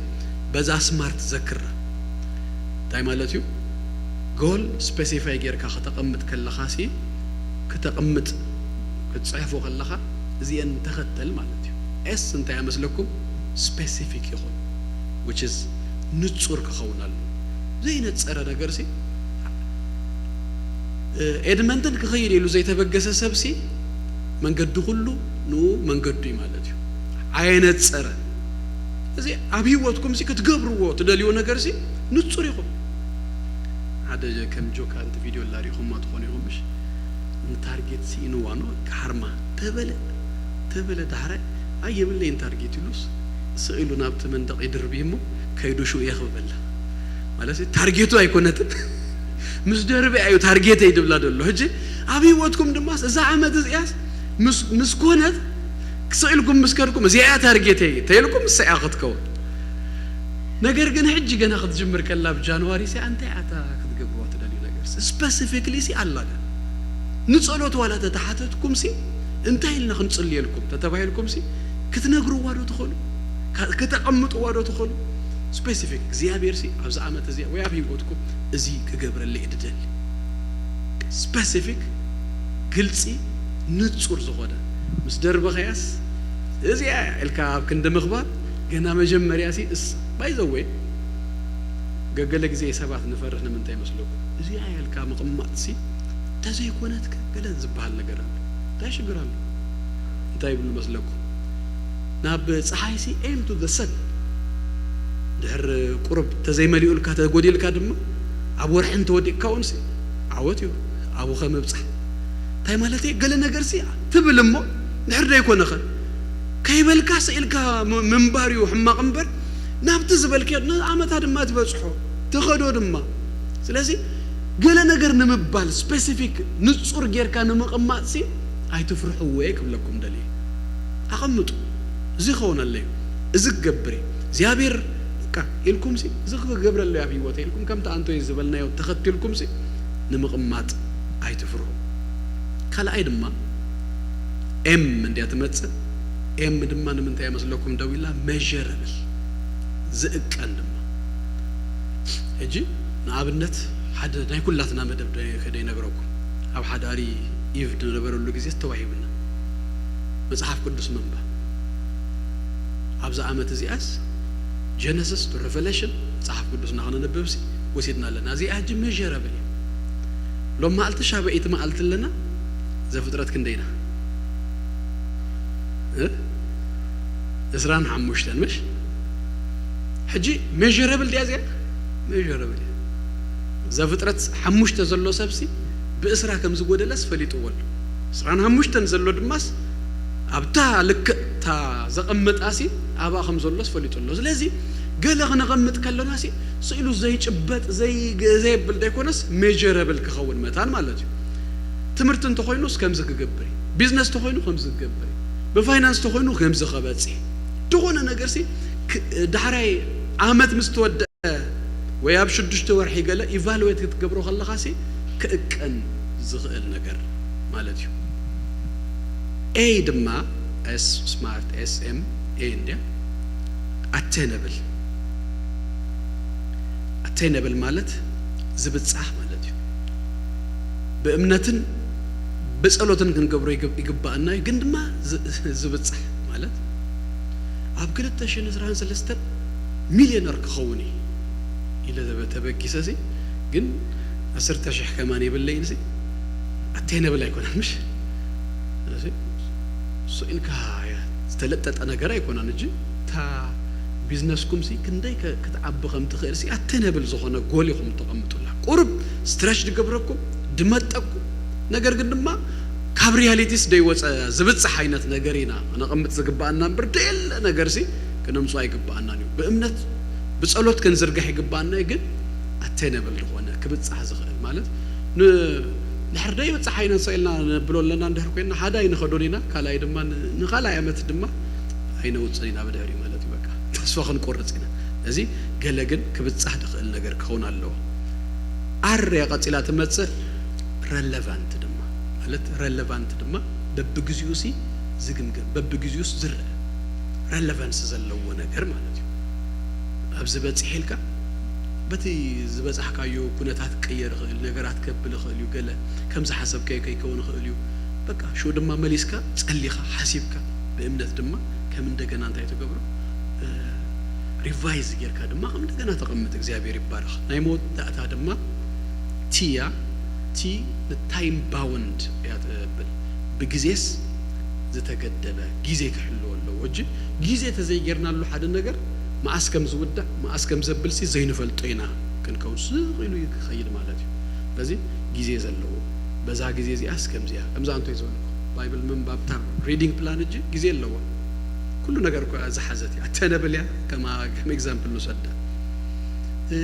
በዛ ስማርት ዘክራ እንታይ ማለት እዩ ጎል ስፔሲፋይ ጌርካ ከተቐምጥ ከለኻ ሲ ክተቐምጥ ክትፅሕፎ ከለኻ እዚአን ተኸተል ማለት እዩ ኤስ እንታይ ኣመስለኩም ስፔሲፊክ ይኹን which is ንጹር ክኸውን ኣሎ ዘይነጸረ ነገር ሲ ኤድመንትን ክኸይድ ኢሉ ዘይተበገሰ ሰብ ሲ መንገዲ ኩሉ ንኡ መንገዱ እዩ ማለት እዩ ኣየነጸረ እዚ ኣብ ህይወትኩም ሲ ክትገብርዎ ትደልይዎ ነገር ሲ ንጹር ይኹን ሓደ ከም ጆካ ንቲ ቪድዮ ላሪኹማ ትኾኑ ኢኹም ምሽ ንታርጌት ስኢንዋ ኖ ክሓርማ ተበለ ተበለ ዳሕራይ ኣይ የብለይን ታርጌት ኢሉስ ስቕ ኢሉ ናብቲ መንደቕ ይድርብ እሞ ከይዱ ሽኡ የኽብበላ ማለት ታርጌቱ ኣይኮነትን ምስ ደርበ ኣዩ ታርጌተይ ድብላ ደሎ ሕጂ ኣብ ህይወትኩም ድማ እዛ ዓመት እዚኣስ ምስ ኮነት ክስቕ ኢልኩም ምስ ከድኩም እዚኣ እያ ታርጌተይ ተይልኩም እሳ እያ ክትከውን ነገር ግን ሕጂ ገና ክትጅምር ከላ ብ ጃንዋሪ ሲ ኣንታይ ኣታ ክትገብርዋ ትደልዩ ነገር ሲ specifically ሲ ኣላ ገና ንጸሎት ዋላ ተተሓተትኩም ሲ እንታይ ኢልና ክንጽልየልኩም ተተባሂልኩም ሲ ክትነግርዋ ዶ ትኽእሉ ከተቐምጥዋ ዶ ትኽእሉ specific እግዚኣብሔር ሲ ኣብዚ ዓመት እዚ ወይ ኣብ ህይወትኩም እዚ ክገብረለይ ድደሊ specific ግልጺ ንጹር ዝኾነ ምስ ደርበኸያስ እዚኣ ኢልካ ኣብ ክንዲ ምኽባር ገና መጀመርያ ሲ እስ ባይዘወይ ገገለ ግዜ ሰባት ንፈርሕ ንምንታይ መስለኩም እዚኣ ኢልካ ምቕማጥ ሲ ተዘይኮነት ገለ ዝበሃል ነገር ኣሎ እንታይ ሽግር ኣሎ እንታይ ይብሉ መስለኩም ናብ ፀሓይ ሲ aim to the sun ድሕር ቁሩብ ተዘይመሊኡልካ ተጎዲልካ ድማ ኣብ ወርሒ እንተወዲቅካ እውን ሲ ዓወት እዩ ኣብኡ ከምብፃሕ እንታይ ማለት እየ ገለ ነገር ሲ ትብል እሞ ድሕር ዘይኮነኸ ከይበልካ ስኢልካ ምንባር እዩ ሕማቕ እምበር ናብቲ ዝበልክዮ ንኣመታ ድማ ትበጽሖ፣ ትኸዶ ድማ። ስለዚ ገለ ነገር ንምባል፣ ስፔሲፊክ፣ ንጹር ጌርካ ንምቕማጥሲ ኣይትፍርሕዎ እየ ክብለኩም ደልየ። ኣቐምጡ። እዚ ክኸውን ኣለዩ፣ እዚ ክገብር እየ እግዚኣብሔር፣ በቃ፣ ኢልኩምሲ፣ እዚ ክገብር ኣለዩ ኣብ ህይወተይ ኢልኩም፣ ከምቲ ኣንቶይ ዝበልናዮ ተኸቲልኩምሲ ንምቕማጥ ኣይትፍርሑ። ካልኣይ ድማ ኤም እንድያ ትመጽእ። ኤም ድማ ንምንታይ እያ መስለኩም ደው ኢላ? ሜዠረብል፣ ዝእቀን ድማ። ሕጂ ንኣብነት ሓደ ናይ ኩላትና መደብ ደ-፣ ከደይነግረኩም፣ ኣብ ሓዳሪ ኢቭ ዝነበረሉ ግዜ ተዋሂብና መጽሓፍ ቅዱስ ምንባብ። ኣብዛ ዓመት እዚኣስ ጀነሲስ ቱ ሬቨሌሽን መጽሓፍ ቅዱስና ከነንብብሲ ወሲድና ኣለና። እዚኣ ሕጂ ሜዠረብል እያ። ሎም መዓልቲ ሻበይቲ መዓልቲ ኣለና። ዘፍጥረት ክንደይና? እ? ዕስራን ሓሙሽተን፣ ምሽ? ሕጂ ሜዠረብል ድያ እዚኣ? ሜዠረብል እያ። ዘፍጥረት ሓሙሽተ ዘሎ ሰብሲ ብዕስራ ከም ዝጎደለስ ፈሊጥዎ ኣሎ። ዕስራን ሓሙሽተን ዘሎ ድማስ ኣብታ ልክዕ እታ ዘቐመጣሲ ኣብኣ ከም ዘሎስ ፈሊጡ ኣሎ። ስለዚ ገለ ክነቐምጥ ከለናሲ ስእሉ ዘይጭበጥ፣ ዘይ-፣ ዘየብል ዘይኮነስ ሜዠረብል ክኸውን መታን ማለት እዩ። ትምህርቲ እንተኾይኑስ ከምዚ ክገብር እዩ። ቢዝነስ ተኾይኑ ከምዚ ክገብር እዩ። ብፋይናንስ ተኾይኑ ከምዚ ከበጽሕ እዩ። ዝኾነ ነገርሲ ክ-፣ ዳሕራይ ዓመት ምስ ተወደአ ወይ ኣብ ሽዱሽተ ወርሒ ገለ ኢቫሉዌት ክትገብሮ ከለኻሲ ክእቀን ዝኽእል ነገር ማለት እዩ። ኤ ድማ፣ ኤስ፣ ስማርት፣ ኤስ ኤም ኤ እንድያ፣ ኣቴነብል። ኣቴነብል ማለት ዝብጻሕ ማለት እዩ። ብእምነትን ብጸሎትን ክንገብሮ ይግብ-፣ ይግባኣና እዩ፣ ግን ድማ ዝ-፣ ዝብጻሕ ማለት ኣብ ክልተ ሽሕን ዕስራን ሰለስተን ሚልዮነር ክኸውን እዩ ኢለ ተበ-፣ ተበጊሰ ሲ፣ ግን ዓሰርተ ሽሕ ከማን የብለይን ሲ፣ ኣቴነብል ኣይኮነን፣ ምሽ? እዚ ስኢልካ ዝተለጠጠ ነገር ኣይኮነን እንጂ፣ እታ ቢዝነስኩም ሲ ክንደይ ከ-፣ ክትዓቢ ከም ትኽእል ሲ ኣቴነብል ዝኾነ ጎል ኢኹም ተቐምጡላ። ቁሩብ ስትረች ድገብረኩም፣ ድመጠኩም፣ ነገር ግን ድማ ካብ ሪያሊቲስ ደይወፀ ዝብፅሕ ዓይነት ነገር ኢና ክነቐምጥ ዝግባኣና እምበር፣ ደየለ ነገር ሲ ክነምፅኦ ኣይግባኣናን እዩ። ብእምነት ብጸሎት ክንዝርጋሕ ይግባኣና እዩ፣ ግን ኣቴነብል ዝኾነ ክብጻሕ ዝኽእል ማለት ን-፣ ድሕር ደይብጻሕ ኣይነንሶ ኢልና ነብሎ ኣለና እንድሕር ኮይና፣ ሓደ ኣይንኸዶን ኢና፣ ካልኣይ ድማ ን-፣ ንኻልኣይ ዓመት ድማ ኣይነውጽእን ኢና ብድሕሪኡ ማለት እዩ። በቃ ተስፋ ክንቆርጽ ኢና። እዚ ገለ ግን ክብጻሕ ዝኽእል ነገር ክኸውን ኣለዎ። ኣር እያ ቀጺላ ትመጽእ፣ ረለቫንት ድማ ማለት ረለቫንት ድማ በብግዚኡ ሲ ዝግምገም፣ በብግዚኡስ ዝርአ ረለቫንስ ዘለዎ ነገር ማለት እዩ። ኣብዚ በጺሕ ኢልካ በቲ ዝበጻሕካዮ ኩነታት ክቅየር ይኽእል፣ ነገራት ከብል ይኽእል እዩ፣ ገለ ከም ዝሓሰብካዮ ከይከውን ይኽእል እዩ። በቃ ሽዑ ድማ መሊስካ ጸሊኻ ሓሲብካ ብእምነት ድማ ከም እንደገና እንታይ ትገብሮ፣ እ፣ ሪቫይዝ ጌርካ ድማ ከም እንደገና ተቐምጥ። እግዚኣብሔር ይባረኽ። ናይ መወዳእታ ድማ ቲ እያ። ቲ ንታይም ባውንድ እያ ትብል። ብግዜስ ዝተገደበ ግዜ ክሕልዎ ኣለዎ። እጂ ግዜ ተዘይጌርናሉ ሓደ ነገር መኣስ ከም ዝውዳእ፣ መኣስ ከም ዘብል ሲ ዘይንፈልጦ ኢና ክንከውን ስቕ ኢሉ ክኸይድ ማለት እዩ። ስለዚ ግዜ ዘለዎ፣ በዛ ግዜ እዚኣስ ከምዚኣ፣ ከምዛ እንቶይ ዝበልኩ፣ ባይብል ምንባብ፣ እታ ሪዲንግ ፕላን እጂ ግዜ ኣለዋ። ኩሉ ነገር እኮ ዝሓዘት እያ። ኣተነብል እያ፣ ከማ-፣ ከም ኤግዛምፕል ንውሰዳ። እ፣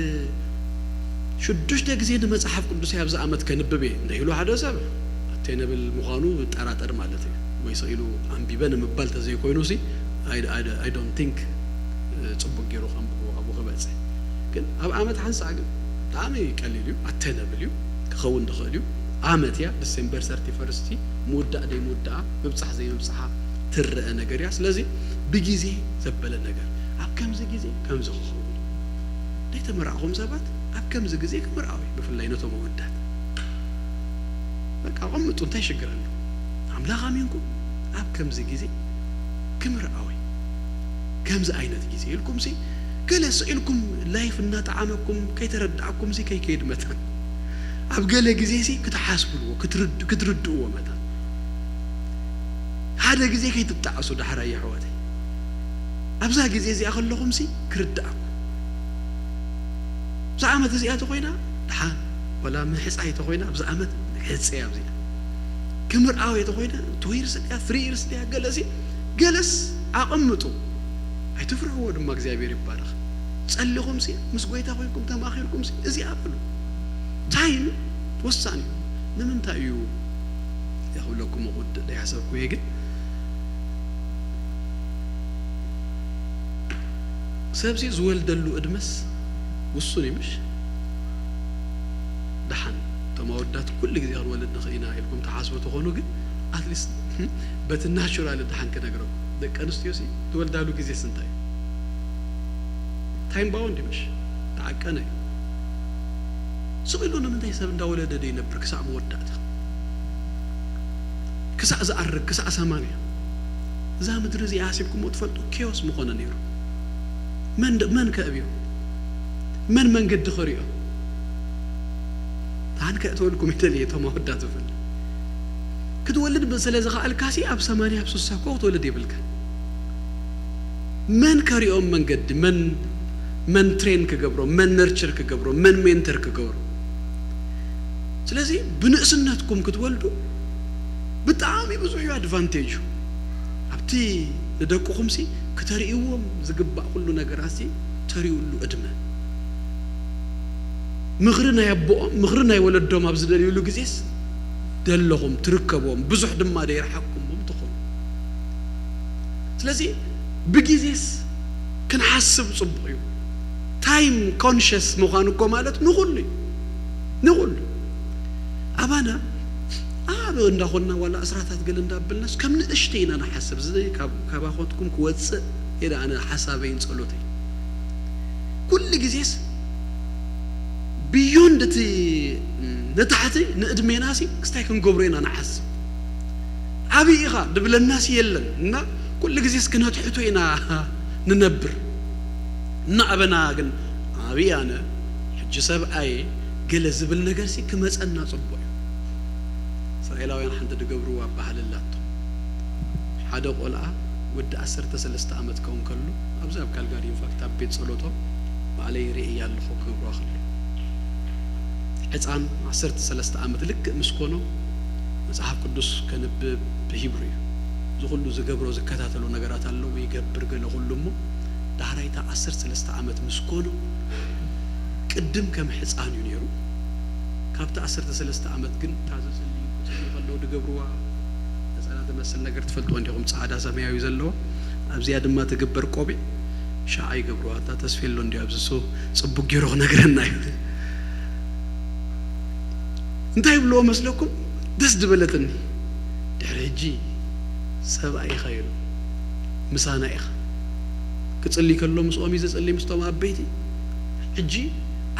ሽዱሽተ ግዜ ንመጽሓፍ ቅዱስ ኣብዚ ዓመት ከንብብ እየ እንተ ኢሉ ሓደ ሰብ፣ ኣተነብል ምዃኑ እጠራጠር ማለት እዩ። ወይ ስቕ ኢሉ ኣንቢበ ንምባል ተዘይኮይኑ ሲ፣ I፣ I፣ I don't think፣ እ፣ ጽቡቅ ገይሩ ከንብቦ ኣብኡ ክበጽሕ። ግን ኣብ ዓመት ሓንሳእ ግን ብጣዕሚ ቀሊል እዩ፣ ኣተነብል እዩ፣ ክኸውን ዝኽእል እዩ። ዓመት እያ፣ ዲሴምበር ሰርቲ ፈርስት ምውዳእ ደይምውዳኣ፣ ምብጻሕ ዘይምብጻሓ ትረአ ነገር እያ። ስለዚ ብግዜ ዘበለ ነገር፣ ኣብ ከምዚ ግዜ ከምዚ ክኸውን እዩ። ዘይተመርዓኹም ሰባት ኣብ ከምዚ ግዜ ክምርዓው እዩ፣ ብፍላይ ነቶም ኣወዳት። በቃ ኣቐምጡ፣ እንታይ ሽግር ኣለዎ? ኣምላኽ ኣሚንኩም ኣብ ከምዚ ግዜ ክምርዓው እዩ። ከምዚ ዓይነት ግዜ ኢልኩም ሲ፣ ገለ ስኢልኩም ላይፍ እናጠዓመኩም ከይተረዳእኩም ሲ ከይከይድ መታን። ኣብ ገለ ግዜ ሲ ክትሓስብልዎ፣ ክትርድ-፣ ክትርድእዎ መታን። ሓደ ግዜ ከይትጣዕሱ ዳሕራይ የሕዋተይ። ኣብዛ ግዜ እዚኣ ከለኹም ሲ ክርድኣኩም። እዛ ዓመት እዚኣ ተኾይና ደሓን፣ ወላ ምሕጻይ ተኾይና ኣብዚ ዓመት ሕጸያ ኣብዚኣ። ክምርዓው እየ ተኾይነ፣ ቱ ይርስ ድያ፣ ትሪ ይርስ ድያ፣ ገለሲ፣ ገለስ ኣቐምጡ። ኣይትፍርሕዎ ድማ፣ እግዚኣብሔር ይባረኽ። ጸሊኹምሲ ምስ ጎይታ ኮይንኩም ተማኺርኩምሲ እዚኣ በሉ። ታይም ወሳኒ እዩ። ንምንታይ እዩ እዚኣ ክብለኩም ምቑድ ደይሓሰብኩ እየ፣ ግን ሰብሲ ዝወልደሉ ዕድመስ ውሱን እዩ፣ ምሽ? ደሓን እቶም ኣወዳት ኩሉ ግዜ ክንወልድ ንኽእል ኢና ኢልኩም ትሓስቡ ተኾኑ፣ ግን ኣትሊስት በቲ ናቹራል ደሓን ክነግረኩም፣ ደቂ ኣንስትዮሲ ትወልዳሉ ግዜስ እንታይ እዩ? ታይም ባውንድ እዩ፣ ምሽ? ተዓቀነ እዩ። ስቕ ኢሉ ንምንታይ ሰብ እንዳወለደ ደይነብር ክሳዕ መወዳእታ? ክሳዕ ዝኣርግ፣ ክሳዕ ሰማንያ። እዛ ምድሪ እዚኣ ሓሲብኩሞ ትፈልጡ? ኬዮስ ምኾነ ነይሩ። መን ደ-፣ መን ከእብዮ? መን መንገዲ ከርእዮ? ኣን ከእተወልኩም ይደልየ እቶም ኣወዳት ብፍላይ። ክትወልድ ብ-፣ ስለ ዝኸኣልካሲ ኣብ ሰማንያ ኣብ ስሳ እኮ ክትወልድ የብልካ። መን ከርእዮም መንገዲ? መን፣ መን ትሬን ክገብሮ? መን ነርቸር ክገብሮ? መን ሜንተር ክገብሮ? ስለዚ ብንእስነትኩም ክትወልዱ ብጣዕሚ ብዙሕ እዩ ኣድቫንቴጁ። ኣብቲ ንደቅኹምሲ ክተርእይዎም ዝግባእ ኩሉ ነገራሲ ተርእዩሉ ዕድመ። ምኽሪ ናይ ኣቦኦም፣ ምኽሪ ናይ ወለዶም ኣብ ዝደልዩሉ ግዜስ ደለኹም ትርከብዎም፣ ብዙሕ ድማ ደይረሓቅኩምዎም ትኾኑ። ስለዚ ብግዜስ ክንሓስብ ጽቡቕ እዩ። ታይም ኮንሸስ ምዃን እኮ ማለት ንኹሉ እዩ። ንኹሉ። ኣባና ኣብ እንዳኾንና ዋላ ዕስራታት ገለ እንዳበልናስ ከም ንእሽተ ኢና ንሓስብ። እዚ ካብ፣ ካባኾትኩም ክወጽእ እየ ኣነ ሓሳበይን ጸሎተይ። ኩሉ ግዜስ ብዮንድ እቲ ንታሕቲ ንዕድሜናሲ ክስታይ ክንገብሮ ኢና ንሓስብ። ዓብዪ ኢኻ ድብለናሲ የለን እና ኩሉ ግዜስ ክነትሕቶ ኢና ንነብር። እናዕበና ግን ዓብዪ ኣነ፣ ሕጂ ሰብኣየ ገለ ዝብል ነገርሲ ክመጸና ጽቡቕ እዩ። እስራኤላውያን ሓንቲ ድገብርዋ ባህሊ ኣላቶም። ሓደ ቆልዓ ወዲ ዓሰርተ ሰለስተ ዓመት ክኸውን ከሎ፣ ኣብዚ ኣብ ካልጋሪ ኢንፋክት ኣብ ቤት ጸሎቶም ባዕለይ ርእየ ኣለኹ ክገብርዋ ከሎ። ሕጻን ዓሰርተ ሰለስተ ዓመት ልክእ ምስ ኮኖ መጽሓፍ ቅዱስ ከንብብ ብሂብሩ እዩ። እዚ ኩሉ ዝገብሮ ዝከታተሎ ነገራት ኣለዎ፣ ይገብር ገለ ኩሉ እሞ፣ ዳሕራይ እታ ዓሰርተ ሰለስተ ዓመት ምስ ኮኖ ቅድም ከም ሕጻን እዩ ነይሩ። ካብቲ ዓሰርተ ሰለስተ ዓመት ግን እታ ዘጽልዩ ክጽልዩ ከለዉ ዝገብርዋ ነጸላ ትመስል ነገር ትፈልጥዎ እንዲኹም፣ ጻዕዳ ሰማያዊ ዘለዎ፣ ኣብዚኣ ድማ ትግበር ቆቢዕ ሻዓ ይገብርዋ። እታ ተስፌሎ እንዲያ ኣብዚ እሱ ጽቡቅ ገይሩ ክነግረና እዩ። እንታይ ይብልዎ መስለኩም? ደስ ዝበለትኒ። ድሕሪ ሕጂ ሰብኣይ ኢኻ ኢሉ፣ ምሳና ኢኻ። ክጽሊ ከሎ ምስኦም እዩ ዝጽሊ፣ ምስቶም ዓበይቲ። ሕጂ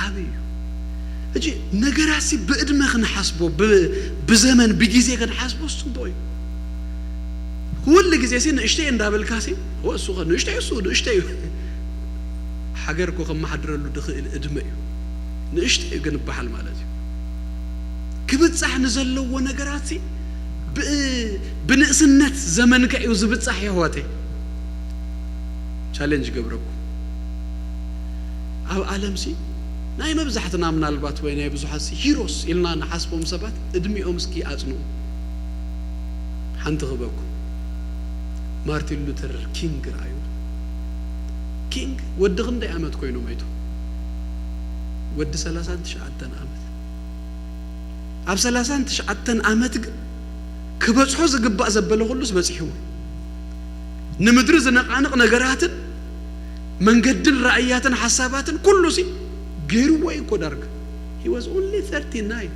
ዓቢ እዩ። ሕጂ ነገራሲ ብዕድመ ክንሓስቦ፣ ብ-፣ ብዘመን፣ ብግዜ ክንሓስቦ ጽቡቕ እዩ። ኩሉ ግዜ ሲ ንእሽተይ እንዳበልካ ሲ፣ "እወ፣ እሱ ኸ ንእሽተይ፣ እሱ ንእሽተይ እዩ." ሓገር እኮ ከመሓድረሉ ድኽእል እድመ እዩ። ንእሽተይ እዩ ግን በሓል ማለት እዩ። ክብጻሕ ንዘለዎ ነገራት ሲ፣ ብ-፣ ብንእስነት ዘመንካ እዩ ዝብጻሕ የሕዋተይ። ቻሌንጅ ገብረኩም። ኣብ ዓለም ሲ፣ ናይ መብዛሕትና ምናልባት ወይ ናይ ብዙሓት ሲ፣ ሂሮስ ኢልና ንሓስቦም ሰባት እድሜኦም እስኪ ኣጽንኡ። ሓንቲ ክበኩም። ማርቲን ሉተር ኪንግ ረኣዩ። ኪንግ ወዲ ክንደይ ዓመት ኮይኑ ሞይቱ? ወዲ ሰላሳን ትሽዓተን ዓመት። ኣብ ሰላሳን ትሽዓተን ዓመት ግን ክበጽሖ ዝግባእ ዘበለ ኩሉስ በጺሕዎ። ንምድሪ ዝነቓንቕ ነገራትን መንገድን ራእያትን ሓሳባትን ኩሉ ሲ ገይርዎ እዩ እኮ ዳርጋ። He was only thirty-nine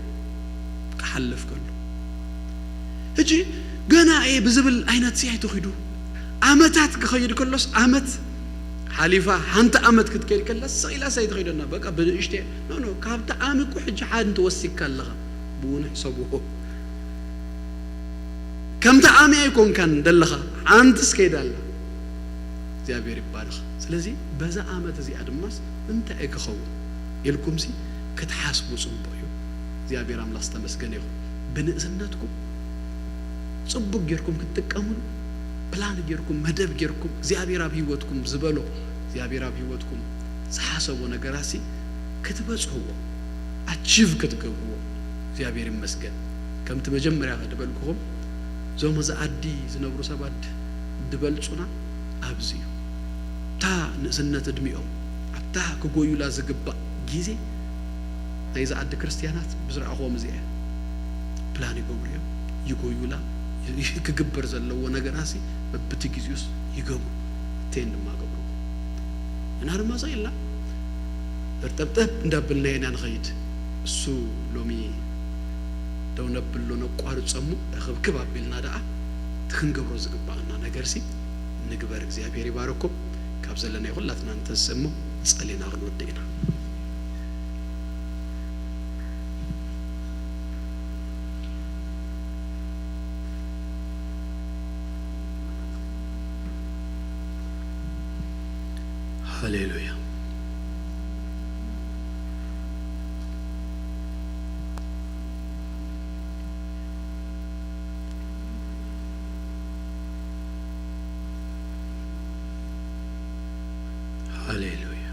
ክሓልፍ ከሎ። ሕጂ ገና እየ ብዝብል ዓይነት ሲ ኣይትኺዱ። ዓመታት ክኸይድ ከሎስ ዓመት ሓሊፋ ሓንቲ ዓመት ክትከይድ ከላ ስቕ ኢላስ ኣይትኸይደና። በቃ ብንእሽተ፣ ኖ፣ ኖ፣ ካብ ተኣሚ እኮ ሕጂ ሓንቲ ወሲካ ኣለኻ። ብኡ ንሕሰብዎ። ከም ተኣሚ ኣይኮንካን ደለኻ፣ ሓንትስ ከይዳ ኣላ። እግዚኣብሔር ይባረኽ። ስለዚ በዛ ዓመት እዚኣ ድማስ እንታይ እየ ክኸውን ኢልኩምሲ ክትሓስቡ ጽቡቕ እዩ። እግዚኣብሔር ኣምላኽ ዝተመስገነ ይኹን። ብንእስነትኩም ጽቡቕ ጌርኩም ክትጥቀምሉ ፕላን ጌርኩም፣ መደብ ጌርኩም፣ እግዚኣብሔር ኣብ ህይወትኩም ዝበሎ፣ እግዚኣብሔር ኣብ ህይወትኩም ዝሓሰቦ ነገራሲ ክትበጽሕዎ፣ ኣቺቭ ክትገብርዎ እግዚኣብሔር ይመስገን። ከምቲ መጀመርያ ድበልኩኹም፣ እዞም እዚ ዓዲ ዝነብሩ ሰባት ድበልጹና ኣብዚ እዩ። እታ ንእስነት ዕድሚኦም ኣብ እታ ክጎዩላ ዝግባእ ግዜ ናይዛ ዓዲ ክርስትያናት ብዝረኣኹዎም እዚኣ እያ። ፕላን ይገብሩ እዮም፣ ይጎዩላ፣ ክግበር ዘለዎ ነገራሲ በብቲ ግዜኡስ ይገብሩ፣ እቴን ድማ ገብሩ። እና ድማ ስቕ ኢልና እርጠብጠብ እንዳበልናዮ ኢና ንኸይድ። እሱ ሎሚ ደው ነብሎ ነቋርጾ እሞ እኽብክብ ኣቢልና ደኣ እቲ ክንገብሮ ዝግባኣና ነገርሲ ንግበር። እግዚኣብሔር ይባርኩም። ካብ ዘለናዮ ኩላትና ንተንስእ እሞ ጸሊና ክንወድእ ኢና። ሃሌሉያ። ሃሌሉያ።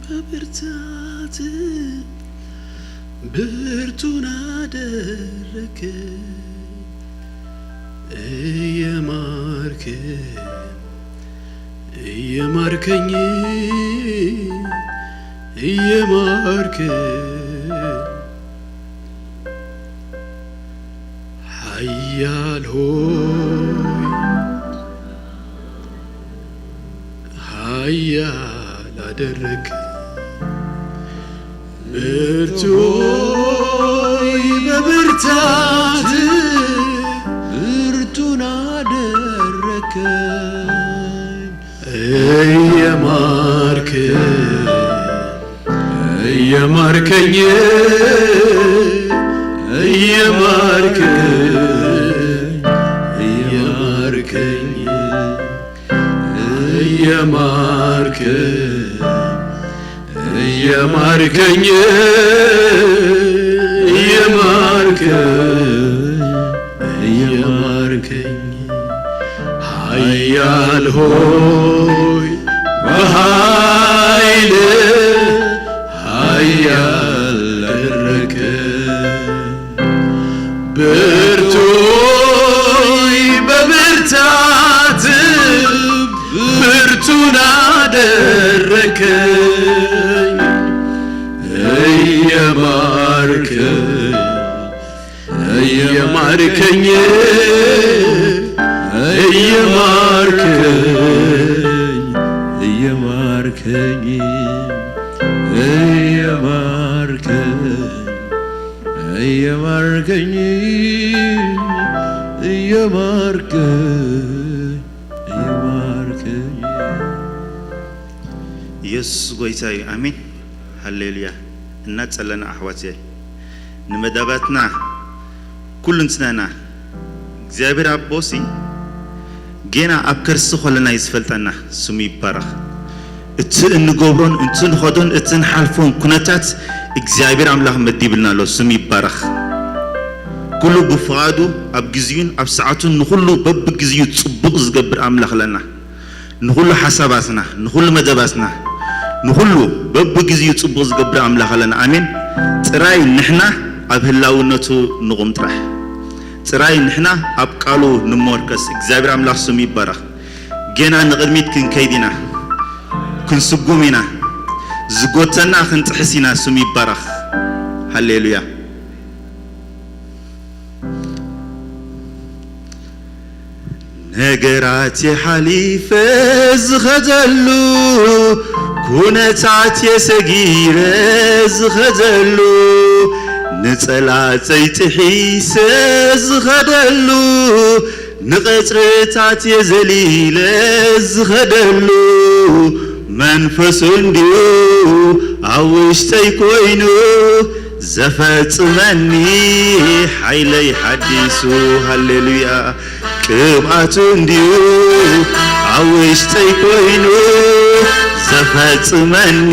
በብርታት ብርቱን አደረከ እየማርክ እየማርከኝ እየማርክ ኃያል ሆይ ኃያል አደረክ ብርቱ ሆይ በብርታት ብርቱን አደረከኝ እየማርክ እየማርከኝ እየማርከኝ እየማርከኝ እየማርከኝ እየማርከኝ እየማርከኝ እየማርከኝ ኃያል ሆይ በኃይል ኃያል አደረከ ብርቱ ሆይ በብርታት ብርቱን አደረከኝ እየማርከኝ እየማርከኝ እየማርከኝ እየማርከኝ እየማርከኝ እየማርከኝ እየማርከኝ እየማርከኝ ኢየሱስ ጎይታ እዩ። ኣሜን ሃሌሉያ። እናጸለና ኣሕዋትየ ንመዳባትና ኩሉ እንትናና እግዚኣብሔር ኣቦሲ ጌና ኣብ ከርሲ ከለና እዩ ዝፈልጠና። ስሙ ይባረኽ። እቲ እንገብሮን እቲ ንኸዶን እቲ ንሓልፎን ኩነታት እግዚኣብሔር ኣምላኽ መዲብልና ኣሎ። ስሙ ይባረኽ። ኩሉ ብፍቓዱ ኣብ ግዜኡን ኣብ ሰዓቱን ንኹሉ በብግዜኡ ጽቡቕ ዝገብር ኣምላኽ ኣለና። ንኹሉ ሓሳባትና ንኹሉ መደባትና ንኹሉ በብግዜኡ ጽቡቕ ዝገብር ኣምላኽ ኣለና። ኣሜን። ጥራይ ንሕና ኣብ ህላውነቱ ንቑም ጥራሕ። ጥራይ ንሕና ኣብ ቃሉ ንመርከስ እግዚኣብሔር ኣምላኽ ስሙ ይባረኽ። ጌና ንቕድሚት ክንከይድ ኢና። ክንስጉም ኢና። ዝጎተና ክንጥሕስ ኢና። ስሙ ይባረኽ። ሃሌሉያ። ነገራት የሓሊፈ ዝኸደሉ ኩነታት የሰጊረ ዝኸደሉ ንጸላጸይ ጥሒሰ ዝኸደሉ ንቐጽርታት የዘሊለ ዝኸደሉ መንፈሱ እንድዩ ኣብ ውሽጠይ ኮይኑ ዘፈጽመኒ ሓይለይ ሓዲሱ ሃሌሉያ ቅብኣቱ እንድዩ ኣብ ውሽጠይ ኮይኑ ዘፈጽመኒ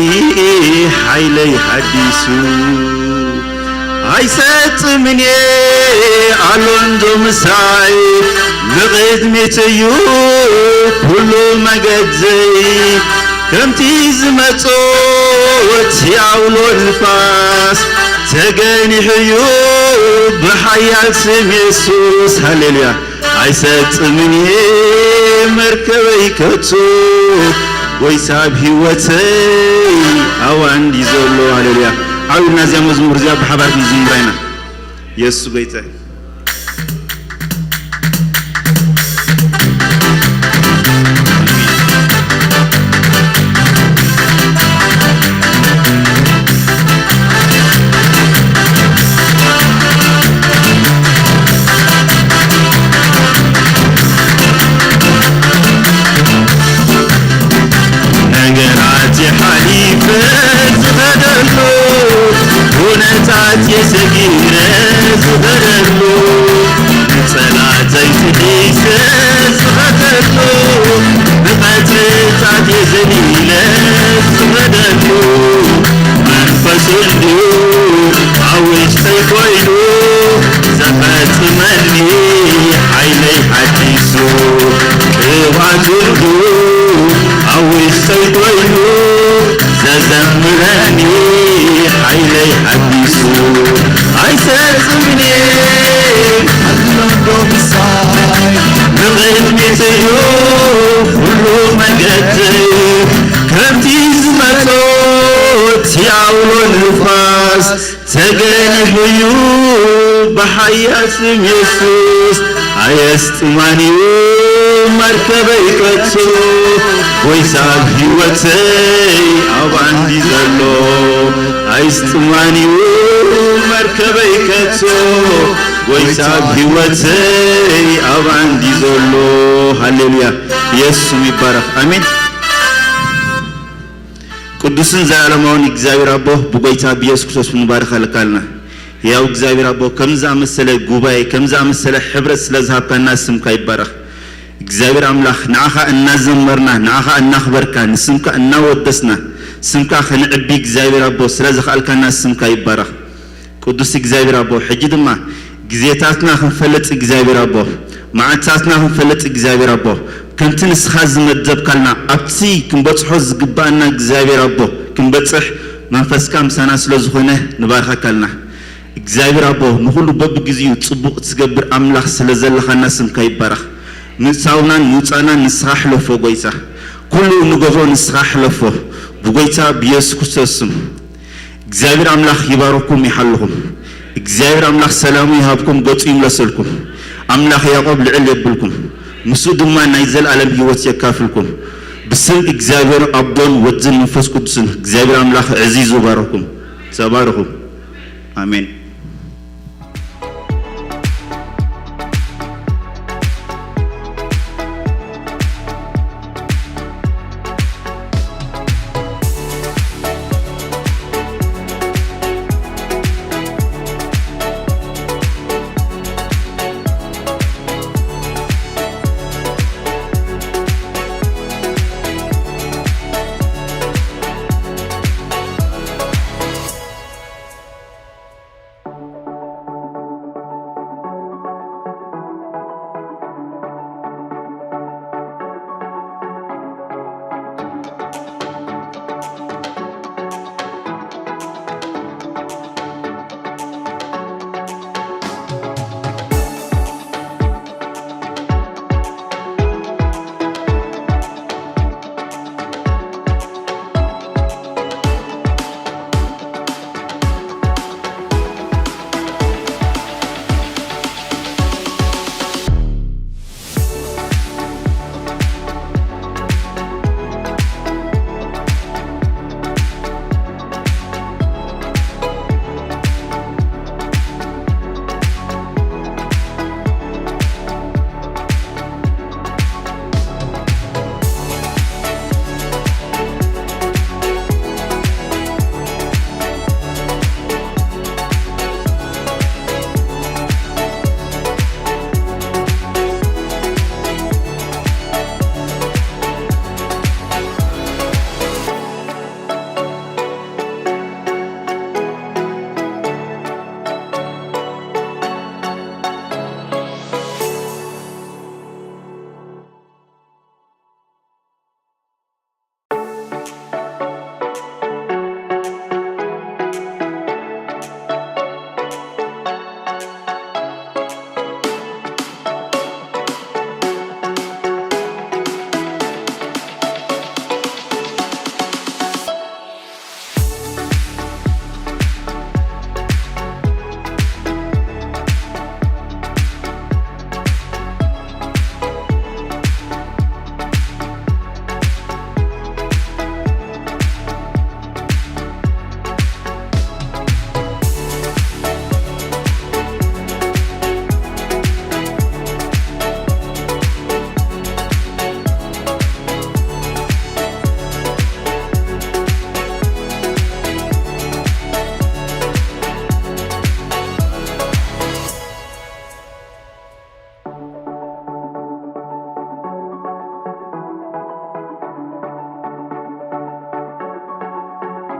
ሓይለይ ሓዲሱ ኣይሰጥምን እየ ኣሎ እንዶ ምሳይ ንቕድሚት እዩ ኩሉ መገዘይ ከምቲ ዝመጾ እቲ ኣውሎ ንፋስ ተገኒሑ እዩ ብሓያል ስም የሱስ ሃሌሉያ ኣይሰጥምን እየ መርከበይ ከቶ ጎይታ ኣብ ህይወተይ ኣዋን ድዩ ዘሎ? ሃሌሉያ። ዓው ኢልና እዚኣ መዝሙር እዚኣ ብሓባር ክንዝምራ ኢና። የሱስ ጎይታ እዩ። ነገራት ሓሊፈ ዝኸደሉ፣ ኩነታት የሰጊረ ዝኸደሉ፣ ንጸላተይ ጥሒሰ ዝኸደሉ፣ ብቐትርታት የዘሊለ ዝኸደሉ፣ መንፈሱ እንድዩ ኣብ ውሽጠይ ኮይኑ ዘፈጽመኒ ሓይለይ ሓዲሱ፣ ቅብኣቱ እንድዩ ኣብ ውሽጠይ ኮይኑ ዘዘምረኒ ሓይለይ ሓዲሱ፣ ኣይሰጽምን እየ ኣሎ ዶ ምሳይ፣ ንቕድሚት እዩ ኩሉ መገደይ፣ ከምቲ ዝመጾ እቲ ኣውሎ ንፋስ ተገኒሑ እዩ ብሓያል ስም የሱስ፣ ኣየስጥማን እዩ መርከበይ ከቶ፣ ጎይታ ኣብ ህይወተይ ኣብ ዓንዲ ዘሎ፣ ኣይስጥማን እዩ መርከበይ ከቶ፣ ጎይታ ኣብ ህይወተይ ኣብ ዓንዲ ዘሎ። ሃሌሉያ፣ የሱስ ስሙ ይባረኽ። ኣሜን። ቅዱስን ዘላለማውን እግዚኣብሔር ኣቦ፣ ብጎይታ ብየሱስ ክርስቶስ ንባርኸልካ ኣለና። ሕያው እግዚኣብሔር ኣቦ፣ ከም ዝኣመሰለ ጉባኤ፣ ከም ዝኣመሰለ ሕብረት ስለ ዝሃብካና ስምካ ይባረኽ። እግዚኣብሔር ኣምላኽ፣ ንዓኻ እናዘመርና፣ ንዓኻ እናኽበርካ፣ ንስምካ እናወደስና፣ ስምካ ከነዕቢ እግዚኣብሔር ኣቦ፣ ስለ ዘኽኣልካና ስምካ ይባረኽ። ቅዱስ እግዚኣብሔር ኣቦ፣ ሕጂ ድማ ግዜታትና ክንፈልጥ እግዚኣብሔር ኣቦ፣ መዓልትታትና ክንፈልጥ እግዚኣብሔር ኣቦ፣ ከምቲ ንስኻ ዝመደብካልና ኣብቲ ክንበጽሖ ዝግባኣና እግዚኣብሔር ኣቦ ክንበጽሕ መንፈስካ ምሳና ስለ ዝኾነ ንባርኸካልና። እግዚኣብሔር ኣቦ፣ ንኹሉ በብግዜኡ ጽቡቕ ትገብር ኣምላኽ ስለ ዘለኻና ስምካ ይባረኽ። ምእታውናን ምውጻእናን ንስኻ ሕለፎ ጎይታ። ኩሉ እንገብሮ ንስኻ ሕለፎ ብጎይታ ብየሱስ ክርስቶስ ስም። እግዚኣብሔር ኣምላኽ ይባርኩም ይሓልኹም። እግዚኣብሔር ኣምላኽ ሰላሙ ይሃብኩም፣ ገጹ ይምለሰልኩም። ኣምላኽ ያዕቆብ ልዕል የብልኩም፣ ምስኡ ድማ ናይ ዘለኣለም ህይወት የካፍልኩም። ብስም እግዚኣብሔር ኣቦን ወድን መንፈስ ቅዱስን እግዚኣብሔር ኣምላኽ ዕዚዙ ይባርኩም። ተባረኹ። ኣሜን።